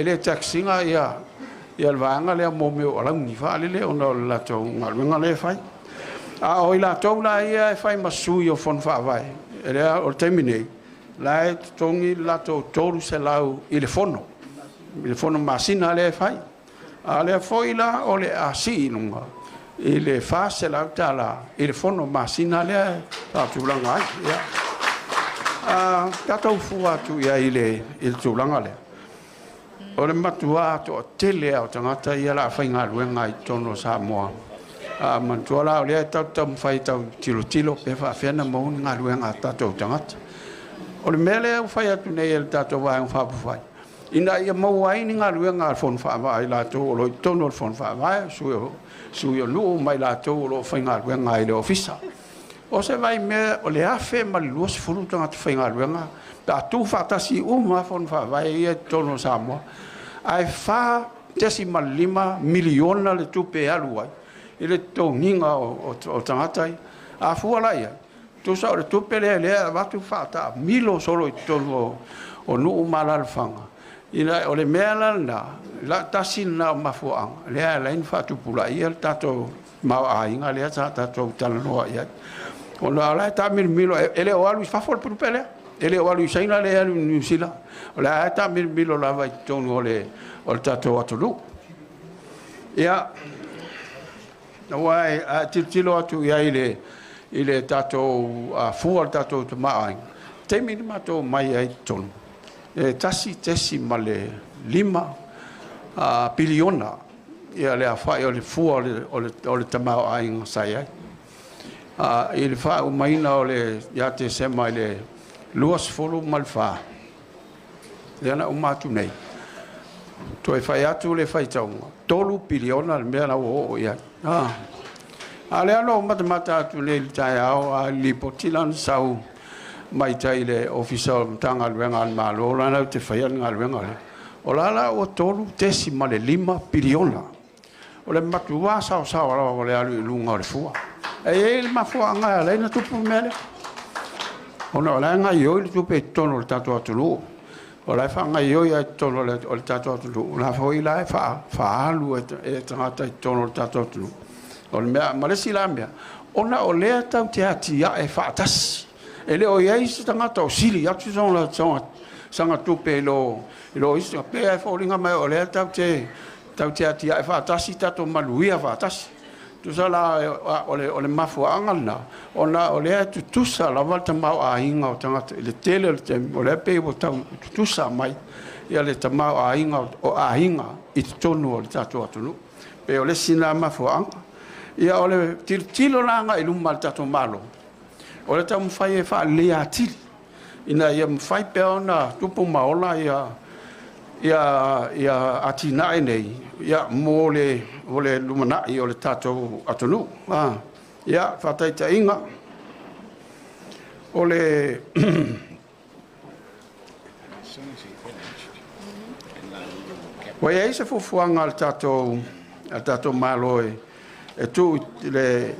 le tax ina ia le vaega lea mo mea o alauni faalele ona o le latou galuega lea e fai. A o i latou la ia e fai ma sui o Fono Faavae, o le taimi nei, la e totogi le latou $300 i le fono masina lea e fai. A lea foi la o le a sii i luga i le $400 i le fono masina lea e faatulaga ai. Ia. Tatou fua atu i ai i le tulaga lea. O le matua toatele o tagata ia la faigaluega i totonu o Samoa. Manatua la o lea e taumafai tau tilotilo pe faafefea ona maua ni galuega a tatou tagata. O le mea lea ua fai atu nei e le tatou Vaega Faaupufai, ina ia maua ai ni galuega a le Fono Faavae i latou o lo o i totonu o le Fono Faavae, sui o nuu ma i latou o lo o faigaluega ai i le Ofisa. O se vaimea o le 1,020 tagata faigaluega pe a tuufaatasi uma Fono Faavae ia i totonu o Samoa, ae $4.5 miliona le tupe e alu ai i le totogiina o tagata ia. A fua la i ai, tusa o le tupe lea e avatu faataamilo solo i totonu o nuu ma alaalafaga. O le mea la lena, la tasi lena o mafuaaga lea e ala ai ona faatupulaia le tatou maoaiga lea sa tatou talanoa i ai. Ona o la e taamilomilo, e le o alu i fafo le tupe lea, e le o alu i Saina, le alu i Niu Sila, o la e taamilomilo lava i totonu o le tatou atunuu. Ia, aua a tilotilo atu i ai i le tatou fua o le tatou tamaoaiga, taimi ni matou mai ai i totonu, e 1.5 piliona ia le aofai o le fua o le tamaoaiga sa i ai. I le faaumaina o le ia Tesema i le 24, lea na uma atu nei, toe fai atu le faitauga, 3 piliona le mea la ua oo i ai. A lea no matamata atu nei le taeao a lipoti lana sau mai tai le Ofisa o Matagaluega a le Malo lana te faia le galuega lea. O la la ua 3.5 piliona. O le matua saosaoa lava o le alu i luga o le fua. E i ai le mafuaaga e ala ai ona tupu le mea lea. Ona o la e gaioi le tupe i totonu o le tatou atunuu. O la e faagaioi ai i totonu o le tatou atunuu. O la foi la e faaalu e tagata i totonu o le tatou atunuu. O le mea, ma le isi la mea, ona o lea tau te atiae faatasi. E le o i ai se tagata o sili atu sanga tupe i lo isi. Pe ai foliga mai o lea tau te atiae faatasi, tatou manuia faatasi. Tusa la o le mafuaaga lena, ona o lea tutusa lava le tamaoaiga o tagata i le tele o le taimi, o lea pei ua tau tutusa mai ia le tamaoaiga o aiga i totonu o le tatou atunuu. Pe o le isi lena mafuaaga. Ia o le tilotilo la agai i luma le tatou Malo, o le taumafai e faaleleia atili, ina ia mafai pea ona tupu ma ola ia atinae nei ia mo le lumanai o le tatou atunuu. Ia faataitaiga o le ua i ai se fuafuaga a le tatou Malo e tuu i le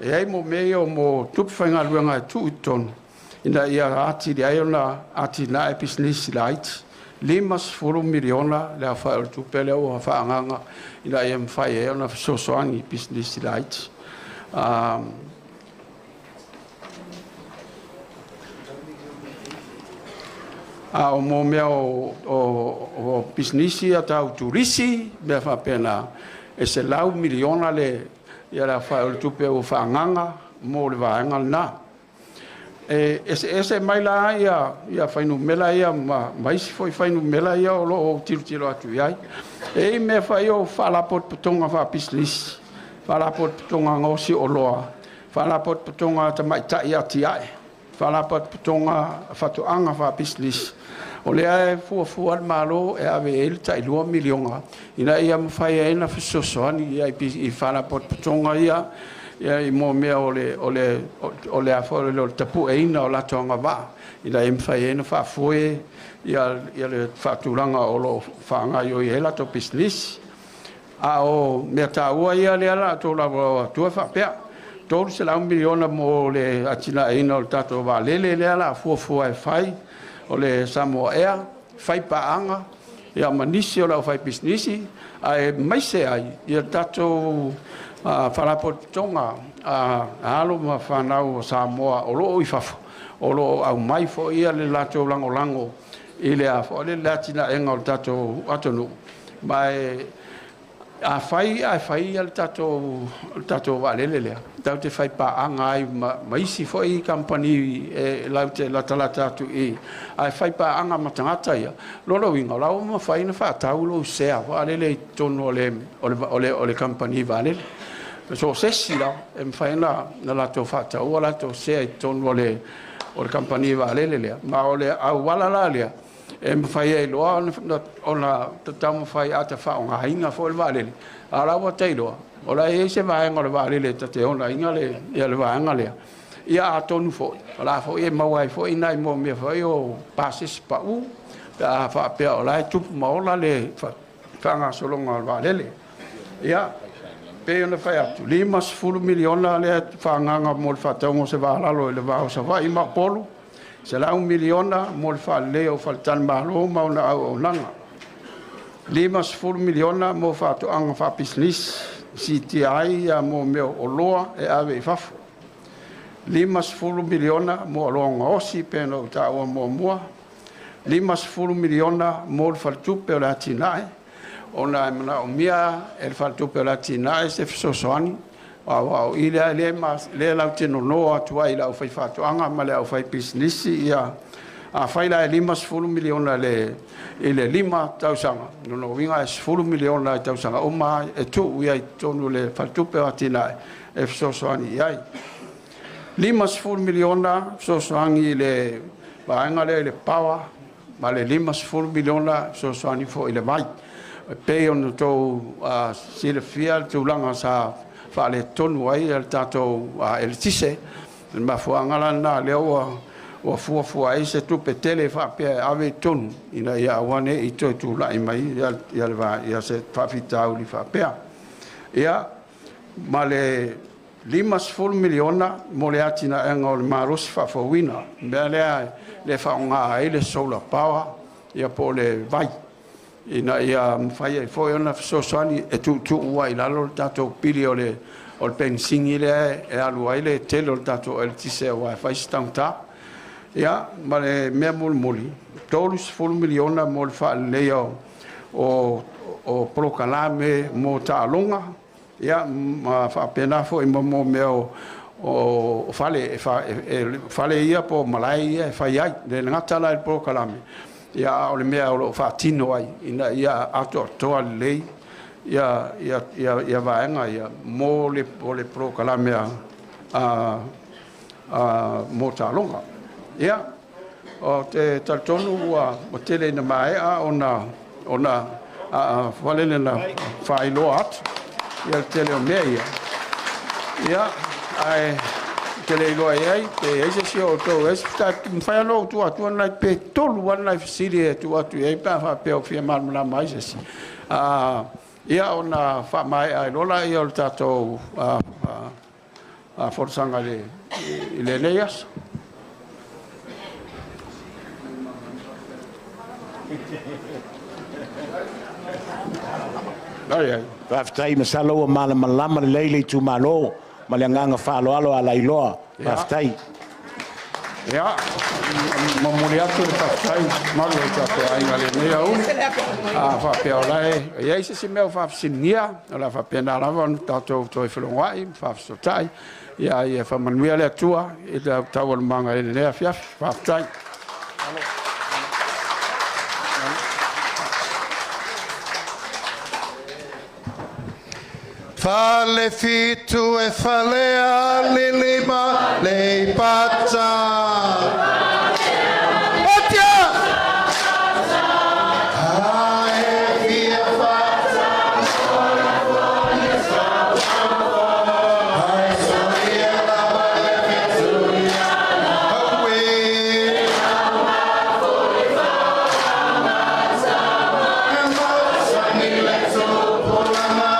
e ai mo mea ia mo tupe faigaluega e tuu i totonu ina ia atili ai ona atinae pisinisi laiti. 50 miliona le aofai o le tupe lea ua faaagaaga ina ia mafai ai ona fesoasoani i pisinisi laiti. A o mo mea o pisinisi a tau turisi, mea faapena, e $100 miliona le ia la fa o le tupe o faagaga mo le vaega lena. E ese mai la ia fuainumera ia ma isi foi fuainumera ia o lo o tilotilo atu i ai. E i mea fai o faalapotopotoga faapisinisi, faalapotopotoga gaosi oloa, faalapotopotoga tamaitai atiae, faalapotopotoga faatoaga faapisinisi. O lea e fuafua le Malo e ave ai le tai $2 miliona ina ia mafai ai ona fesoasoani i faalapotopotoga ia i mo mea o le tapueina o latou agavaa ina ia mafai ai ona faafoe ia le faatulaga o lo o faagaoioi ai latou pisinisi. A o mea taua ia lea la tou lava atua faapea $300 miliona mo le atinaeina o le tatou vaalele lea la fuafua e fai o le Samoa Air, fai paaga ia ma nisi o le aufai pisinisi, ae maise ai ia tatou faalapotopotoga alo ma fanau o Samoa o lo o i fafo, o lo o aumai foi ia le latou lagolago i le atinaega o le tatou atunuu. Ma a fai le tatou vaalele lea, tatou te fai paaga ai ma isi foi kamupani e laute latalata atu i, ae fai paaga ma tagata ia, lona uiga o la ua mafai ona faatau lou sea vaalele i totonu o le kamupani vaalele. So sesi la e mafai ona latou faataua latou sea i totonu o le kamupani vaalele lea, ma o le auala la lea e mafai ai loa ona taumafai ata faaaogaina foi le vaalele. A la ua tailoa, o la e i ai se vaega o le vaalele e tate onaina le vaega lea. Ia atonu foi, o la foi e maua ai foi nai mo mea foi o pasese pau, pe a faapea o la e tupu ma ola le faagasologa o le vaalele. Ia, pei ona fai atu, $50 miliona lea faagaga mo le faatauga o se vaalalo i le va o Savaii ma Upolu, $100 miliona mo le faaleleia o faletalimalo ma ona auaunaga, $50 miliona mo faatoaga faapisinisi, siitia ai mo mea o oloa e ave i fafo, $50 miliona mo oloa gaosi pei ona ou taua muamua, $50 miliona mo le faletupe o le atinae, ona e manaomia e le faletupe o le atinae se fesoasoani, aua o i lea lea latou te nono atu ai i le aufaifaatoaga ma le aufaipisinisi. Ia a fai la e $50 miliona i le 5 tausaga, lona uiga e $10 miliona i tausaga uma e tuu i ai i totonu o le faletupe o atinae e fesoasoani i ai. $50 miliona fesoasoani i le vaega lea i le power, ma le $50 miliona fesoasoani foi i le vai. E pei ona outou silafia le tulaga sa faaletonu ai le tatou eletise, le mafuaaga la lena lea ua fuafua ai se tupe tele faapea e ave i totonu ina ia aua ne i toe tulai mai ia se faafitauli faapea. Ia, ma le $50 miliona mo le atinaega o le malosi faafouina, mea lea le faaaoga ai le solar power ia po o le vai, ina ia mafai ai foi ona fesoasoani e tuutuu ai i lalo le tatou pili o le penisini lea e alu ai le tele o le tatou eletise aua e fai si taugata. Ia, ma le mea mulimuli, $30 miliona mo le faaleleia o polokalame mo taaloga, ia, ma faapena foi ma mo mea o fale, fale ia po o malae ia e fai ai. Le gata la i le polokalame, ia, a o le mea o lo o faatino ai ina ia atoatoa lelei ia vaega ia mo le polokalame a mo taaloga. Ia, o te talitonu ua tele ina maea ona falele na faailoa atu ia le tele o mea ia. Ia, ae tele iloa i ai, pe i ai se si o outou e mafai ona ou tuu atu nai pe 3 lava nai fesili e tuu atu i ai pe a faapea o fia malamalama ai se isi. Ia, ona faamaea ai loa lea o le tatou folasaga i lenei aso. Ai. Faafetai masalo ua malamalama lelei le itumalo Ma le agaga faaaloalo Alailoa. Faafetai. Ia, momoli atu le faafetai mamalu o le tatou aiga i lenei aoauli. A faapea o la e i ai se isi mea o faafesiligia, o le a faapena lava ona tatou toe felogoai ma faafesootai. Ia, ia faamanuia le Atua i le taualumaga i lenei afiafi. Faafetai. Fale fitu e fale a lilima le pata. Patia! Ae fia fata. Ai soia lava le fitu. Aue. Masani le tupulaga.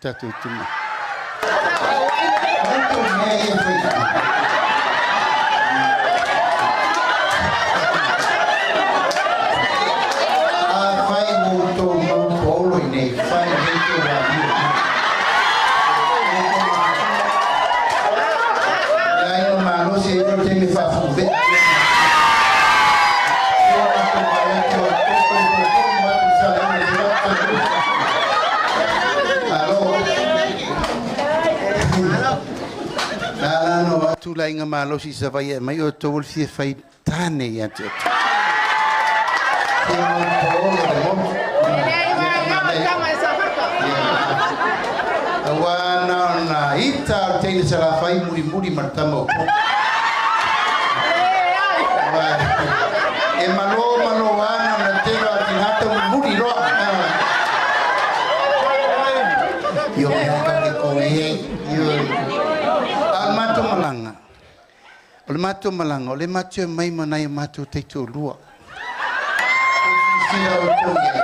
Tatou tuma. A fai mo tō mau polo i nei, fai nei tō wā Ia ina malo se e te me whaafuve. La no atu la inga malosi sa vai e mai o tō ul fia fai tāne ia te oto. Fia mau polo le motu. Awa na na ita o teine sa la fai muri muri martama o po. E malo malo ana na tera o tinhata muri roa. Io mea ka ke ko e. Io al mato malanga. O le mato malanga, o le mato mai manai mato teito lua. Sila o tō ia.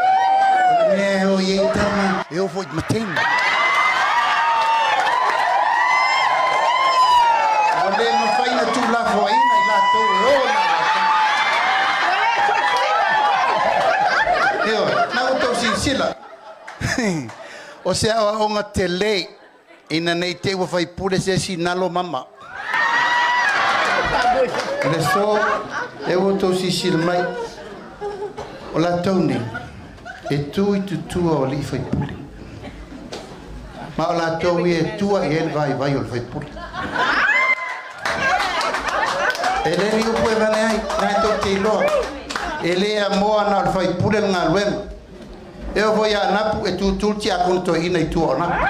O le mea o ia i tama, e o foi matena. O le mawhaina tū lafo aina i lātou e o na lātou. Eo, na o tau silasila. O se awa onga te le, ina nei te ua whai pule se si nalo mama. O le so, e ua tou silasila mai, o latou nei, e tu i tutua o alii faipule. Ma o latou ia e tua i ai le vaivai o le faipule. E le ni upu e vane ai, na e tou te iloa. E le amoa na o le faipule le galuega. E oo foi ia Anapu e tutu le tiakono toeaina i tua o Anapu.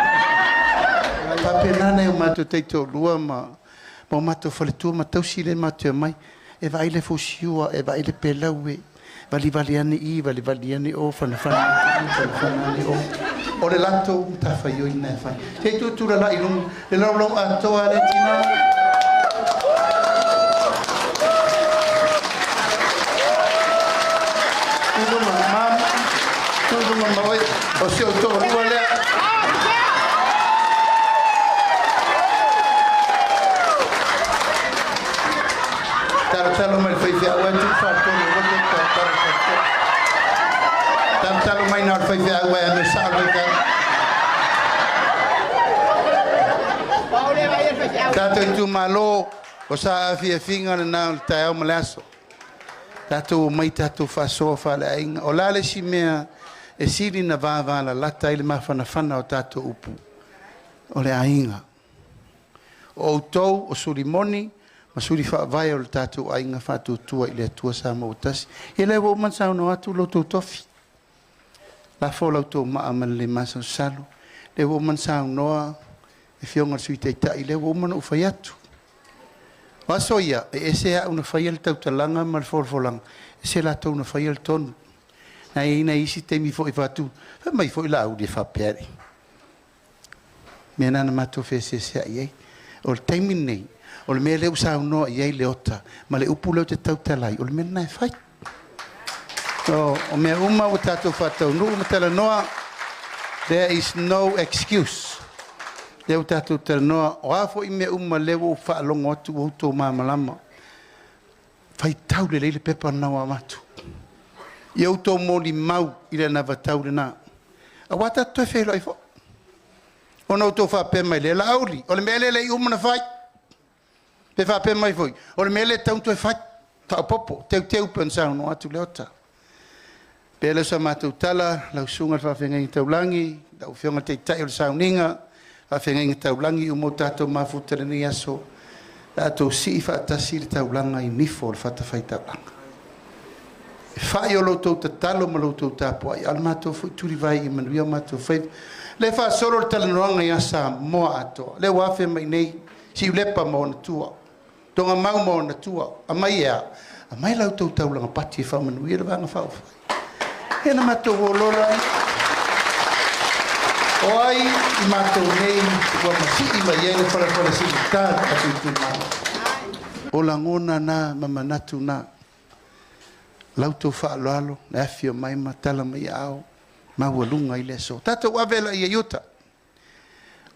Faapena nai o matou taitoalua ma o matou faletua ma tausi lea matou te omai. E vaai le fusiua, e vaai le pelau e valivali ane i, valivali ane o, fanafana ane i, fanafana ane o. O le latou matafaioi lena e fai. Se i tutulala'i i luga le laulau atoa a le tina. Tuluga mama, tuluga ma oe, o si ou toalua lea. Talotalo mai le faifeau ae tuu faatolu aua te talotalo faatolu. Talotalo mai na o le faifeau ae ame sao le faifeau. Tatou itumalo, o sa afiafiga lena o le taeao ma le aso. Tatou omai tatou faasoa faaleaiga. O le a le isi mea e sili na vavalalata ai le mafanafana o tatou upu? O le aiga. O outou o suli moni ma suli faavae o le tatou aiga faatuatua i le Atua Samoa ua tasi. Ia lea ua uma ona saunoa atu lo outou tofi. Lafo la outou maa ma le le masalosalo. Lea ua uma ona saunoa le Afioga i le Sui Taitai, lea ua uma ona ou fai atu. O aso ia, e ese au na faia le tautalaga ma le folafolaga, ese latou na faia le tonu. Na i ai nai isi taimi foi faatu, fai mai foi Laauli e faapea alii. Mea na na matou feeseeseai ai. O le taimi lenei, o le mea lea ua saunoa i ai Leota ma le upu lea ou te tautala ai, o le mea lena e fai. O mea uma ua tatou faataunuu ma talanoa, there is no excuse. Lea ua tatou talanoa, o a foi mea uma lea ua ou faalogo atu ua outou malamalama. Faitau lelei le pepa lena ua avatu. Ia outou molimau i le anavatau lena. Aua tatou toe feiloai foi. Ona outou faapea mai lea, Laauli, o le mea lea e le i uma ona fai. Pe faapea mai foi, o le mea lea e tatau ona toe fai. Faaopoopo, teuteu pei ona saunoa atu Leota. Pe le o sa matou tala, lau susuga i le faafeagaiga taulagi, lau afioga i le Taitai o le Sauniga, faafeagaiga taulagi uma o tatou mafuta i lenei aso, tatou sii faatasi le taulaga i nifo o le fatafaitaulaga. E fai o lo outou tatalo ma lo outou tapuai, a o le matou foi tulivae ia manuia o matou faiva. Le faasolo le talanoaga ia Samoa atoa. Lea ua afe mai nei, Siulepa ma ona tua, Togamau ma ona tua, aumai e a? Aumai la outou taulaga pati e faamanuia le Vaega Faaupufai. Ia na matou olola ai. O ai i matou nei ua masii mai ai le falafala silita i le tatou itumalo. O lagona na ma manatu na. La outou faaaloalo, le afifio mai ma tala mai aao, maualuga i le aso. Tatou ave laia i uta.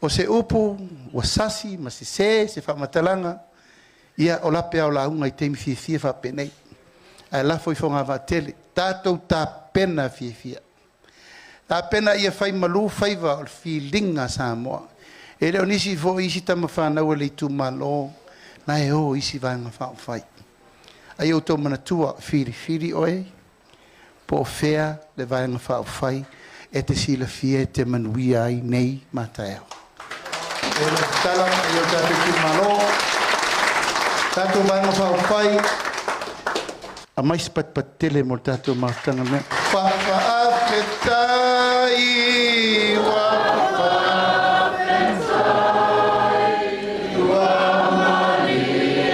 O se upu ua sasi ma sese se faamatalaga, ia o lape ao lauga i taimi fiafia faapenei. Ae lafo i fogavaa tele, tatou tapena fiafia. Tapena ia fai malu faiva o le filiga a Samoa. E le o nisi foi isi tama fanau a le itumalo la e o isi vaega faaupufai. Ai outou manatua, filifili oe, po o fea le vaega faaupufai e te silafia e te manuia ai nei ma taeao. E le tatala i o tatou itumalo, tatou vaega faaupufai, aumai se patipati tele mo le tatou mafutaga mea. Faafetai ua faafetai ua malie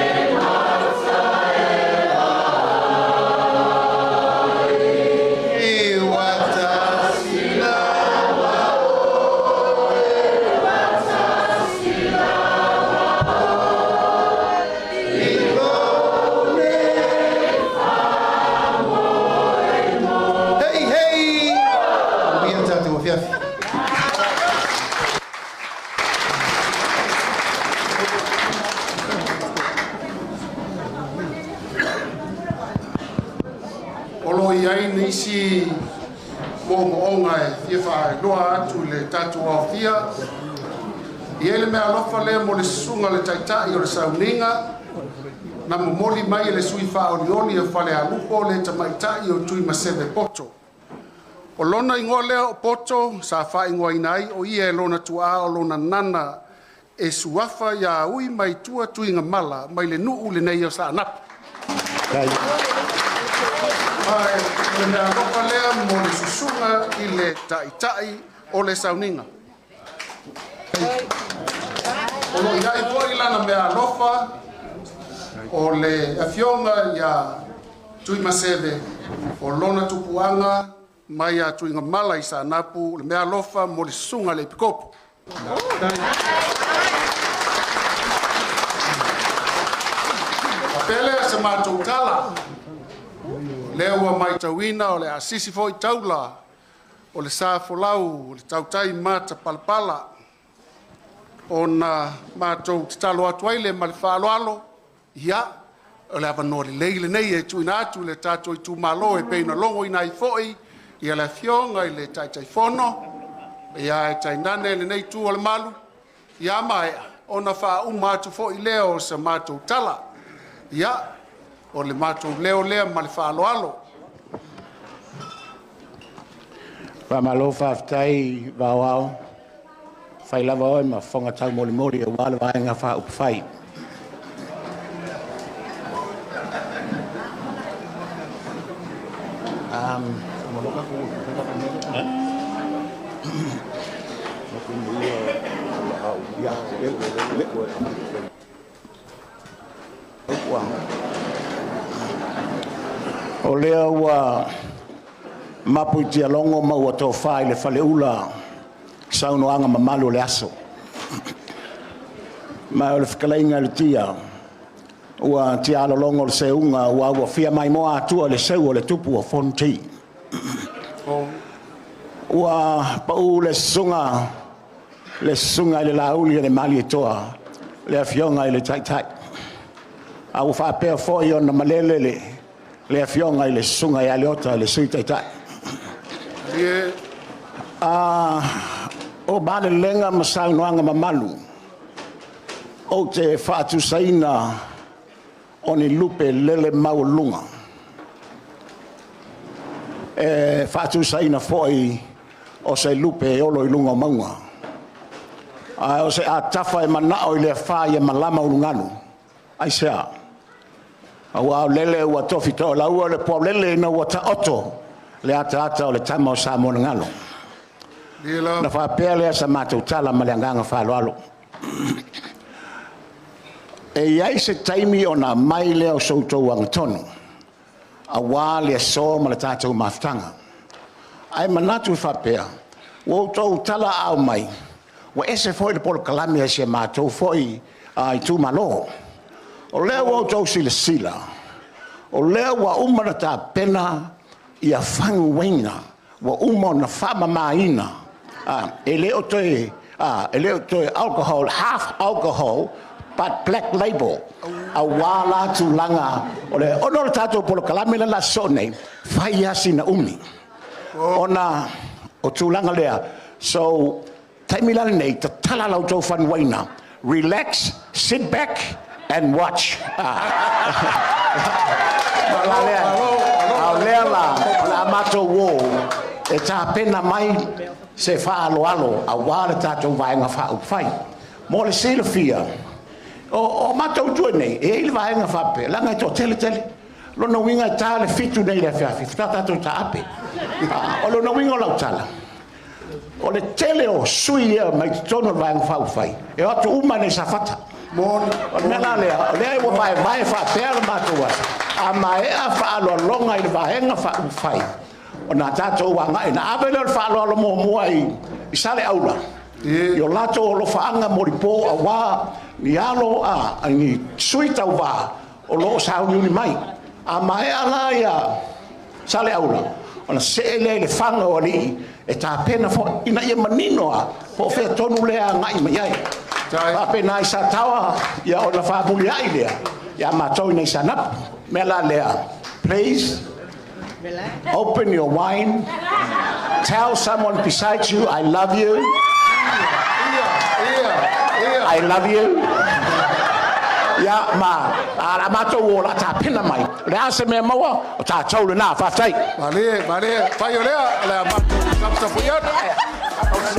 ua tasi lava oe, ua tasi lava oe, i lou nei faamoemoe. Hei, hei! Manuia le tatou afiafi. O lo o i ai nisi moomooga e fia faailoa atu i le tatou aofia. E i ai le meaalofa lea mo le susuga i le Taitai o le Sauniga, Na momoli mai e le sui faaolioli o Falealupo le tamaitai o Tuimaseve Poto. O lona igoa lea o Poto sa faaigoaina ai o ia e lona tuaa o lona nana e suafa ia ui mai tua Tuigamala mai le nuu lenei o Saanapu. Ma e o le mea alofa lea mo le susuga i le taitai o le sauniga. O lo i ai foi lana mea alofa o le afioga ia Tuimaseve o lona tupuaga mai ia Tuigamala i Saanapu le mea alofa mo le susuga i le Epikopo. Faapea lea se matou tala, lea ua matauina o le asisi foi taula o le sa folau o le tautai matapalapala ona matou tatalo atu ai lea ma le faaaloalo, ia, o le avanoa lelei lenei e tuuina atu i le tatou itumalo e pei ona logoina ai foi ia le afioga i le Taitaifono, ia ae tainane lenei itu o le malu, ia maea ona faauma atu foi lea o se matou tala. Ia, o le matou leo lea ma le faaaloalo. Faamalo faafetai Vaoao, fai lava oe ma fofoga taumolimoli aua le Vaega Faaupufai. O lea ua mapu i tialogo ma ua tofa i le faleula saunoaga mamalu o le aso. Ma o le fetalaiga i le tia, ua tialologo le seuga aua ua fia maimoa atua i le seu o le tupu o Fonoti. Ua pau le susuga i le Lauli e le Malietoa, le afioga i le Taitai. A ua faapea foi ona malele le afioga i le susuga ia Leota le Sui Taitai. O malelega ma saunoaga mamalu, ou te faatusaina o ni lupe lele maualuga. E faatusaina foi o se lupe e olo i luga o mauga. Ae o se atafa e manao i le afa ia malama ulugalu. Aisea? Aua o lele ua tofi toalaua le puaulele ina ua taoto le ataata o le tama o Samoa na galo. Na faapea lea sa matou tala ma le agaga faaaloalo. E i ai se taimi ona aumai lea o so outou agatonu, aua le aso ma le tatou mafutaga. Ae manatu e faapea, ua outou talaau mai, ua ese foi le polokalame a si a matou foi itumalo. O lea ua outou silasila, o lea ua uma na tapena ia faguina, ua uma ona faamamaina, e le o toe alcohol, half alcohol, but black label. Aua la tulaga, o le ono o le tatou polokalame la sosoo nei, fai asi na umi. Ona o tulaga lea, so, taimi la lenei, tatala la outou fanuaina, relax, sit back and watch. O lea la, o la matou o, e tapena mai se faaloalo aua le tatou Vaega Faaupufai. Mo le silafia, o matou tua nei, e i le vaega faapea, laga e toatele tele. Lona uiga e ta le 7 nei le afiafi, faatoa tatou taape. O lona uiga o lau tala, o le tele o sui ia mai totonu o le Vaega Faaupufai, e o atu uma nei Safata. O le mea la lea, o lea ua vaevae faapea le matou aso, a maea faaaloaloga i le Vaega Faaupufai, ona tatou agai, na ave lea o le faaaloalo muamua i Saleaula, i o latou alofaaga molipo aua ni alo ni sui tauvā o lo o sauniuni mai. A maea la ia Saleaula, ona see lea i le faga o alii e tapena foi ina ia manino a po o fea tonu lea agai mai ai. Faapena i Sataoa, ia ona faamuliai lea ia matou i nei Saanapu. Mea la lea, please open your wine, tell someone beside you, I love you. I love you. Ia ma a matou o la tapena mai. O le a se mea maua, o tatou lena, faafetai. Malie, malie, fai o lea, le a matou taputapu i atu.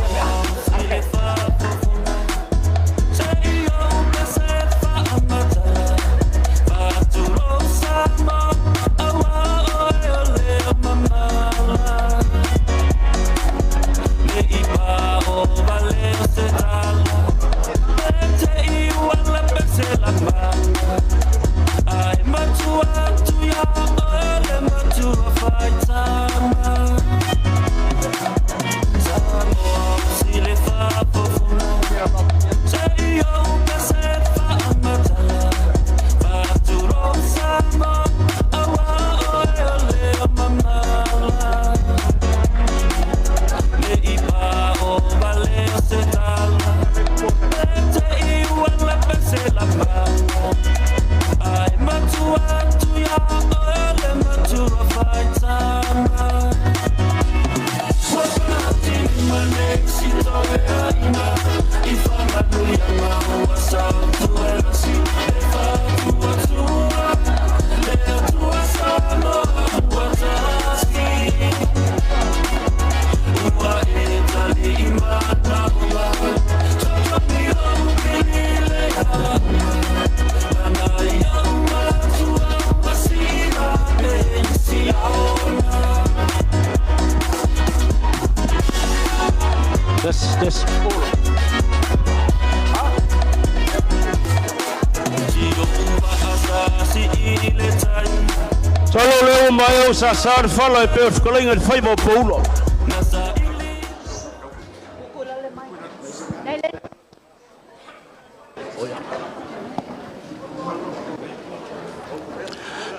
Salo leo mai au sa sa le fala e pe o whakalinga le whaiva o paula.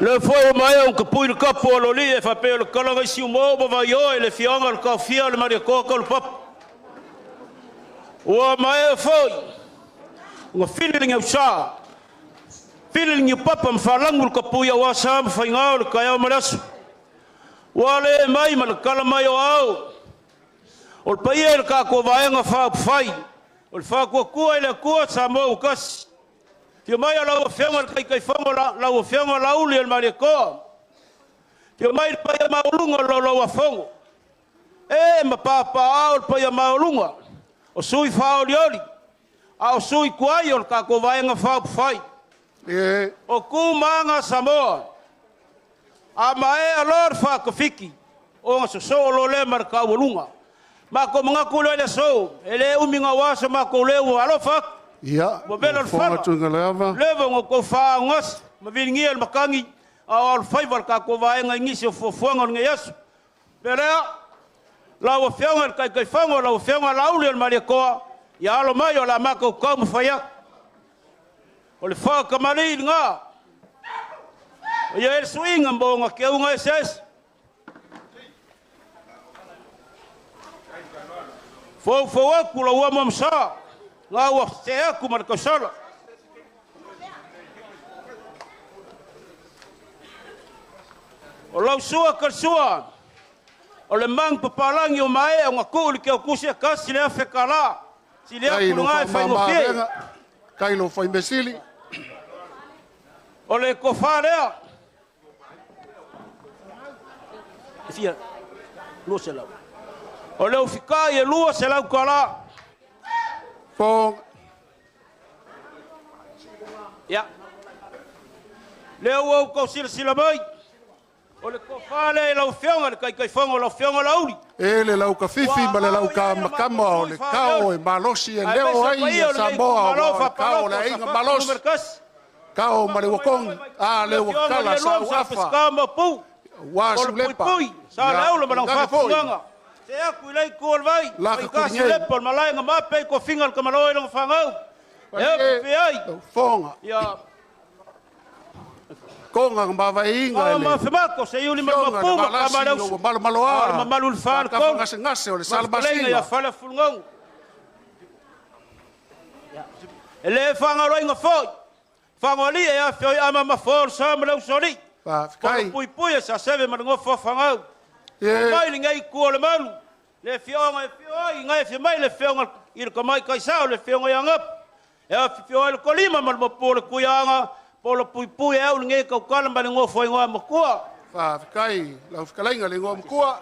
Le foi o mai au ka pui le kapo o loli e whapea le kalanga isi umo ma vai oe le fianga le kaufia le maria koa ka le papa. Ua mai e foi, nga fili le ngau sa, fili le papa mwhalangu le kapu ia wasa mwhaingao le kaya o malasu. Ua le mai ma le kala mai o au. O le paia le kako vaenga whaapwhai. O le whakua kua i le kua sa mo ukasi. Fia mai o lau afioga le kaikaifogo lau afioga lauli o le Maliakoa. Fia mai le paia mauluga o lau lau afogo. E ma pāpāao le paia mauluga. O sui whaolioli. A o sui kuai o le kako vaenga whaapwhai. O ku maanga Samoa. A mae a lor whakawhiki. O nga soso o lo le maraka ualunga. Mako mangaku le so. E le uminga wasa mako le ua alofa. Ia, Ua vela le fonga fala. tuinga le ava. Leva ngo kou wha ngas. Ma vilingia le makangi. A o le whaiva le kako vaenga ingisi o fuafuanga o le ngai aso. Pelea, lau afioga le kaikaifogo, lau afioga lauli o le Maliakoa, ia alo mai o la makou kau ma fai atu. O le whakamali i ngā. O ia e le suiga mo ngā keunga ese ese. Fou fou aku la ua mamsa. Ngā ua te aku ma le kausala. O lau sua ka sua. O le mang papalangi o mae o ngā kuu le kia o kusi a kasi le afe ka la. Si le Kai aku lo ngā e whaingofie. whaimama kai lo whaimesili. O le kofā lea. E fia, 200. O le ufika i e 200 ka la. Fong. Ia. Lea ua au kau sila mai. O le kofā lea i lau fionga, le kaikaifonga o lau fionga lauli. E le lau ka fifi ma le lau ka makama o le kao e malosi e leo ai e Samoa o le kao le aiga malosi. Kao ma le wakong, a le wakala sa uafa. Wa O le sulepa. puipui, sa le aula ma lau whafunga. Se aku i lei ku o le vai. La ka Fai kasi kuringei. lepo le malae nga mape i ko finga le kamaloe i longa whangau. E pe ai. Fonga. Ia. Konga nga mawaiinga Nga le. ma whamako, se iuli ma Fionga mapu le ma malasi kama o malo malo a. A mamalu le wha le Ka kong. ngase ngase o le Ma whakalenga salamasinga. ia whala fulngau. E le whangaroi nga foi. Whangoli e a whioi ama ma fōr sa ma lau soli. Whai. Pui pui e sa seve ma ngofo whangau. Ye. Mai le ngai ku o le malu. Le fionga e whioi, ngai whio mai le fionga i le kamai kaisao le fionga i angap. E afifio ai le kolima ma le mapu o le kuiaga, po o le puipui e au lenei kaukala ma le gofo igoa makua. Faafetai lau fetalaiga le igoa makua.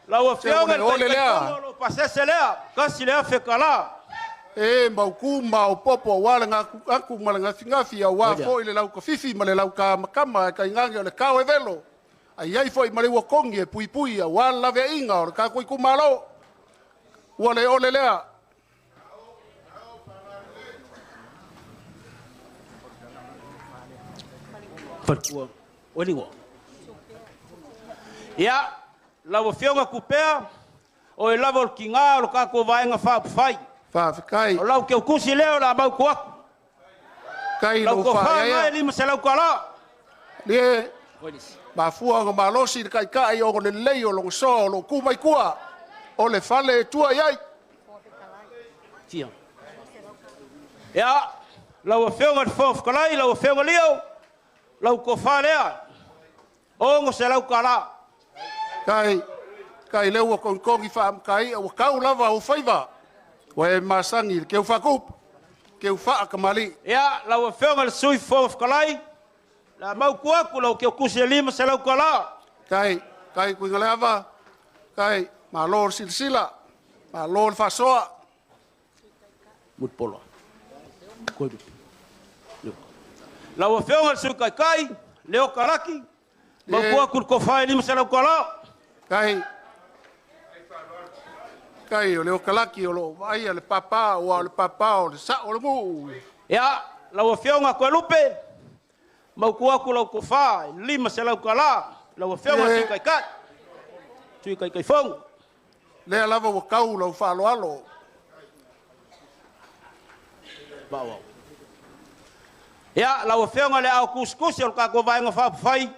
Lau afioga i le ole lea. Taitaifono o lo o pasese lea, $1,000. E mautu ma opopo aua le gaku ma le gafigafi aua foi le laukafifi ma le laukamakama e kaigage o le kao e velo. Ai ai foi ma le uakogi e puipui aua le laveaiga o le tatou itumalo. Ua le ole lea. Faletua, o liwa. Ia, lau afioga Kupea, o e lava o le kiga o le tatou vaega faaupufai. Faafetai. O lau keukusi lea o le a mautu atu. Kai Lau lou kofa faaeaea. mai $500. Lie, mafua ona malosi le kaikai o le lelei o logo soa o lou ku mai tua. O le fale e tua i ai. Tia. Ia, lau afioga i le Fofoga Fetalai, lau afioga Lio, lau kofa lea, $600. Kai, kai lea ua konkongi faamakai, ua kau lava o faiva. Ua e masani le keu whakupu, keu whaakamali. Ia, lau afioga i le Sui Fofoga Fetalai, la mautu atu lau keukusi e $500. Kai, kai kuinga le ava, kai, malo le silasila, malo le faasoa. Mutupolo. Lau afioga i le Sui Taitai, Leo Kalaki, mautu atu le kofa e $500. Kai, kai o Leo Kalaki o loo vaaia le papa, ua o le papa o le sao o le nuu. Ia, lau afioga Koelupe, mautu atu lau kofa e $500. Lau afioga Sui Taitai, Sui Taitaifono. Lea lava ua kau lau faaaloalo. Ia, lau afioga le ao kusikusi o le tatou vaega faaupufai,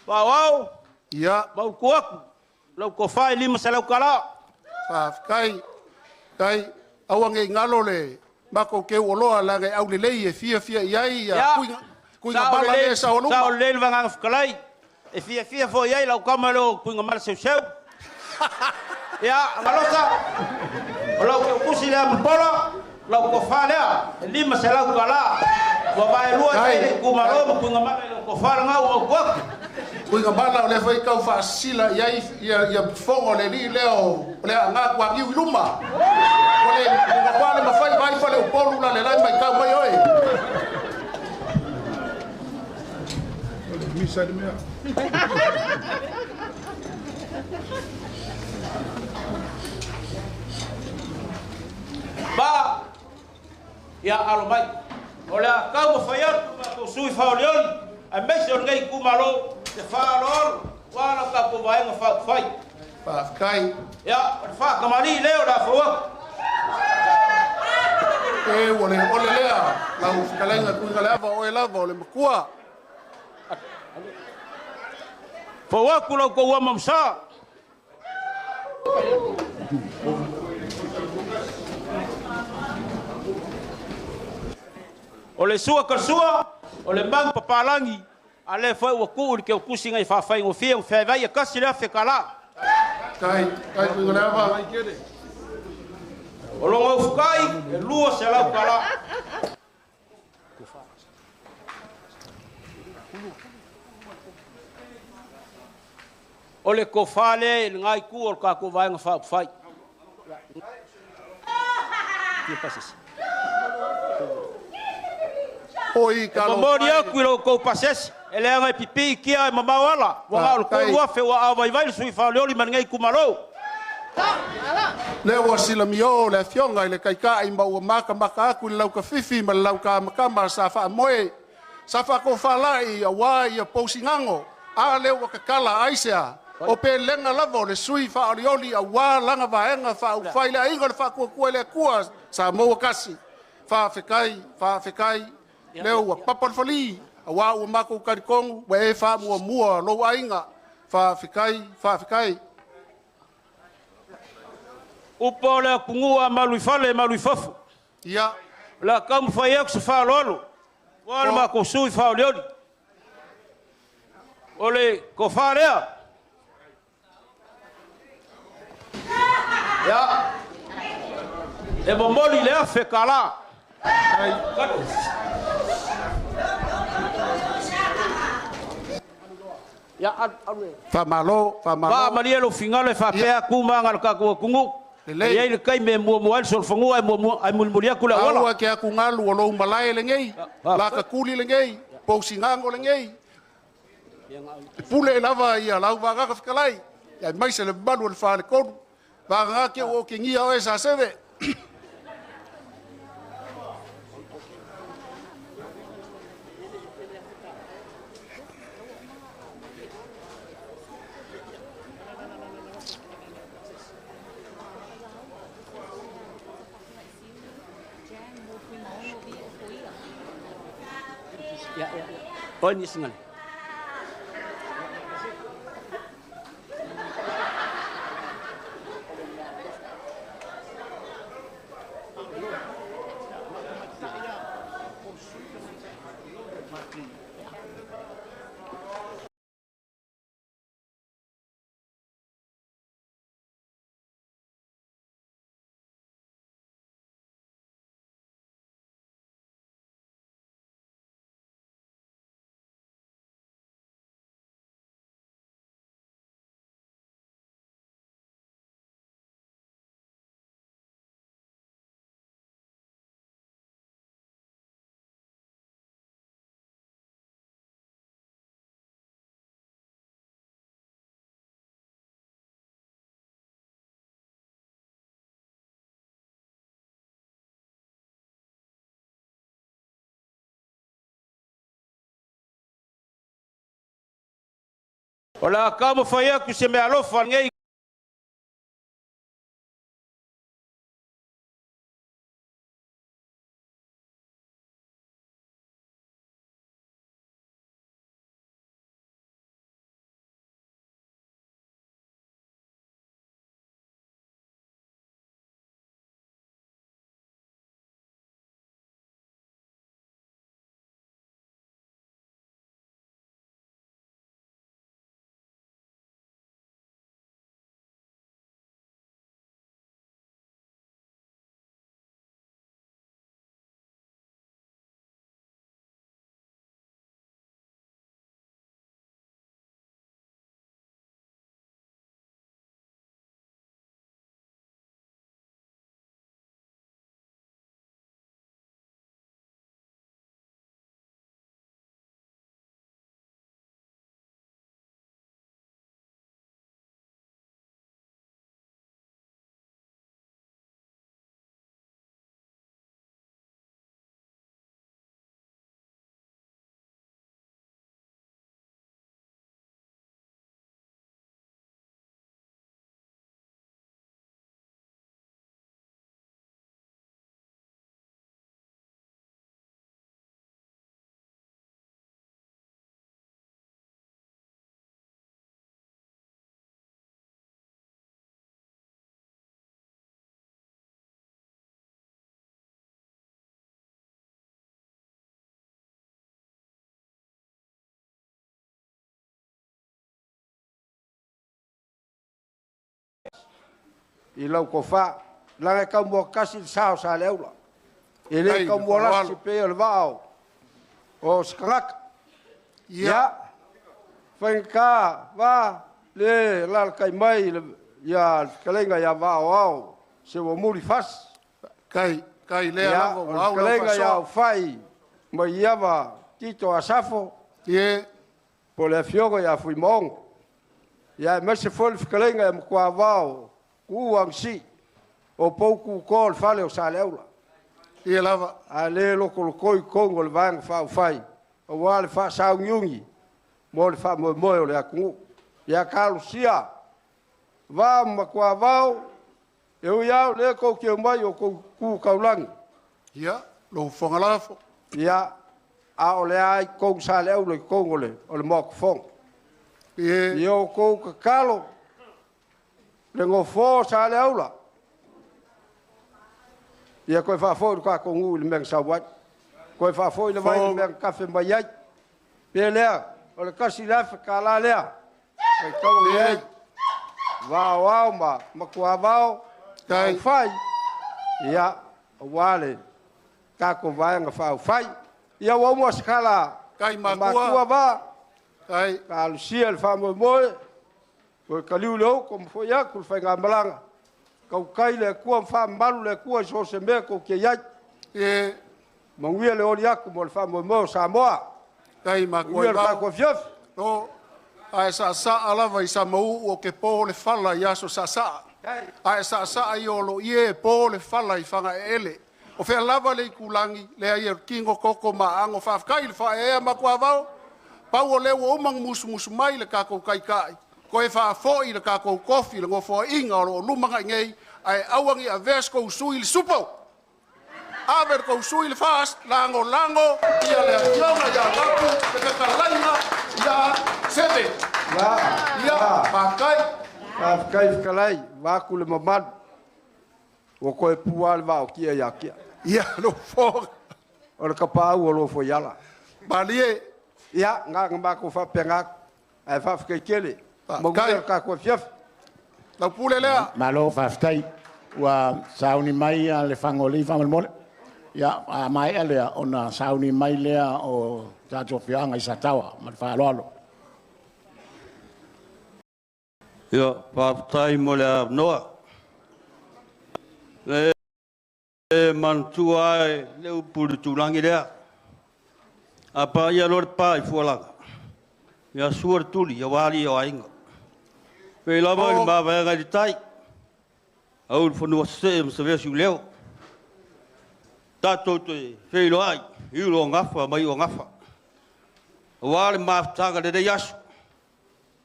Paauau, Ia. mautu atu lau kofa e $500. Faafetai. Kai, aua nei galo le makou keu oloa laga e aulelei e fiafia i ai ia Ia. kuiga, kuiga Sao bala lelei, le sa o luma. sao lelei le vagaga fetalai. E fiafia foi i ai lau kama leo kuiga mala seuseu. Ia, Agalosa, o lau keukusi lea Mulipola, lau kofa lea, e $500. Ua vaelua Kai. i le itumalo ma kuiga mala i lau kofa lagau mautu atu. Kuiga mala o lea foi kau faasisila i ai ia fofoga o le alii lea o le aga kuagiu i luma. O le ua le mafai vai fale upolu la le lai mai kau mai oe. Misa le mea. Ba, ia alo mai. O le a kau mawhai atu mātou sui whaolioli, a meise o lenei itumalo, te whaaloalo, ua la tatou vaega faaupufai. Faafetai. Ia, o le whaakamali lea o le a fau atu. E ua le ole lea, lau fetalaiga kuiga le ava oe lava o le makua. Fau atu lau kou ama msa. O le sua ka sua, o le mangu papalangi, a le foi ua kuu i le keukusi ngai whawhaingofia, o whewai a kasi le awhe kala. Kai, kai kuiga le ava. O longa ufukai, e 200 kala. O le kofale i le ngai ku o le kako vaenga whaupufai. Tia pasese. Oi, E kalo momori pai. aku i lau kou pasese, e le anga e pipi i kia e mamau ala. Ua ngā o le kolu afe ua au vai vai le sui whaolioli ma lenei kumalo. Le ua silamio le afioga i le kaikai ma ua makamaka aku i le laukafifi ma le laukamakama sa faamoe. Sa faakofalai auā ia pousigago. A lea ua kakala aisea. O pelega lava o le sui faaolioli auā laga vaega faaufai le aiga o le faakuakua i le Akua sa maua kasi. Faafetai, faafetai. Lea ua papa le falī, auā ua makou kalikogu, ua e faamuamua lou aiga. Faafetai, faafetai. Upa o le atunuu a malu i fale, malu i fafo. Ia. O le a taumafai atu se faaaloalo, ua le matou sui faaolioli. O le tofa lea. Ia. E momoli le $1,000. Ia, alu e. Faamalo, faamalo. Faamalie lou finagalo e faapea tu ma aga o le tatou atunuu. E i ai le taimi e muamua ai le solofanua ae mulimuli atu le auala. Aua ke aku ngalu o lou malae lenei, la kakuli lenei, pousigago lenei. E pule lava ia lau vagaga fetalai, ia mai se le mamalu o le faletolu. Vagaga ke o ke ngia o e sa seve. Oi ni singal. O le a taumafai atu se meaalofa a lenei I lau tofa, leaga e taumuatasi le sa o Saleaula. E le taumualasi pei o le vaa o se tagata. Ia, faigata va le alalatai mai ia le fetalaiga ia Vaaoao Seuamuli Fasi. Kai, kai lea lava ua au lau fetalaiga ia Aufai Maiava Tito Asafo. Ie. Po o le afioga ia Fuimaono. Ia aemaise foi le fetalaiga ia Matuavao Tuuu Agisi o pou tuto o le fale o Saleaula. Ia lava. A le lokoloko i totonu o le Vaega Faaupufai aua le faasauniuni mo le faamoemoe o le atunuu. Ia talosia va ma Matuavao, e ui lava o lea tou te omai o tou tu taulagi. Ia, lou fofoga lafo. Ia, a o lea i totonu Saleaula i totonu o le Maota Fono. Ie. Ia outou tatalo le nofo o Saleaula. Ia toe faafoi le tatou nuu i le mea na sau ai. Toe faafoi le vai i le mea na tafe mai ai. Pe lea, o le $1,000 lea. Faitau nei. Vaoao ma Matuavao. Kai. Fai. Ia, aua le Tatou vaega faaufai. Ia ua uma se kala kai makua va. Kai talosia le faamoemoe. Toe kaliu le oko ma fo'i atu le faigamalaga. Kaukai le Atua ma faamamalu le Atua i so o se mea tou te i ai. E manuia le oli atu mo le faamoemoe o Samoa. Kai makua Manuia le tatou afiofi. No, ae saasaa lava i Samauu o ke po le fala i aso saasaa. Ae saasaa i o lo ie po le fala i Fagaeele. O fea lava le ikulangi, lea ia kingo koko ma ango faafetai le faaeaea matua pau o lea ua uma ona musumusu mai le tatou taitai, koe faafo'i le tatou kofi le nofoa'iga o loo luma agai nei, ae aua ne i avea se tou sui i le supo, ave le tou sui i le FAST, lagolago ia le afioga ia Lapu le fetalaiga ia Seve. Ia faafetai. Faafetai fetalai, vaeatu le mamalu. Ua toe pua le vaotia ia kia. Ia, lo foga. O le kapaau o lo foi ala. Malie. Ia, na na matou faapena atu. Ae faafetai tele. Manuia le tatou afiafi. Lau pule lea. Malo faafetai. Ua sauni mai le Fagaolii faamolemole. Ia, a maea lea ona sauni mai lea o tatou afioaga i Sataoa ma le faaaloalo. Ia, faafetai mo le avanoa. Le manatua ai le upu i le tulagi lea. A paia loa le pa i fualaga, ia sua le tuli aua alii o aiga. Pei lava i le mavaega i le tai, au le fanua sesee ma savea siuleo. Tatou te feiloai i ulo o gafa ma iu o gafa. Aua le mafutaga lenei aso,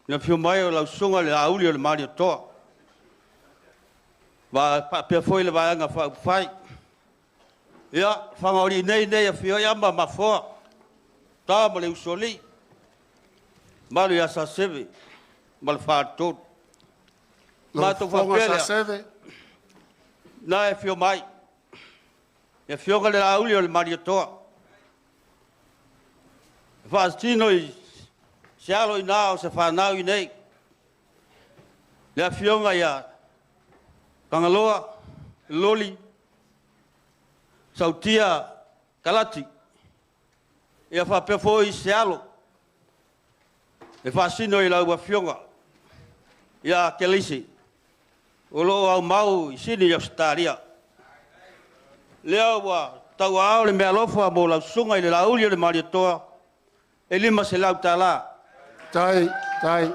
le afio mai o lau susuga le auli o le Malietoa. Va faapea foi le vaega faaupufai. Ia, Fagaolii nei nei afio ai ama mafoa, ta ma le usoalii, malu ia Saseve ma le Faletolu. Matou faapea lea, na e afio mai, e afioga le auli o le Malietoa. E faatino i se alo i na o se fanau i nei. Le afioga ia Tagaloa, Loli, Sautia, Kalati, ia faapea foi se alo e faasino i lau afioga ia Kelise, o loo aumau i Sini i Ausetalia. Lea ua tauaao le meaalofa mo lau susuga i le lauli o le Malietoa, e $500. Tai, tai.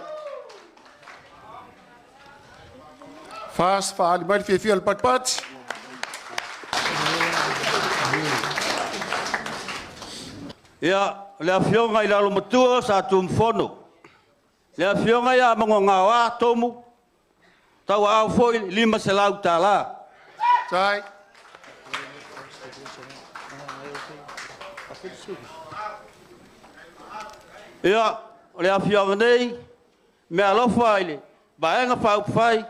Fas faali mai le fiafia o le patipati. Ia, le afioga i le alomatua sa Tumufono, le afioga ia Magogaoa Tomu, tauaao foi $500. Tai. Ia, o le afioga nei, meaalofa i le vaega faaupufai,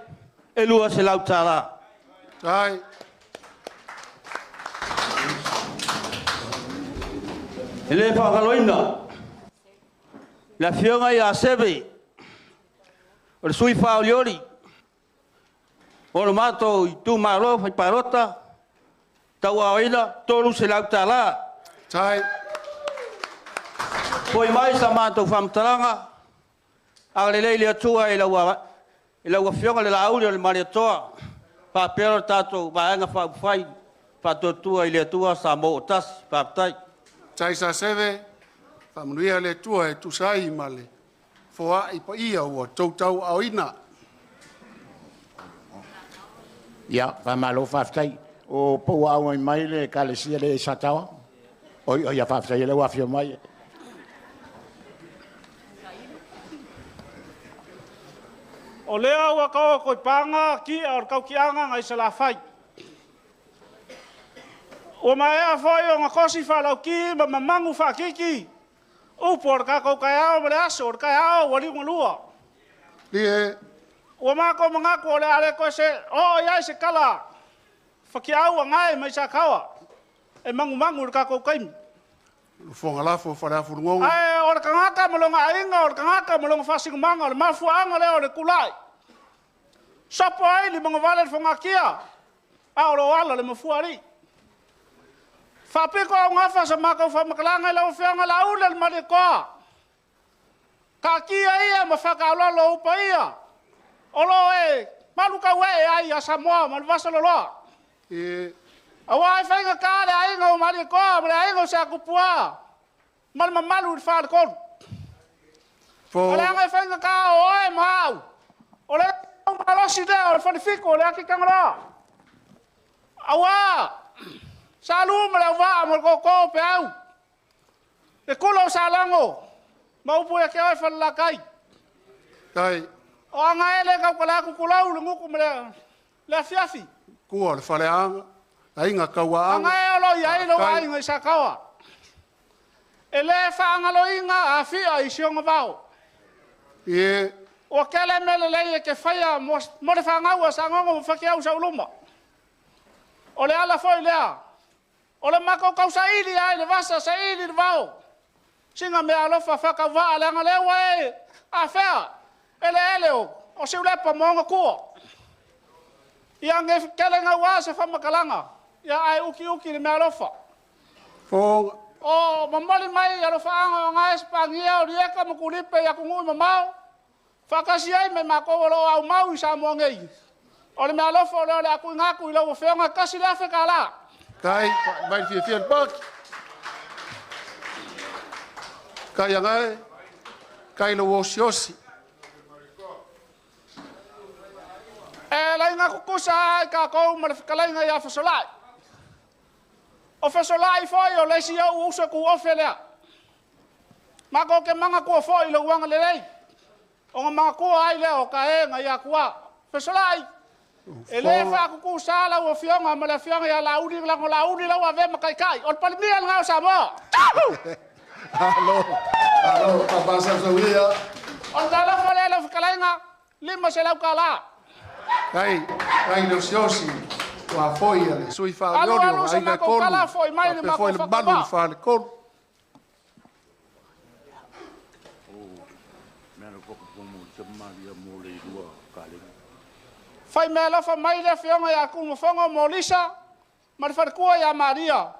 e $200. Tai. E le faagaloina le afioga ia Seve, o le sui faaolioli o le matou itumalo faipalota, tauaoina $300. Tai. Foi mai sa matou faamatalaga, agalelei le Atua i lau afioga le Laauli o le Malietoa, faapea le tatou vaega faaupufai, faatuatua i le Atua Samoa ua tasi. Faafetai. Tai Saseve, faamanuia le Atua e tusa ai ma le foai paia ua tautauaaoina. Ia, faamalo faafetai. O pau au mai le ekalesia le Sataoa. Oi, oi, ia faafetai le ua afio mai. O lea ua kaua koi panga ki o le kaukianga ngai se la fai. Ua maea foi o ngā kosi whalauki ma mamangu whakiki. Upu o le kākou kai ao ma le aso o le kai ao ua liunga lua. Lie. Ua mako mangaku o le ale koe se o iai se kala. Whaki au a ngai mai sa kawa. E mangu mangu le kākou kaimi. Fonga lafo whare afu rungonga. Ai, o le kangaka ma longa ainga, o le kangaka ma longa whasinga o le mafuanga lea o le kulai. Sopo ai li manga vale le whangakia. A o lo ala le mafua ari. Faapiko au gafa sa makou faamakalaga i lau afioga Laauli le Malietoa. Taatia ia ma faataalolo ou paia o loo e malu tauee ai ia Samoa ma le vasaloloa. Auā e faigatā le aiga o Malietoa ma le aiga o Seatupua ma le mamalu i le Faletolu. O le aga e faigatā o oe ma au, o le malosi lea o le Falefitu o le Ati Tagaloa. Auā sa lu ma le auvaa ma le tootoo o peau, le tula o Salago ma upu ia te oe Falelatai. O aga e le tautala atu tulou le gutu ma le afiafi. Kua o le faleaga, aiga kauaaga. Aga e o lo o i ai lou aiga i Sataoa. E le faagaloina afia i si ona vao. Ua tele mea lelei e te faia mo le fanau a Sagogo ma Fatiau Sauluma. O le ala foi lea, o le matou tausaili ai le vasa saili le vao. Sina mea alofa faatauvaa leaga lea ua e afea eleele o Siulepa ma ona tua. Ia ne tele gauā se faamatalaga, ia ae utiuti le mea alofa. O momoli mai alofaaga o gae Sipagia o Rieka ma Kulipe i atunuu mamao, faatasi ai ma matou o loo aumau i Samoa nei. O le mea alofa o lea o le a tuuina atu i lau afioga $1,000. Tai, mai fiafia le paki. Kai angae, kai lau osiosi. E laina kukusa ai kākou ma le fetalaiga ia Fesolai. O Fesolai foi o le isi ou uso ku ofe lea. Makou ke manatua foi i lou agalelei. O nga manatua ai lea o ka e nga ia kua. Fesolai, e le faakukusa lau afioga ma le afioga ia Laauli lago Laauli lau ave ma kaikai. O le Palemia lena o Samoa. Alo, alo, papa sausauia. O le talofa lea lau fetalaiga, $500. Kai, kai le osiosi, ua foi a le sui Alu faaleoli alu o se aiga e makou tolu, kala foi mai le faapea foi makou le malu i le faatauvaa. faletolu. Fai mea alofa mai le afioga ia Tumafogo Molisa ma le falekua ia Maria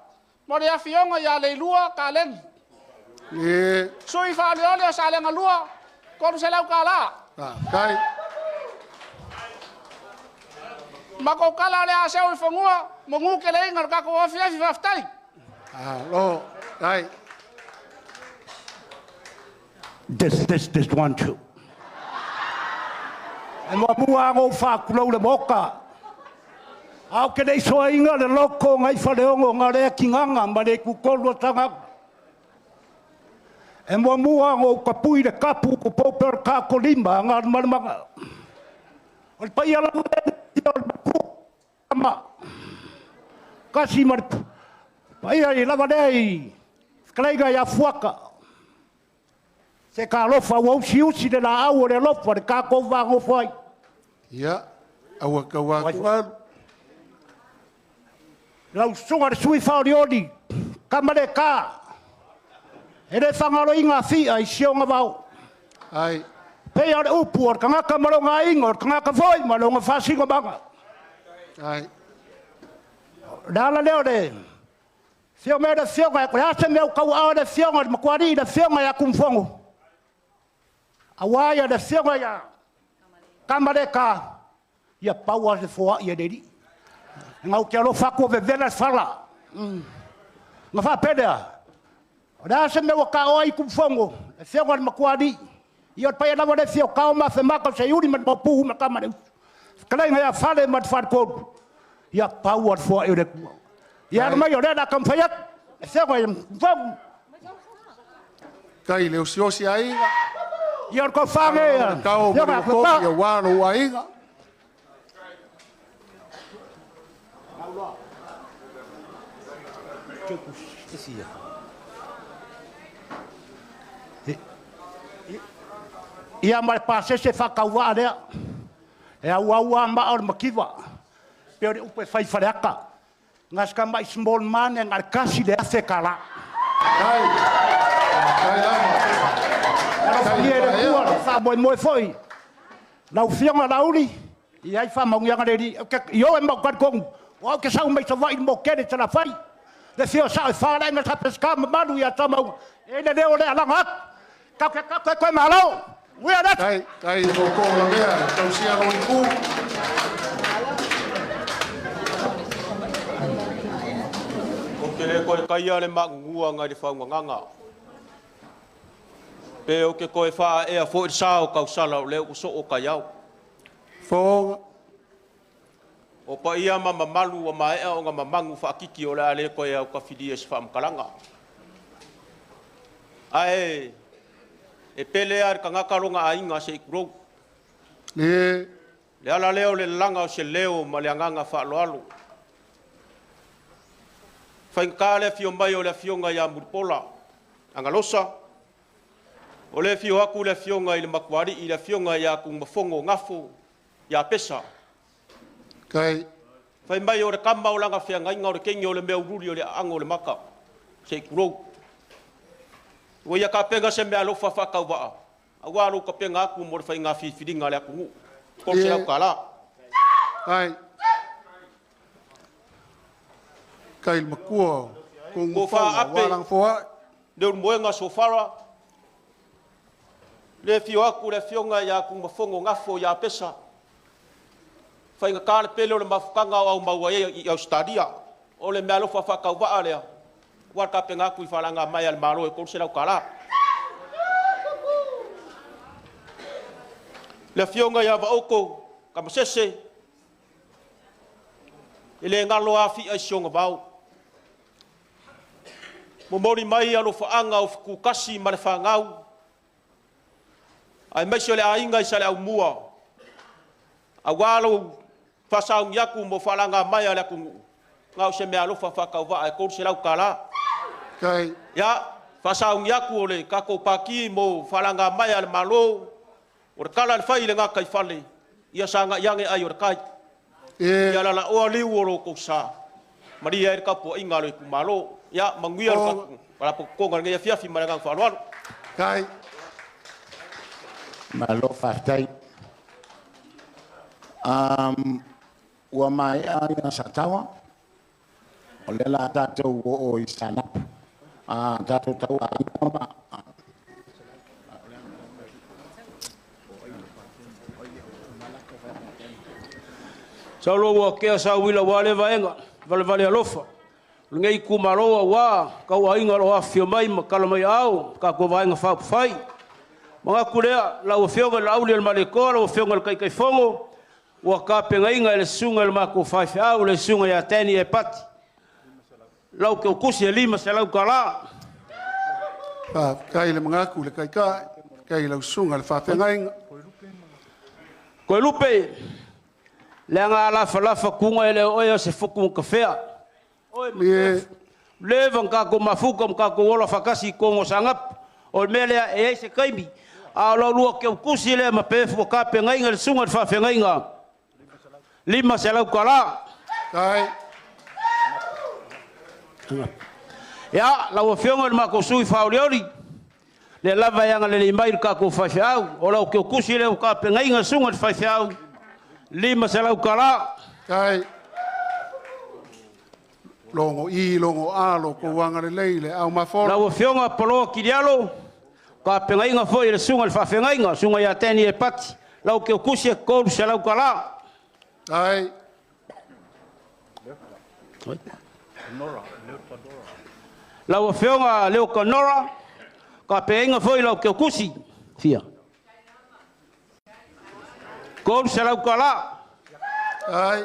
ma le afioga ia Leilua Kaleni. Sui faaleoli o Salega 2, $300. Kai. Makou kala o le a seu i fagua, magu ke le inga o le kakou afiafi faafetai. Alo, kai. This, this, this, one, two. E mua mua ngō whākulau le moka. Au ke nei soa inga le loko ngai whaleongo ngā rea ki nganga ma le kukolu tanga. E mua mua ngō kapui le kapu ko pōpera kā kolima ngā maramanga. O le pai ala le o le maku ama. Kasi ma le paia i lava lea i whakalaiga i afuaka. Se ka alofa ua usi usi le la au o le alofa le kākou vāgofo ai. Ia, aua kau atu alu. Lau susuga le sui whaoriori, ka mare ka. E le whangaro inga fia i sionga vao. Ai. Pei o le upu o le kangaka ma longa inga, o le kangaka foi ma longa whasingo manga. Ai. Le ala leo le fio mea le fioga, e ase mea kau ao le fioga, le makuari le fioga ia kumfongo. Awa ia le fioga ia kamare ka, ia paua le foa ia le ri. Ngau te alofa ko vevela le fala. Nga whapelea. O le ase mea ka oa i kumfongo, le fioga le makuari. Ia o le pai lava le fio kao ma whemaka se uri ma le mapuhu ma kamare usu. Whakaleinga ia fale ma te wharekolu. Ia paua le foa i le kua. Ia mai o le la kamwhai atu. Le fioga ia kumfongo. Kai le osiosi aiga. Ia o le kau whange ia. Kau Fioga mo ia le kopi whapa. ia walo aiga. Ia mai pasese whakaua rea. E au au a maa o le makiwa. Pe o le upe whai whareaka. Ngā sika mai small man e ngā kasi le afe ka la. Kai. Kai lama. Kai le kua le wha moe moe foi. Lau fionga lauli. I ai wha maungi anga le ri. I o e mau kari kongu. O au ke sau mai sawai mo kere tala whai. Le fio sa e wha le sa peska mamalu ia tamau. E le leo le alanga atu. Kau ke kau ke koe malo. Ui a latu. Tai, tai mo ko la mea, tau sia lo iku. O te le koe kaia le maungua ngai le whaunganganga. Pe o ke koe wha ea fo i sao kau sala o leo uso o kai au. Whaonga. O pa ia ma mamalu o maea o ngā mamangu whaakiki o le ale koe au ka whiria se whaamkalanga. Ae, e pele a kangaka longa a inga se ikurou. Le. Le ala leo le langa o se leo ma le anganga whaaloalo. Whainga le fio mai o le fionga ia Muripola. Angalosa. O le fio aku le fionga i le makuari i le fionga ia kungafongo ngafo ia pesa. Kai. Whai mai o le kama o langa whianga inga o le kengi o le mea ururi o le ango o le maka. Se ikurou. Ua ia ka penga se mea alofa whakau waa. A wā ka penga aku mo le whai ngā whiwhiringa le aku ngu. Kol se lau ka la. Kai. Kai le makua. Ko wha ape. Le moenga sofara. Le fio aku le fionga ia aku mafongo ngafo ia pesa. Whai ngā kāle pele o le mafukanga o au maua e i Australia. O le mea alofa whakau waa lea. Ua ka penga aku i whalanga mai al malo e kol se lau ka la. Le fionga ia vaoko, ka masese. E le ngalo a fi ai sionga vau. Momori mai alo whaanga o whakukasi ma le whangau. Ai maisi o le ainga i sa le au mua. A walo whasaung yaku mo whalanga mai a le aku ngau se mea alofa whakau waa e kol se lau ka la. Kai. Ia, whasaung yaku o le kako paki mo whalanga mai a le malo. O le kala le whai le ngā kai whale. Ia sanga iange ai o le kai. Ia lala oa liu o lo kousa. Maria e le kapo inga lo i kumalo. Ia, manguia lo kapu. Wala pokonga ngai fiafi ma le ngang whaaloalo. Kai. Malo whaftai. Ua mai a ia satawa. O le la tātou o i sanapu. Tātou tau a inga. Saulo ua kea sa wila wale vaenga, vale vale alofa. Ngei kumaloa wa, kau ainga lo afio mai, makala mai au, ka ko vaenga whaupawhai. Mga kulea, lau afionga la auli al malekoa, lau afionga le kaikaifongo, ua ka pengainga le sunga le mako whaiwhiau, le sunga ia tani e pati. Lau ke ukusi e lima se lau kala. Kai le mangaku le kaikai, kai lau sunga le whawhengainga. Koe lupe, le anga alafa lafa kunga ele oe se fuku mkafea. Le vanga ko mafuka mka ko ola fakasi kongo sangap. O melea e se kaimi. A lo lua ke ukusi le ma pefu ka pengainga le sunga le whawhengainga. Lima se lau kala. Kai. Ia, lau afionga le mako sui whaoriori. Le lava ianga le mai le kako whaiwhiau. O lau ke ukusi le ka pengainga sunga le whaiwhiau. Lima se lau kala. Kai. Longo i, longo a, lo kouanga le leile, au mafolo. Lau afionga paloa kirialo. Ka pengainga foi le sunga le whawhengainga. Sunga ia tani e pati. Lau ke ukusi e kolu se lau kala. Kai. Lau afionga leo kanora. Ka pengainga foi lau ke ukusi. Fia. Kolu se lau kala. Ai.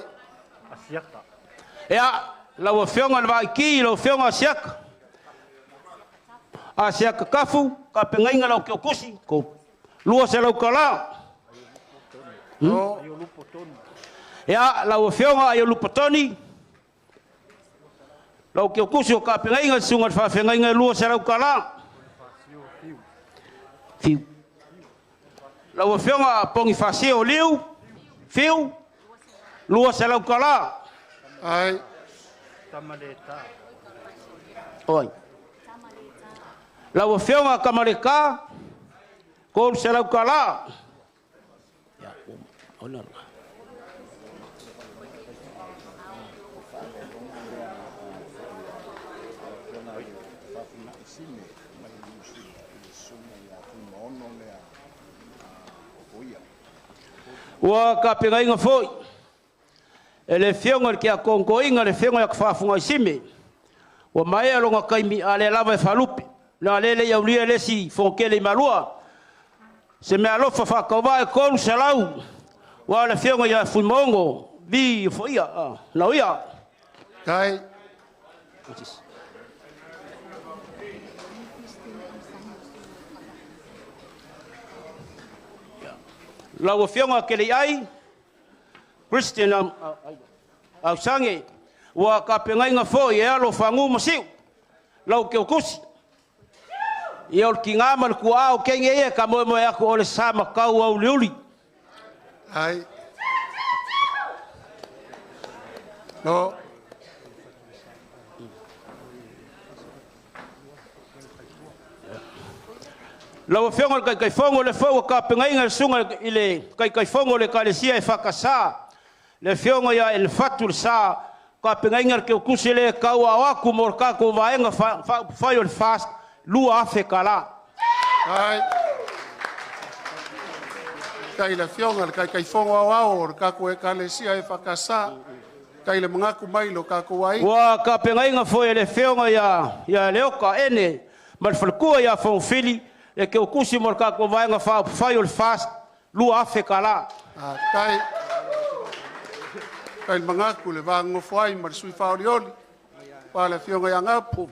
Ea, lau afionga le vaiki, lau afionga asiaka. Asiaka kafu, ka pengainga lau ke ukusi. Ko lua se lau kala. Ea, lau afionga aio lupatoni. Lau ke ukusi o ka pengainga, sunga le whawhengainga lua se lau kala. Fiu. Lau afionga pongi whaseo o liu, fiu, lua se lau kala. Ai. Oi. Lau afionga kamareka, kolu se lau kala. Ya, ona la. Ua kapegaiga fo'i e le Afioga i le Tiakonotoaina le Afioga ia Tafafugaisime ua maea lona taimi a lea lava e faalupe na lea le i aulia le isi fonotele i Malua se meaalofa faatauvaa e 300 ua le Afioga ia Fuimaono Vi Foia Lauia. Kai. Lau Afioga Keleiai Christian Ausange ua kapegaiga fo'i e alo fagu ma si'u lau keukusi ia o le tigā ma le tua'a o kege ia e tamoemoe atu o le sa matau auliuli. Ai. No. Lau Afioga i le Taitaifono le fou ua tapegaiga le susuga i le Taitaifono o le Ekalesia e Fakasā le Afioga ia Elefatu le Sa tapegaiga le teutusi le tauao atu mo le tatou vaega faaupufai o le FAST 2,000 tala. Ai. Kai le Afioga i le Taitaifono aoao o le tatou Ekalesia e Fakasā. Kai le mangaku mai lo tatou ai. Ua tapegaiga foi e le Afioga ia Leoka Ene ma le faletua ia Fogofili le teutusi mo le tatou vaega faaupufai o le FAST 2,000 tala. Kai. Kai le mangaku le vagofo ai ma le sui whaoriori. Pa le Afioga ia Ngapu.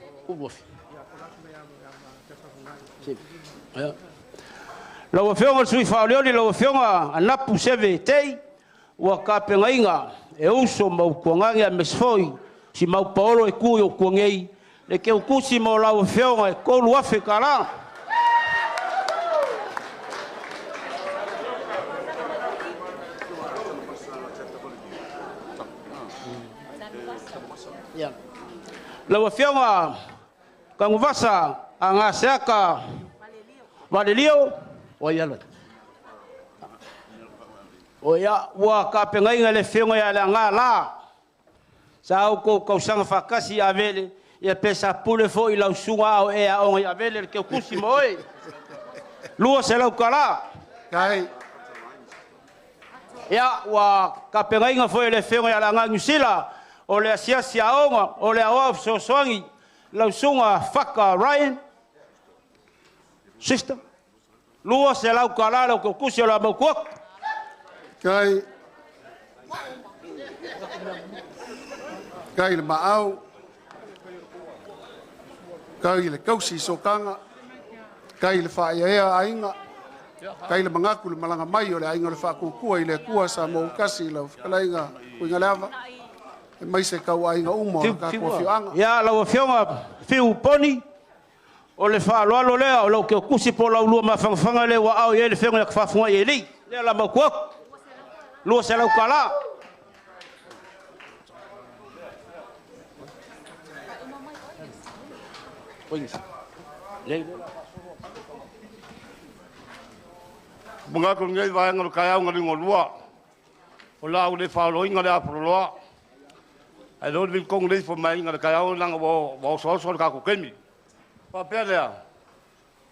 Lau Afioga i le sui whaoriori, lau Afioga Anapu Seve Tei, ua kapegaiga e uso ma utuagage a mesefoi si mau paolo e kui o kuangei, le keukusi mo lau Afioga e 3,000 tala. Lau Afioga Kaguvasa a Gaseaka Valelio, o ia o ia ua kapegaiga le Afioga ia le aga la sa ou kou kausaga faatasi ia vele ia pesa pule fo'i lau susuga ao e aoga ia vele le keukusi ma oe 200 tala. Kai. Ia ua kapegaiga foi le Afioga ia le aga Niusila o le asiasi aoga o le aoao fesoasoani lau susuga Faka Ryan sister 200 tala lau keukusi o le amautuatu. Kai. Kai le maau. Kai le kausi sokanga. Kai le whaeaea ainga. Kai le mangaku le malanga mai o le ainga o le whakukua i le kua sa mou kasi lau whakalaiga uinga leava. E mai se kau ainga umo o ka kua whioanga. Ia lau Afioga Fiu Poni o le whaaloalo lea o lau keukusi po lau lua mawhangawhanga le wa au i le whenga ia kafafunga i eli. Lea la maukuaku. 200 tala. Mga ko ngai vaenga lo kaya nga lingo lua. O la u le whaoloinga le apololoa. Ai lo le kong le fo mai nga le kaya o langa wo so so ka ku kemi. Pa pea lea.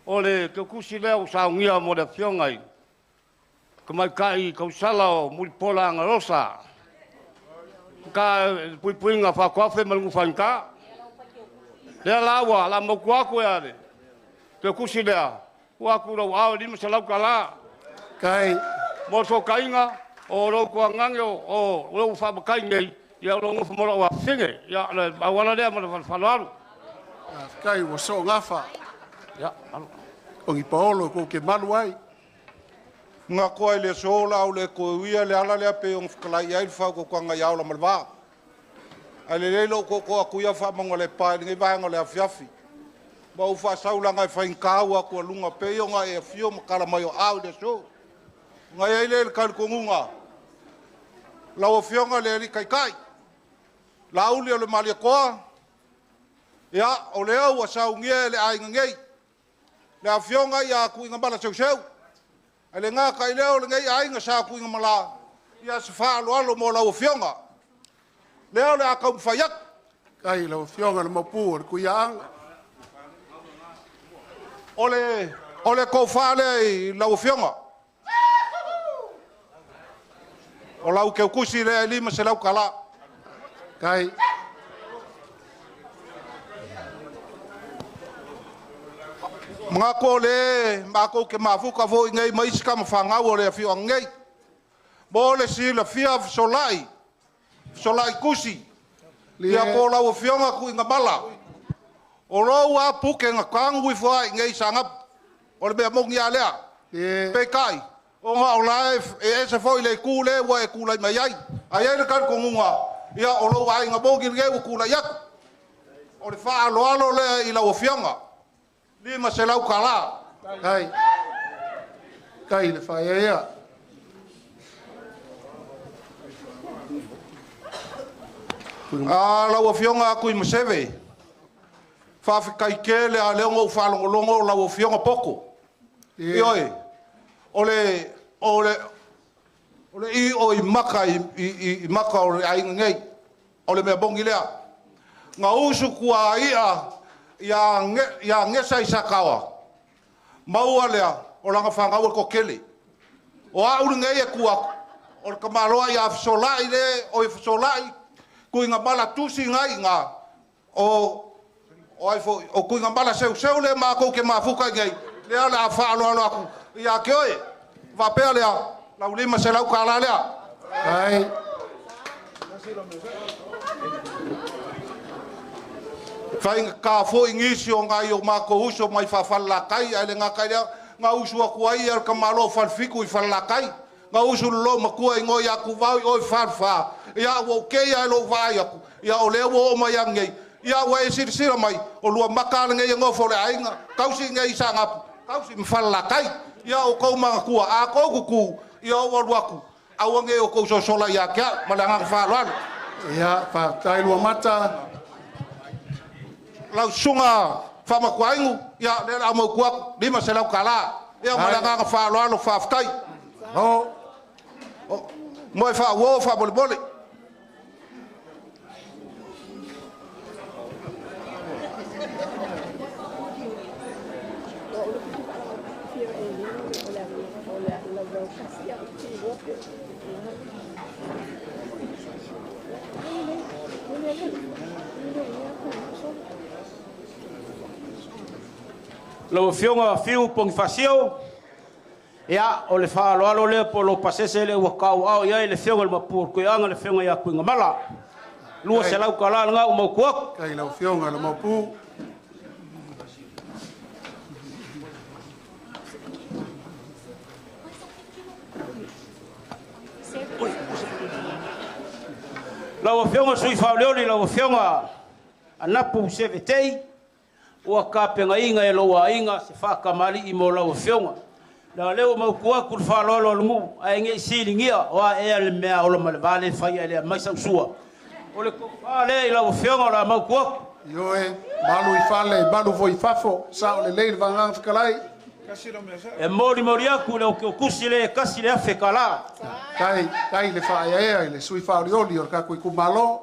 O le keukusi lea o saungia mo le afioga i ka mai kai kausala o Mulipola Agarosa. Ka puipuiga faakoafe ma lugu faigata. Lea la ua la mauku aku ea le keukusi lea. Ua aku lau ao 500 tala. Kai. Mo sokaiga o lou kuaganage o lou faamakai nei ia o lou gofo mo lou afafine. Ia le auala lea ma le falefaloalu. Kai ua soo gafa. Ia, alo. O ni paolo ko ke malu ai. Nga koa i le sola au le koe uia le ala lea pe ong whakalai ai le whau ko kwanga i aola ma le vā. Ai le leilo ko ko aku ia wha le pae ngai vaenga le afiafi. Ma u whasaulanga e whaingkau aku a lunga pe o ngā e afio ma kala mai o au le so. Ngai ai le le kalu kongunga. Lau afionga le ali kai kai. La uli o le malia koa. Ia, o le au a saungia le ainga ngei. Le afionga ia aku inga mala seu seu. Ai le ngā kai leo le ngei ainga sa aku inga mala. Ia se wha alo alo mo lau afionga. Leo le akau mwhaiak. Kai lau afionga le mapu o le kuia anga. O le kau wha le i lau afionga. O lau keukusi lea e $500. Kai. Mga ko le mākou ke mafuka fo i ngei maisi ka mawhangau o le awhio ngei. Mo le si la fia solai, solai kusi. Ia po lau awhionga ku inga mala. O lou a puke nga kangu i fua i ngei sangap. O le mea mongi a lea. Pe kai. O ngā o la e ese fo i le ku le ua e kula i mai ai. Ai ai le kan kongunga. Ia o lou ai nga mongi le ua kula iaku. O le wha alo alo le i lau awhionga. $500. Kai. Kai le whaea ia. A lau afioga aku i Maseve. Whawhikai ke le a leongo u whalongolongo o lau afioga poko. Ioe. O le i o i maka i maka o le ainga ngei. O le mea bongi lea. Ngā usu kua ia ia ngesa i sakawa. Maua lea o langa whangau e kokele. O a uru ngei e kua o le kamaloa i a whasolai le o i whasolai kui ngā mala tusi ngai ngā o ai fo o kui ngā mala seu seu le mākou ke mafuka ngei lea le a whaaloalo aku ia ke oe wapea lea lau $500 lea. Ai. Whainga ka fo ingisi o ngai o mākou uso mai whawhalakai ai le ngā kai lea ngā usu aku ai al kamalo whalfiku i whalakai ngā usu lo makua i ngoi aku vau i oi whalwha ia ua ukei ai lo vai aku ia o lea ua o mai angei ia ua e sirisira mai o lua makala ngei ngofo le ainga kausi ngei sangapu kausi mwhalakai ia o kou mangakua a kou kuku ia o walu aku au ngei o kou sosola ia kia ma le anganga whaloalo. Ia whātai lua mata lau sunga whamakuaingu ia lea au mau kuaku $500 ia ma le anganga whaloalo whawhtai. Moe wha uo wha mole mole. Lau afioga Fiu Pongifasio, ia o le whaaloalo lea po lo pasese le ua kau au ia i le fionga le mapur koe anga le fionga ia kuinga mala. $200 ngā umau kuaku. Kai lau fionga le mapu. Lau afioga sui whaoleoli, lau afioga anapu sevetei, ua kapenga inga e loa inga se whakamali i mo lau afioga. La leo mau kuaku le whaaloalo alungu, a e ngei silingia, oa ea le mea ola ma le vale whai a lea mai sausua. O le kouwha lea i lau afioga o la mau kuaku. Ioe, malu i fale, malu fo i fafo, sao le lei le vanganga whakalai. E mori mori aku le o ke kusi le kasi le afe kala. Kai, kai le whaea i le sui whaorioli o le kakui kumalo.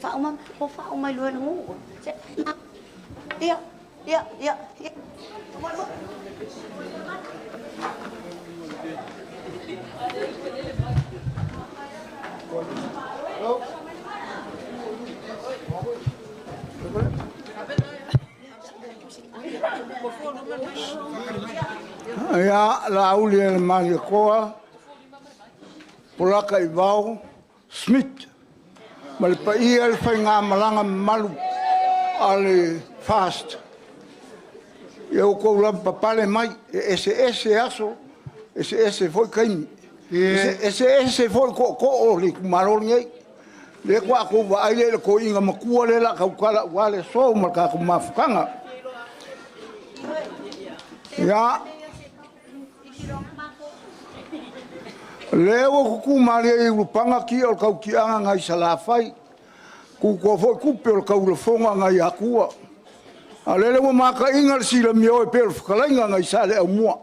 Whauma, o whauma i lua ngu. Ia, ia, ia, ia. Ia, la uli e le mali koa, polaka i vao, Smith. Ma le paia le whainga malanga malu a le fast. Ia o kou lam papale mai, e ese ese aso, ese ese foi kaimi. Ese ese foi ko ko o le kumalo ngei. Le kwa ko wa ai le ko inga makua le la kaukala wale so ma ka ko mafukanga. Ia le o kuku maria i lupanga ki o kau ki anga ngai salafai. Ku ko foi kupe o kau lefonga ngai akua. A lele ua maka inga le sila mio e pelo whakalainga ngai sa le au mua.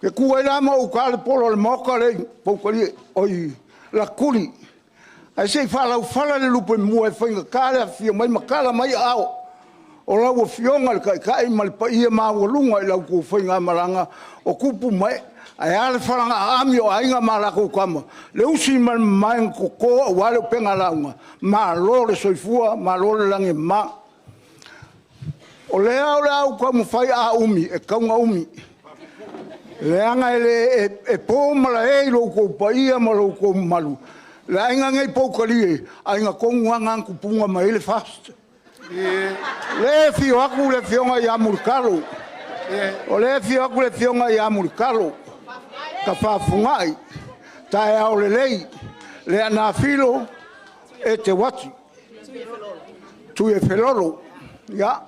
Ke kua i lama o ka le polo le moka le paukali oi la kuli. Ae se i faalaufala le lupe mua e faigata le afifio mai ma tala mai aao o lau Afioga i le Taitai ma le paia maualuga i la outou faigamalaga o tupu ma ee, ae a le falaga aami o Aiga ma latou Tama, le usi ma le mamae na toto aua le upega lauga, malo le soifua malo le lagi e mama. O lea o le a ou taumafai, a umi e tatau ona umi, leaga e po malae i lo outou paia ma lo outou mamalu. Le aiga nei Poutalie, aiga tonu lava na tupu mai ai le FAST. O lea e afio atu le afioga ia Mulitalo, o lea e afio atu le afioga ia Mulitalo Tafafunai, taeao lelei Leaana Filo Eteuati Tuiafelolo. Ia,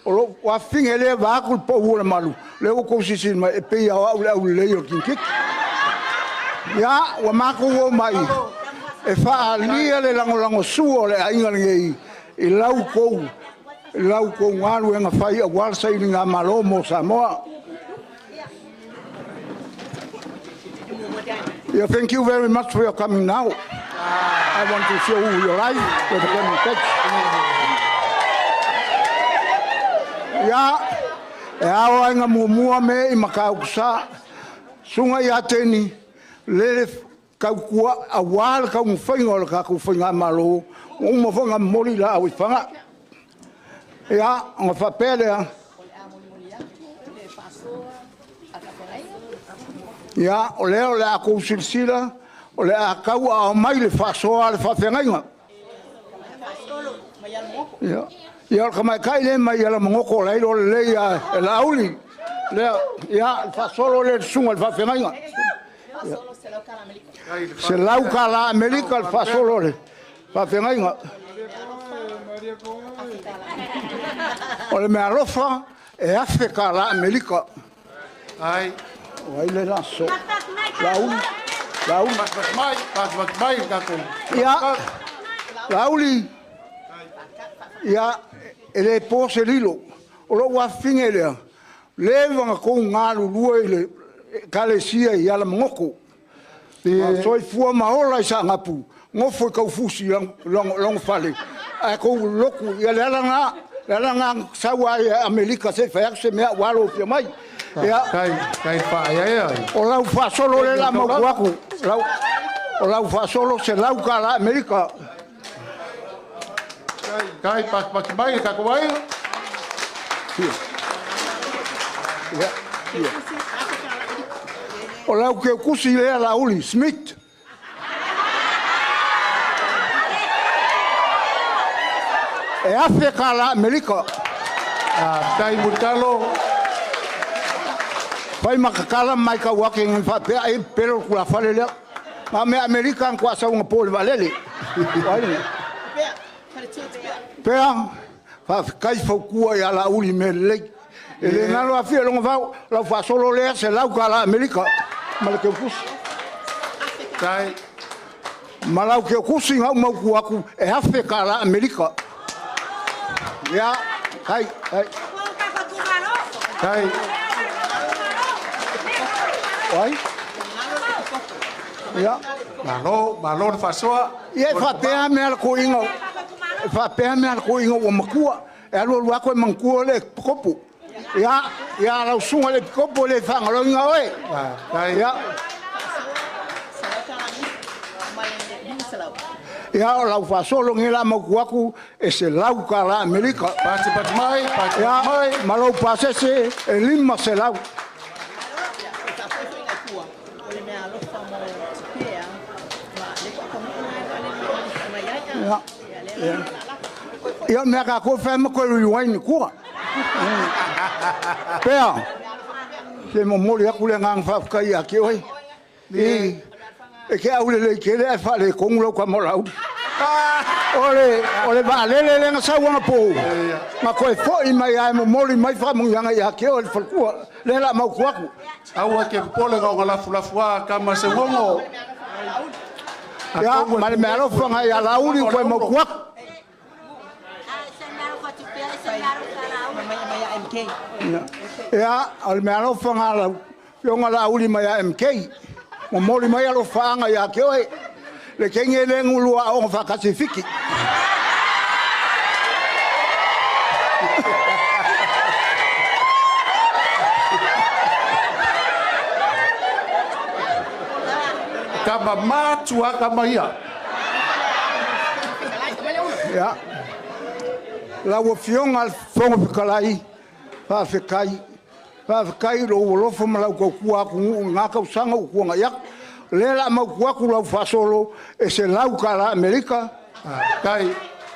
o lou afafine lea vaeatu le pau o le malu, lea ua outou silasila mai e pei lava o au le aulelei o le kirikiti. Ia, ua matou omai e faaalia le lagolagosua o le aiga lenei i la outou galuega fai aua le sailigamalo mo Samoa. Yeah, thank you very much for your coming now. I want to show you your life with the coming text. Ia, e ao ai ngā muamua me i Matautu-sa, susuga ia Teni, lele tautua aua le taumafaiga o le tatou faigamalo, ua uma foi ona momoli laau i Fana. Ia, ona faapea lea, ia, o lea o le a tou silasila, o le a tauaao mai le faasoa a le faafeagaiga. Ia, ia o le tamaitai lea mai Alamagoto o la e iloa lelei lava e Laauli. Lea, ia, le faasolo lea i le susuga i le faafeagaiga. $100 Amerika le faasolo a le faafeagaiga. O le meaalofa e $1,000 Amerika. Ai. O ai le laso? Laauli. Laauli. Mai, mai, mai, tatou. Ia, Laauli. Ia, e le po se lilo. O lou afafine lea, leva ona tou galulue i le Ekalesia i Alamagoto. Soifua ma ola i Saanapu, nofo i Taufusi i lona fale, ae tou lotu, ia le ala lena, le ala lena na sau ai Amerika se i fai atu se mea aua lou afio mai. Ia, Tai faaeaea. O lau faasolo lea la mautu atu, o lau faasolo $100 Amerika. Tai patipati mai le tatou aiga. Ia, ia. O lau keukusi lea Laauli, Smith. E $1,000 Amerika. Tai Mulitalo. Fai ma tatala mai kau ake ngai faapea e pelo le tulafale lea. Ma mea Amerika ang kuasa unga po le vaalele. Ai. Pea, faafetai faukua ia Laauli mea lelei. E le galo afia longa vau, lau faasolo lea $100 Amerika ma le keukusi. Tai. Ma lau keukusi ngau mauku aku e $1,000 Amerika. Ia, kai, kai. Tai. Oi? Ia. Malo, malo le faasoa. Ia e faapea mea le koiga, e faapea mea le koiga ua matua. E alu alu ako e manatua le kopu. Ia, ia lau susuga le pikopo le faagaloina oe. Tai. Ia. Ia, o lau faasolo nge la mauku aku e $100 Amerika. Patipati mai, patipati Ia, mai. ma lou pasese e 500. Ia. Ia. Ia, mea ka koe whae ma koe rewind kua. Pea, se momoli aku le ngang whaafkai a ke oe. I, e ke au le lei kele ai whaale kongu lau ka mola uri. O le vaalele le nga sauanga pō. Nga koe foi mai ai momoli mai whamungianga i a ke oe le whalkua. Le la mau kuaku. Aua ke popole ga o lafulafu a kama se uogo. Ia, ma le mea alofa ngai a Lauli koe mau kuaku. Ia, o le mea alofa ngā lau, fionga Lauli mai a MK. Momoli mai alofaanga ia ke oe. Le kenge le ngulua aoga faatasi i Fiti. Tama matua kama ia. Ia. Lau Afioga i le Fofoga Fetalai, faafetai. Faafetai i lou alofa ma lau tautua atunuu i lena tausaga ua tuanai atu. O lea o le a mautu atu lau faasolo e $100 Amerika.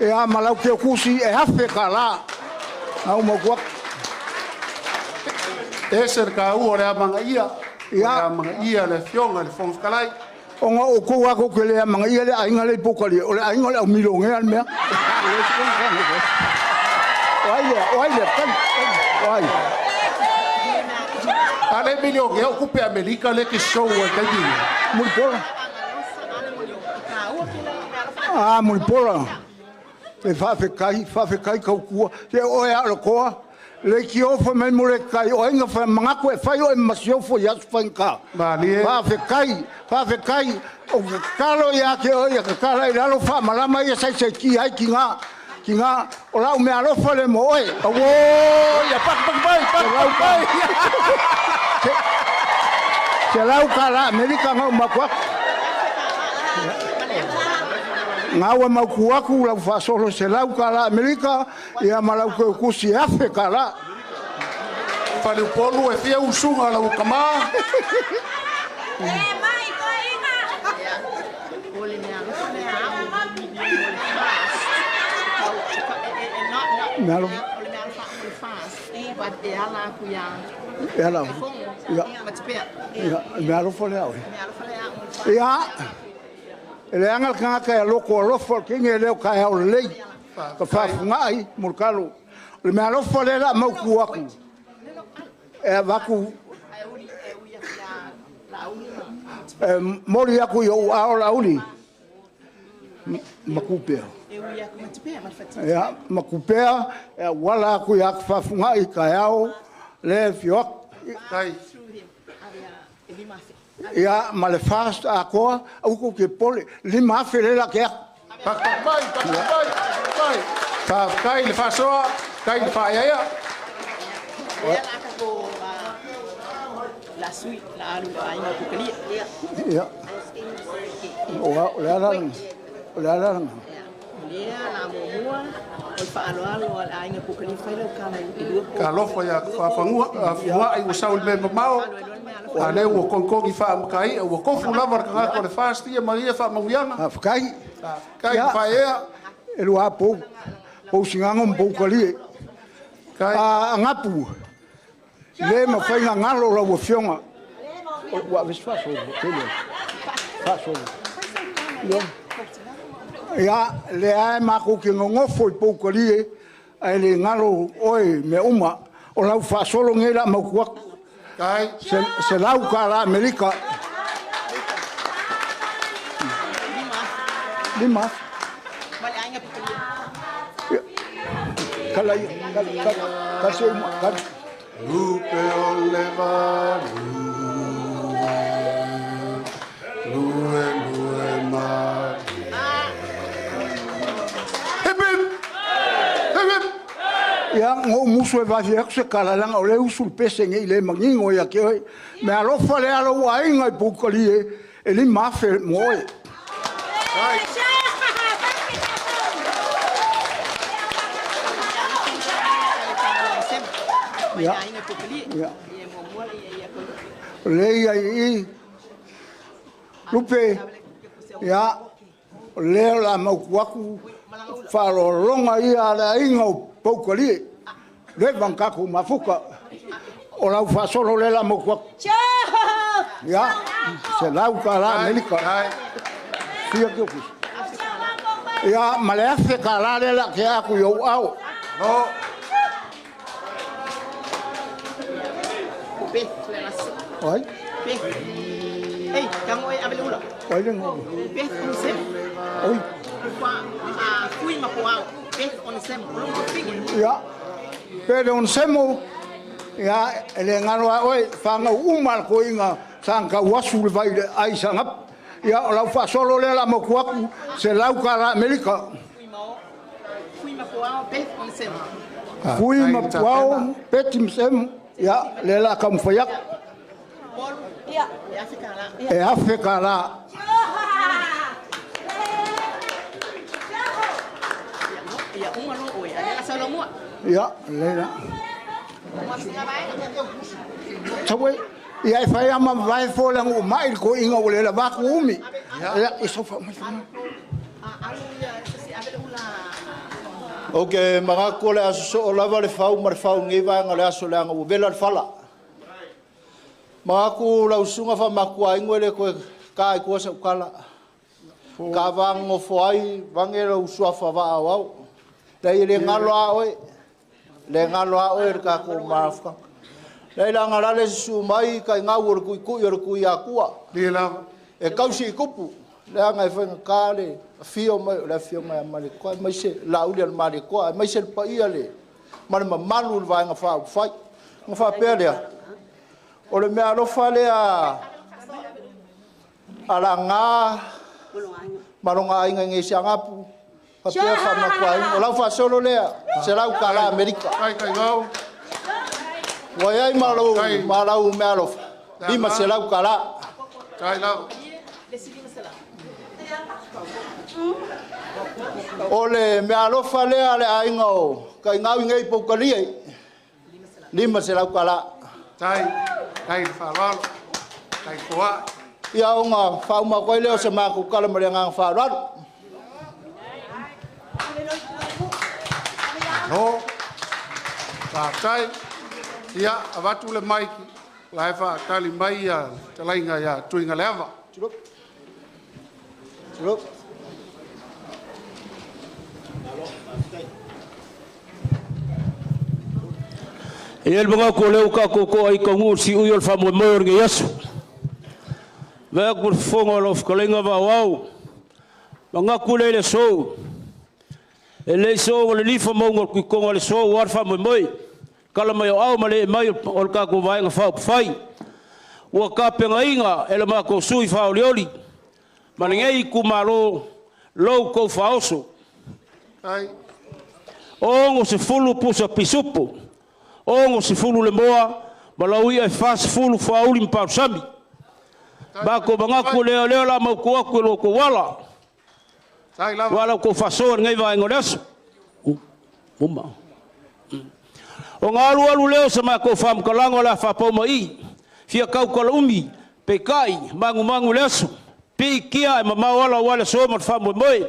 Ia ma lau teutusi e $1,000. Na ou mautu atu. Ese le taua o le amanaia. O le amanaia le Afioga i le Fofoga Fetalai. Ona o outou lava tou te le amanaia le aiga lea i Pokalia, o le aiga o le aumilionea le mea. O ai lea? O ai lea? Tali, o ai? A le milionea o tupe Amerika le ke show ai taimi. Mulipola. Ah, Mulipola. E faafetai, faafetai tautua. Se oe a o le toa, le tiofa mai mo le tai, o aiga fa manatu e fai o e masiofo i aso faigata. Malie. Faafetai, faafetai. O tatalo ia te oe ia tatala i lalo faamalama ia saisaitia ai tiga. Tiga, o lau mea alofa le mo oe. Auo, ia paki paki mai, paki paki mai. $100 Amerika ngau maku aku. Ngau e mauku aku lau faasolo $100 Amerika, ia ma lau keukusi e $1,000. Faleupolu e fia usuga lau kama. Mea alofa. Ia lau. Ia. Ia, mea alofa le au. Ia. E leaga le tagata e loko alofa o le kini e leo ka e ao lelei. Ka faafugai mo le kalo. O le mea alofa lea la mautu atu. E avaku e moli aku i ou ao lauli. Makupea. Ia, makupea, e wala aku i aku faafugai ka e ao le fioak. Ia, ma le fast a koa, au kou ke pole, 5,000 le la ke aku. Pak mai, pak mai, mai. Faafetai le faasoa, tai le faaeaea. Ia. O le ala lana. O le ala lana. Ka alofa ia faafagua, fua'i ua sau i le mea mamao. A lea ua kogikogi faamakai, ua kofu lava le tagata o le fast ia ma ia faamanuiaga. Faafetai. Faafetai le faaeaea. E lua pou, pou sigago ma pou kalie. A ngapu, le mafai galo lau afioga. Ua ave se faasolo, tele. Faasolo. Ia, lea e makou ke gogofo i pou kalie, ae le galo oe mea uma. O lau faasolo nei la mautu atu. $100 Amerika. 5,000. Kala ia, kala, kala, kala se uma, kala. Lupe o le valu, lue lue mali. Hip hip! Hip hip! Ia, ngou musu e vafi aku se kala langa o le usu le pese ngei le mangingo ia ke oi. Me alofa le alo ua inga i pukali e, e 5,000 mo oe. Ia. Ia. Le ia i Lupe, ia, o lea la mautu aku whaalolonga ia a le aiga o Poukalie. Le vangkaku mafuka. O lau faasolo le la mautu aku. Ia, $100 Amerika. Fia ke okusi. Ia, ma le $1,000 le la ke aku i ou ao. No. Oi? Oi le ngo. Oi. Ia. Pele on semo. Ia, e le ngalo a oe, whangau uma le koinga, sanga uasu le vai le ai sangap. Ia o lau faasolo lea la moku aku se lau ka la Amerika. Fui ma puao peti msemu. Ia le la kaumafai aku. E afe ka la. Ia, le la. Tawai, ia e whai ama vai fo le ngu mai ko inga o le la vaku umi. Ia, i sofa mai fa. Ok, magaku le aso so lava le fau ma le fau ngi va le aso le anga u vela le fala. Magaku la usunga fa makua ingwe le ko ka i ko sa ukala. Ka vango foi vange la usua fa va au. Le le ngalo a oi. Le ngalo a oi ka ko mafka. Le la ngala le su mai ka ngau o kui kui o kui akua. Le la e kausi i kupu. Le anga e whainga ka le fio mai o le fio mai a male koa mai se la uli al male koa mai se pa ia le ma le mamalu le vaenga fa u fai. Nga fa pea lea. O le mea alofa lea ala ngā malonga ainga ngai si angapu. Fa pea fa makua ingo. O lau fa solo lea se lau ka la Amerika. Kai kai ngau. Wai ai malau mea alofa. Lima se lau ka la. Kai lau. O le mea alofa lea le ainga o kai ngau ngai paukalia. Lima se lau ka la. Tai, tai whaalalo, tai koa. Ia onga whauma koe leo se māku kala ma le nganga whaalalo. No, whaatai, ia avatu le maiki, la e whaatali mai ia te lainga ia tuinga leava. Turup. Turup. E el mga ko leo ka koko ai ka ngu si uyo fa mo mo nge Yesu. Va ku fongo lo fkalenga va wau. Mga ku le le so. E le so o le lifa mo ngo ku kongo le so war fa mo mo. Kala mai o au ma le mai o ka ko vai nga fa fai. Ua ka penga inga e le ma ko sui fa oli oli. Ma le ngai ku malo lo ko fa oso. Ai. Ongo se fulu pusa pisupo. Ongo se fulu le moa, malau ia e fas fulu fauli mpau sami. Bako bangaku leo leo la mau kuaku lo ko wala. Wala ko faso ngai va ngoleso. Uma. O ngalu alu leo sama ko fam kalango la fa pau mai. Fia kau kala umi, pekai mangu mangu leso. Pi kia e mamau wala wala so mo fa mo moi.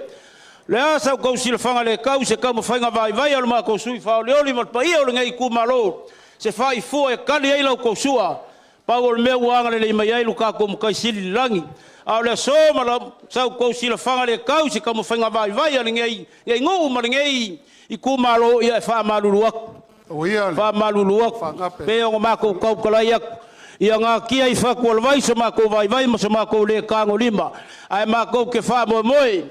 Le asa ko si le fanga le kau se kau mo fainga vai vai al ma ko sui fa le oli mo pa ia o ngai ku malo. Se fa i fo e kali ai lau ko sua. Pa o le mea anga le mai ai lu ka ko mo kai sili langi. A le so ma la sau ko si le fanga le kau se kau mo fainga vai vai al ngai ngai ngu ma ngai i ku malo ia e fa malulu aku. O ia fa malulu aku. Pe o ma ko kau kala ia ia ngā kia i whaku o vai so ma ko vai vai ma so ma ko le kango lima. Ai ma ko ke fa mo moi.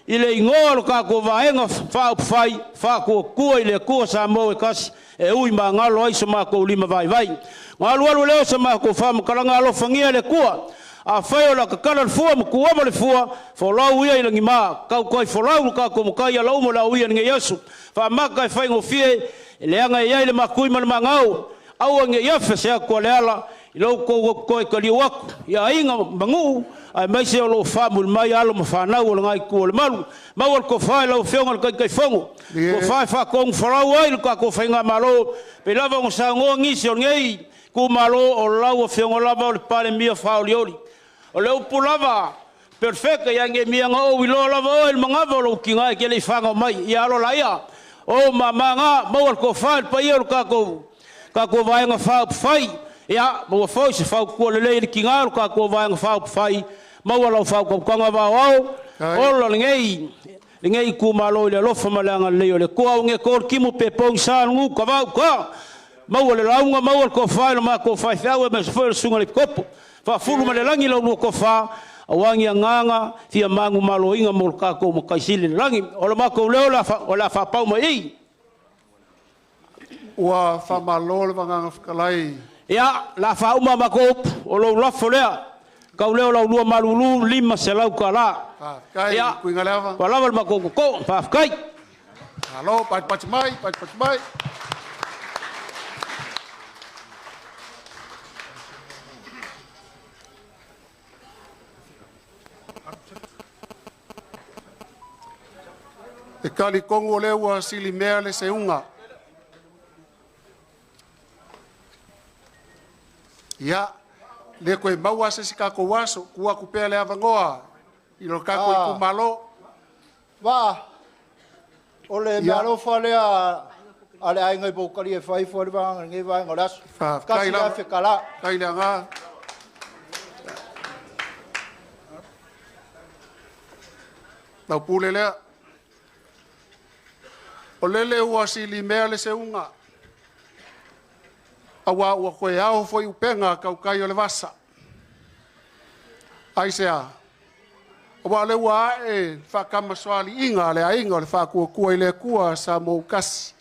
I le ingoa lo kako vaenga wha upwhai, wha kua kua i le kua sa mo e kasi, e ui ma ngalo ai so ma ko lima vai vai. Ngalo alu leo sa ma ko wha makalanga alofangia le kua, a whai o la kakala le fua, makua ma le fua, folau ia i langi maa, kau kai folau lo kako makai ala umo la uia nge Yesu. Wha maka e whai ngofie, le anga e iai le makui ma le mangau, aua nge iafe se ako le ala, i lau kou koe ka liu aku, ia inga mangu, ai mai se o lo whamul mai alo ma whanau o le ngai kua le malu. Mau al ko whai lau whionga le kai kai whongo. Ko whai wha kong wharau ai le ka ko whai ngā malo. Pe lava ngo sa ngoa ngisi o ngei ku malo o lau o whionga lava o le pale mia whaoli oli. O le upu lava, perfecta ia nge mia ngā o wilo lava o el mangava o lau ki ngai ke le i whanga mai. Ia alo la ia. O ma manga, mau al ko whai le paia o le kako vaenga whau whai. Ia, maua fau se fau kua le lei le ki ngā ka kua vaenga whau whai. Maua lau fau kau kanga vau au. Ola le ngai ku malo i le alofa ma le anga lei o le kua o nge kor kimu pe pong sa ngu ka vau ka. Maua le launga, maua le kowhai le maa kowhai whiau e me se le sunga le kopo. Wha fulu ma le langi lau lua kowha. Awangi a nganga, fia mangu malo inga mo le kako ma kaisili le langi. O le mako leo o la whapau mai i. Ua whamalo le wanganga whakalai. Ia, la whauma mako upu, o lou lafo lea. Kau leo lau lua malulu 500 tala. Kai kuinga lava. Ua lava le matou toto, faafetai. Malo, patipati mai, patipati mai. E kali kongu o lea sili mea le seunga. Ia, le koe maua se si kako aso, kua kupea le avangoa, i lo kako i kumalo. Va, o le mea alofa lea a le aiga i Poukali e fai fua le vaega lenei vaega o le aso. 1,000 tala. Kai le aga. Lau pule lea. O lele ua sili mea le seunga. Aua ua koe ao foi upenga kaukai o le vasa. Ai sea. Aua le ua ae whakamaswali inga le ainga o le whakuakua i le kua sa mou kasi.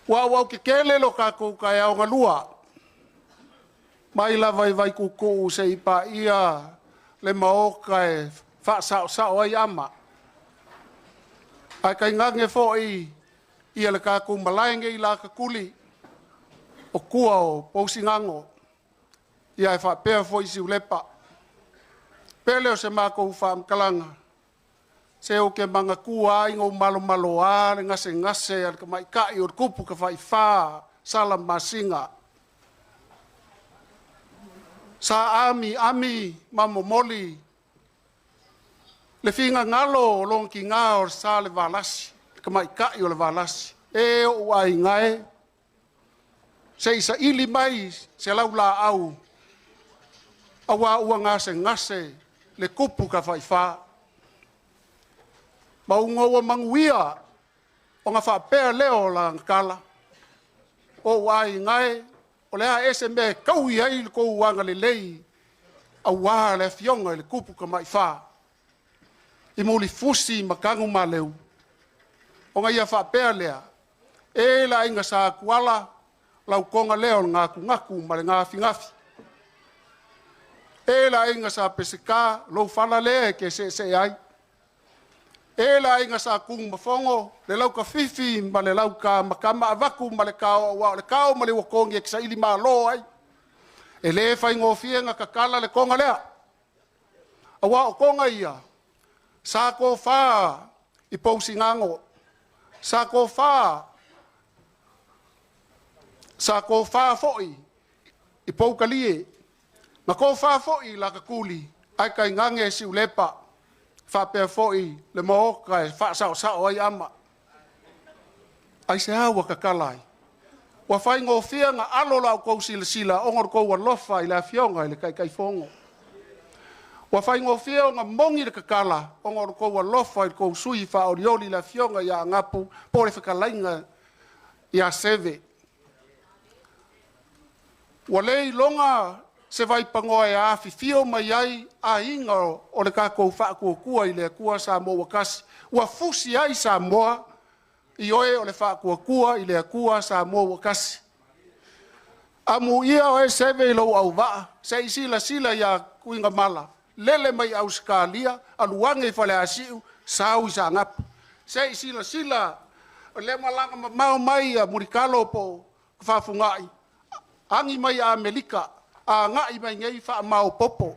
Ua ua ke kele lo kākou kai ao ngalua. Mai lava i vai kuku se ipa ia le maoka e whaasao sao ai ama. Ai kai ngange foi ia le kākou malaenge i la kakuli o kua o pousingango. Ia e whaapea foi si ulepa. Pele o se mākou whaamkalanga. Se o ke manga kua ai ngau malo malo a le ngase ngase al ka maikai o kupu ka whaiwha sala masinga. Sa ami ami mamomoli le finga ngalo o long ki ngā o sa le valasi, ka maikai o le valasi. E o ai ngae, se isa ili mai se laula au, awa ua ngase ngase le kupu ka whaiwha. Maunga ua manguia o ngā whaapea leo la ngakala. O ai ngae, o lea ese me kaui ai le kou anga le lei, au wā le fionga i le kupu ka maiwha. I muli fusi makangu maleu. O ngā ia whaapea lea, e la inga sa kuala, lau konga leo le ngā kungaku ma le ngā fingafi. E la inga sa peseka, lau whala lea ke se se ai. E la inga sa kung mafongo, le lau ka fifi ma le lau ka makama avaku ma le kao wa o le kao ma le wakongi e kisa ili malo ai. E le whai ngōfie ngā kakala le konga lea. Awa o konga ia, sa ko wha i pousingango, sa ko wha foi i poukalie, ma ko wha foi la kakuli, ai kai ngange si ulepa, whapea foi le maoka e whaasao sao ai ama. Ai se aua kakalai. Ua whai ngōfia ngā alo lau kou sila sila, ongo kou alofa i le afionga i le kai kai fongo. Ua whai ngōfia o ngā mongi le kakala, ongo kou alofa i le kou sui wha orioli le afionga i a ngapu, po le whakalainga i a seve. Ua lei longa se vai pangoa e a fifio mai ai a inga o le kākou whaakuakua i le akua Samoa wakasi. Ua fusi ai Samoa i oe o le whaakuakua i le akua Samoa wakasi. Amu ia o e seve i lou au waa, se i sila sila ia kuinga mala. Lele mai Australia, aluange i whale asiu, sau i sa ngapu. Se i sila sila, o le malanga mamao mai a murikalo po whafungai. Angi mai a Amerika, a ngai mai ngei wha mau popo.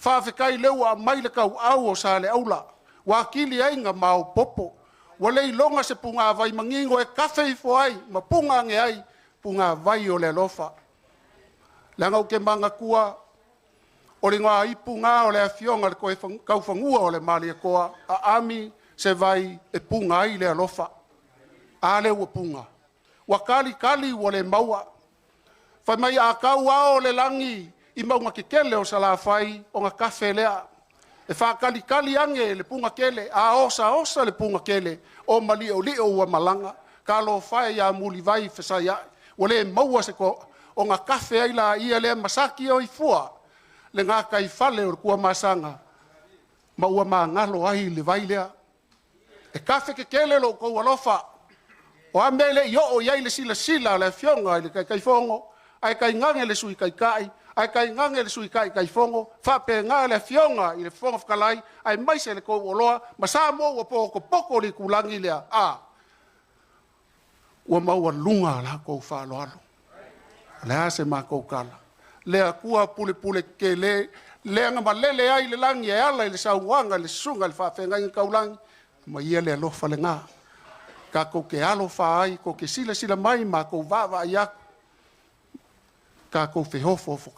Whawhekai leu a mai le kau au o sa le aula. Wakili ai ngā mau popo. Wa lei longa se punga vai mangingo e kafe i foai, ma punga nge ai, punga vai o le alofa. Langa uke manga kua, o le ngā ipu ngā o le afionga le koe kauwhangua o le malia koa, a ami se vai e punga ai le alofa. A le ua punga. Wa kali kali ua le maua. Whai mai a kau ao le langi i maunga ke kele o salawhai o ngā kafe lea. E whakali kali ange le punga kele, a osa osa le punga kele, o mali o lio ua malanga. Ka lo whai a muli vai whesai ai. Ua le maua se ko o ngā kafe ai la ia lea masaki o i fua. Le ngā kai whale o le kua masanga. Ma ua mangalo ai le vai lea. E kafe ke kele lo kou alofa. O a mele i o iai le sila sila le fionga i le kai kai fongo. Ai kai ngange le sui kai kai. Ae tainane le sui taitaifono faapena le afioga i le Fofoga Fetalai aemaise le tou oloa ma Samoa ua potopoto i le itulagi lea a ua maualuga la outou faaaloalo. O le a se matou tala? Le Atua pulepule tetele lea na malele ai le lagi e ala i le saunoaga i le susuga i le faafeagaiga taulagi, ma ia le alofa lena. Tatou te alofa ai, tou te silasila mai matou vaavaai atu, tatou feofoofo.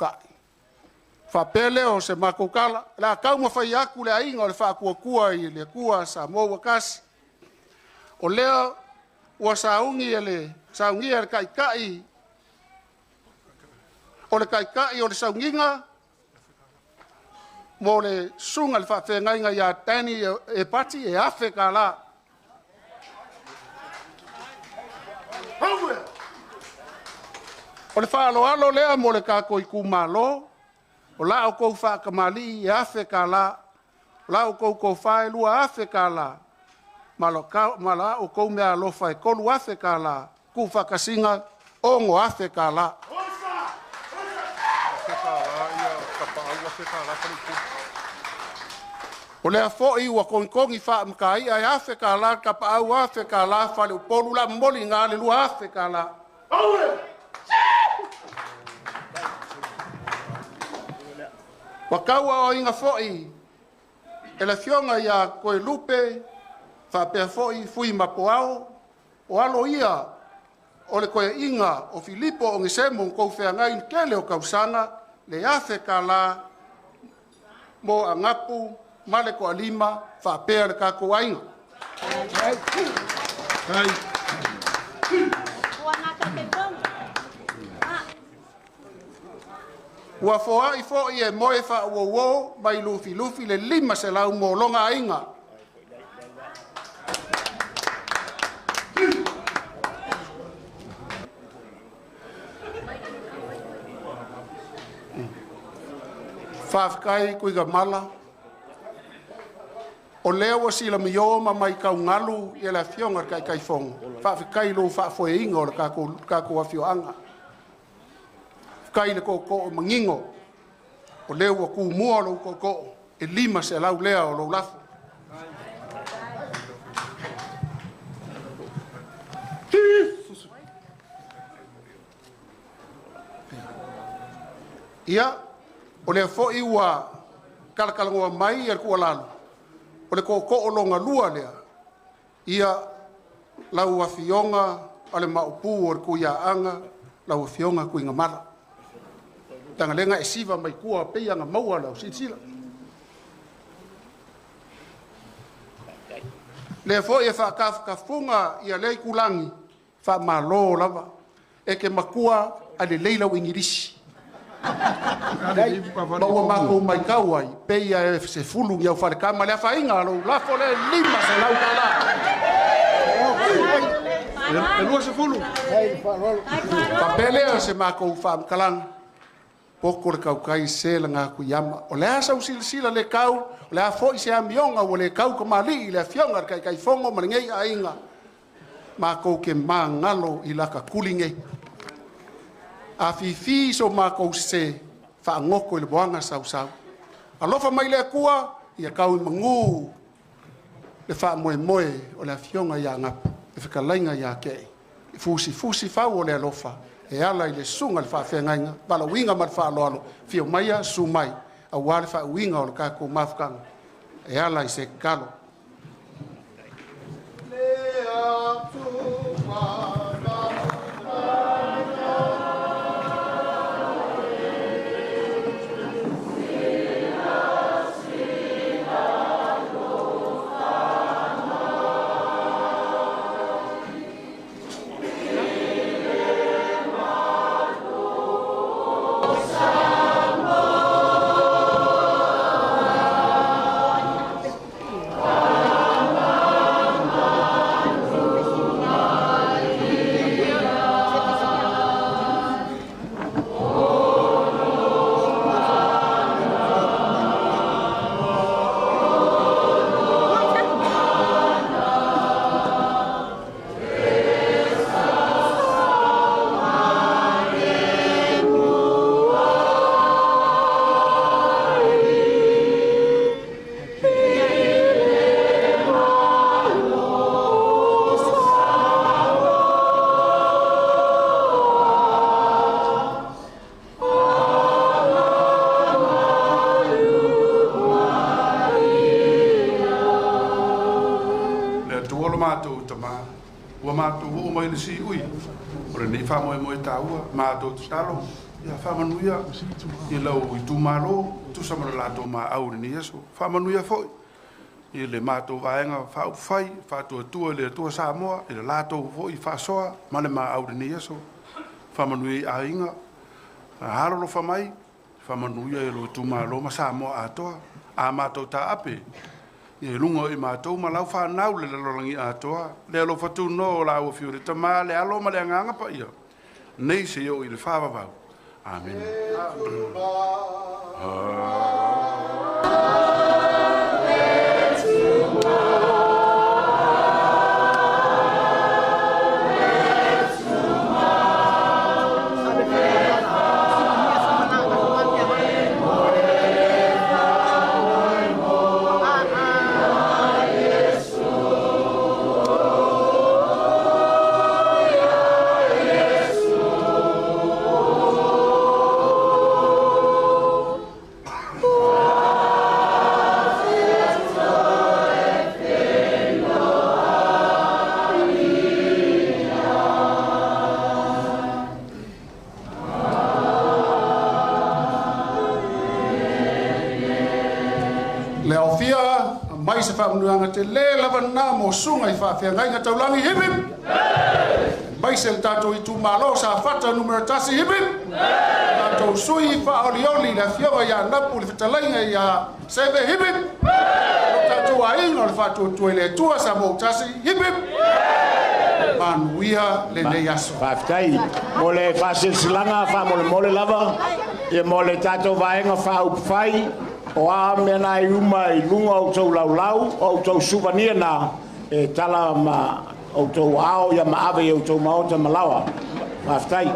Faapea lea o se matou tala, o le a taumafai atu le aiga o le Faatuatua i le Atua Samoa ua tasi. O lea ua saunia e le Taitai, o le Taitai o le sauniga mo le susuga i le faafeagaiga ia Danny Epati e $1,000. O le faaaloalo lea mo le tatou itumalo, o la outou faatamalii e $1,000, o la outou tofa e $2,000, ma la outou meaalofa e $3,000, tuufaatasiga $6,000. O lea foi ua togitogi faamataia e $1,000 tapaau, $1,000 faleupolu, la momoli ina le $2,000. Ua tauaoina foi e le afioga ia Toelupe faapea foi Fui Mapuao, o alo ia o le toeaina o Filipo Onesemo na tou feagai i le tele o tausaga, le $1,000 mo Agapu ma le Toalima faapea le tatou aiga. Ua foai foi e moe faauouo mai Lufilufi le 500 mo lona aiga. Faafetai Tuigamala, o lea ua silamio ma matau galu ia le afioga i le Taitaifono, faafetai i lou faafoeina o le tatou afioaga. Faafetai i le tootoo manino, o lea ua tumua lou tootoo, e 500 lea o lou lafo. Ia, o lea foi ua talatalanoa mai le tuualalo, o le tootoo longa lua lea, ia lau afioga o le Maopu o le Tuiaana, lau afioga Tuigamala. Tagalega e siva mai tua pei ana maua lau silasila. Lea foi e faatafatafuga ia lea itulagi, faamalo lava, e te matua a le lelei lau Igilisi. Ma ua matou matau ai, pei e sefulu ni au falekama le afaina lou lafo le $500. E 20. Faapea lea se matou faamatalaga, poko le tautai se laga kuiama. O le a sau silasila le kau, o le a foi se amioga ua le kau kamalii le afioga i le Taitaifono ma lenei aiga, matou ke magalo i laka kuli nei. A fifi so matou se faagoko i le moaga sausau. Alofa mai le Atua, ia kau i magu le faamoemoe o le afioga ia Agapu, le fetalaiga ia Kei. I fusifusi fau o le alofa, e ala i le susuga i le faafeagaiga, valaauina ma le faaaloalo, fio maia, susu mai, aua le faauiga o le tatou mafutaga, e ala i se tatalo. Le Atua. matou oo mai le siui o lenei faamoemoe taua matou tatalo ia faamanuia i lau itumalo tusa ma le latou maau i lenei aso. Faamanuia foi i le matou vaega faaupufai faatuatua i le Atua Samoa i le latou foi faasoa ma le maau i lenei aso. Faamanuia i aiga alolofa mai, faamanuia i lou itumalo ma Samoa atoa. A matou taape ia i luga o i matou ma lau fanau le lalolagi atoa, le alofa tunoa o lau afio le Tama, le Alo ma le Agaga Paia, nei seia oo i le faavavau. Amene. Le aofia mai se faamanuiaga telē lava lenā mo susuga i faafeagaiga taulagi hip hip mai se le tatou itumalo Safata numera 1 hip hip tatou sui faaolioli le afioga ia Napu le fetalaiga ia Seve hip hip lo tatou aiga o le faatuatua i le Atua sa mou tasi hip hip manuia lenei aso. Faafetai mo le faasilasilaga faamolemole lava ia mo le tatou vaega faaupufai o a mea na i uma i luga o outou laulau o outou suvania na e tala ma outou ao ia maave i outou maota ma laoa. Faafetai.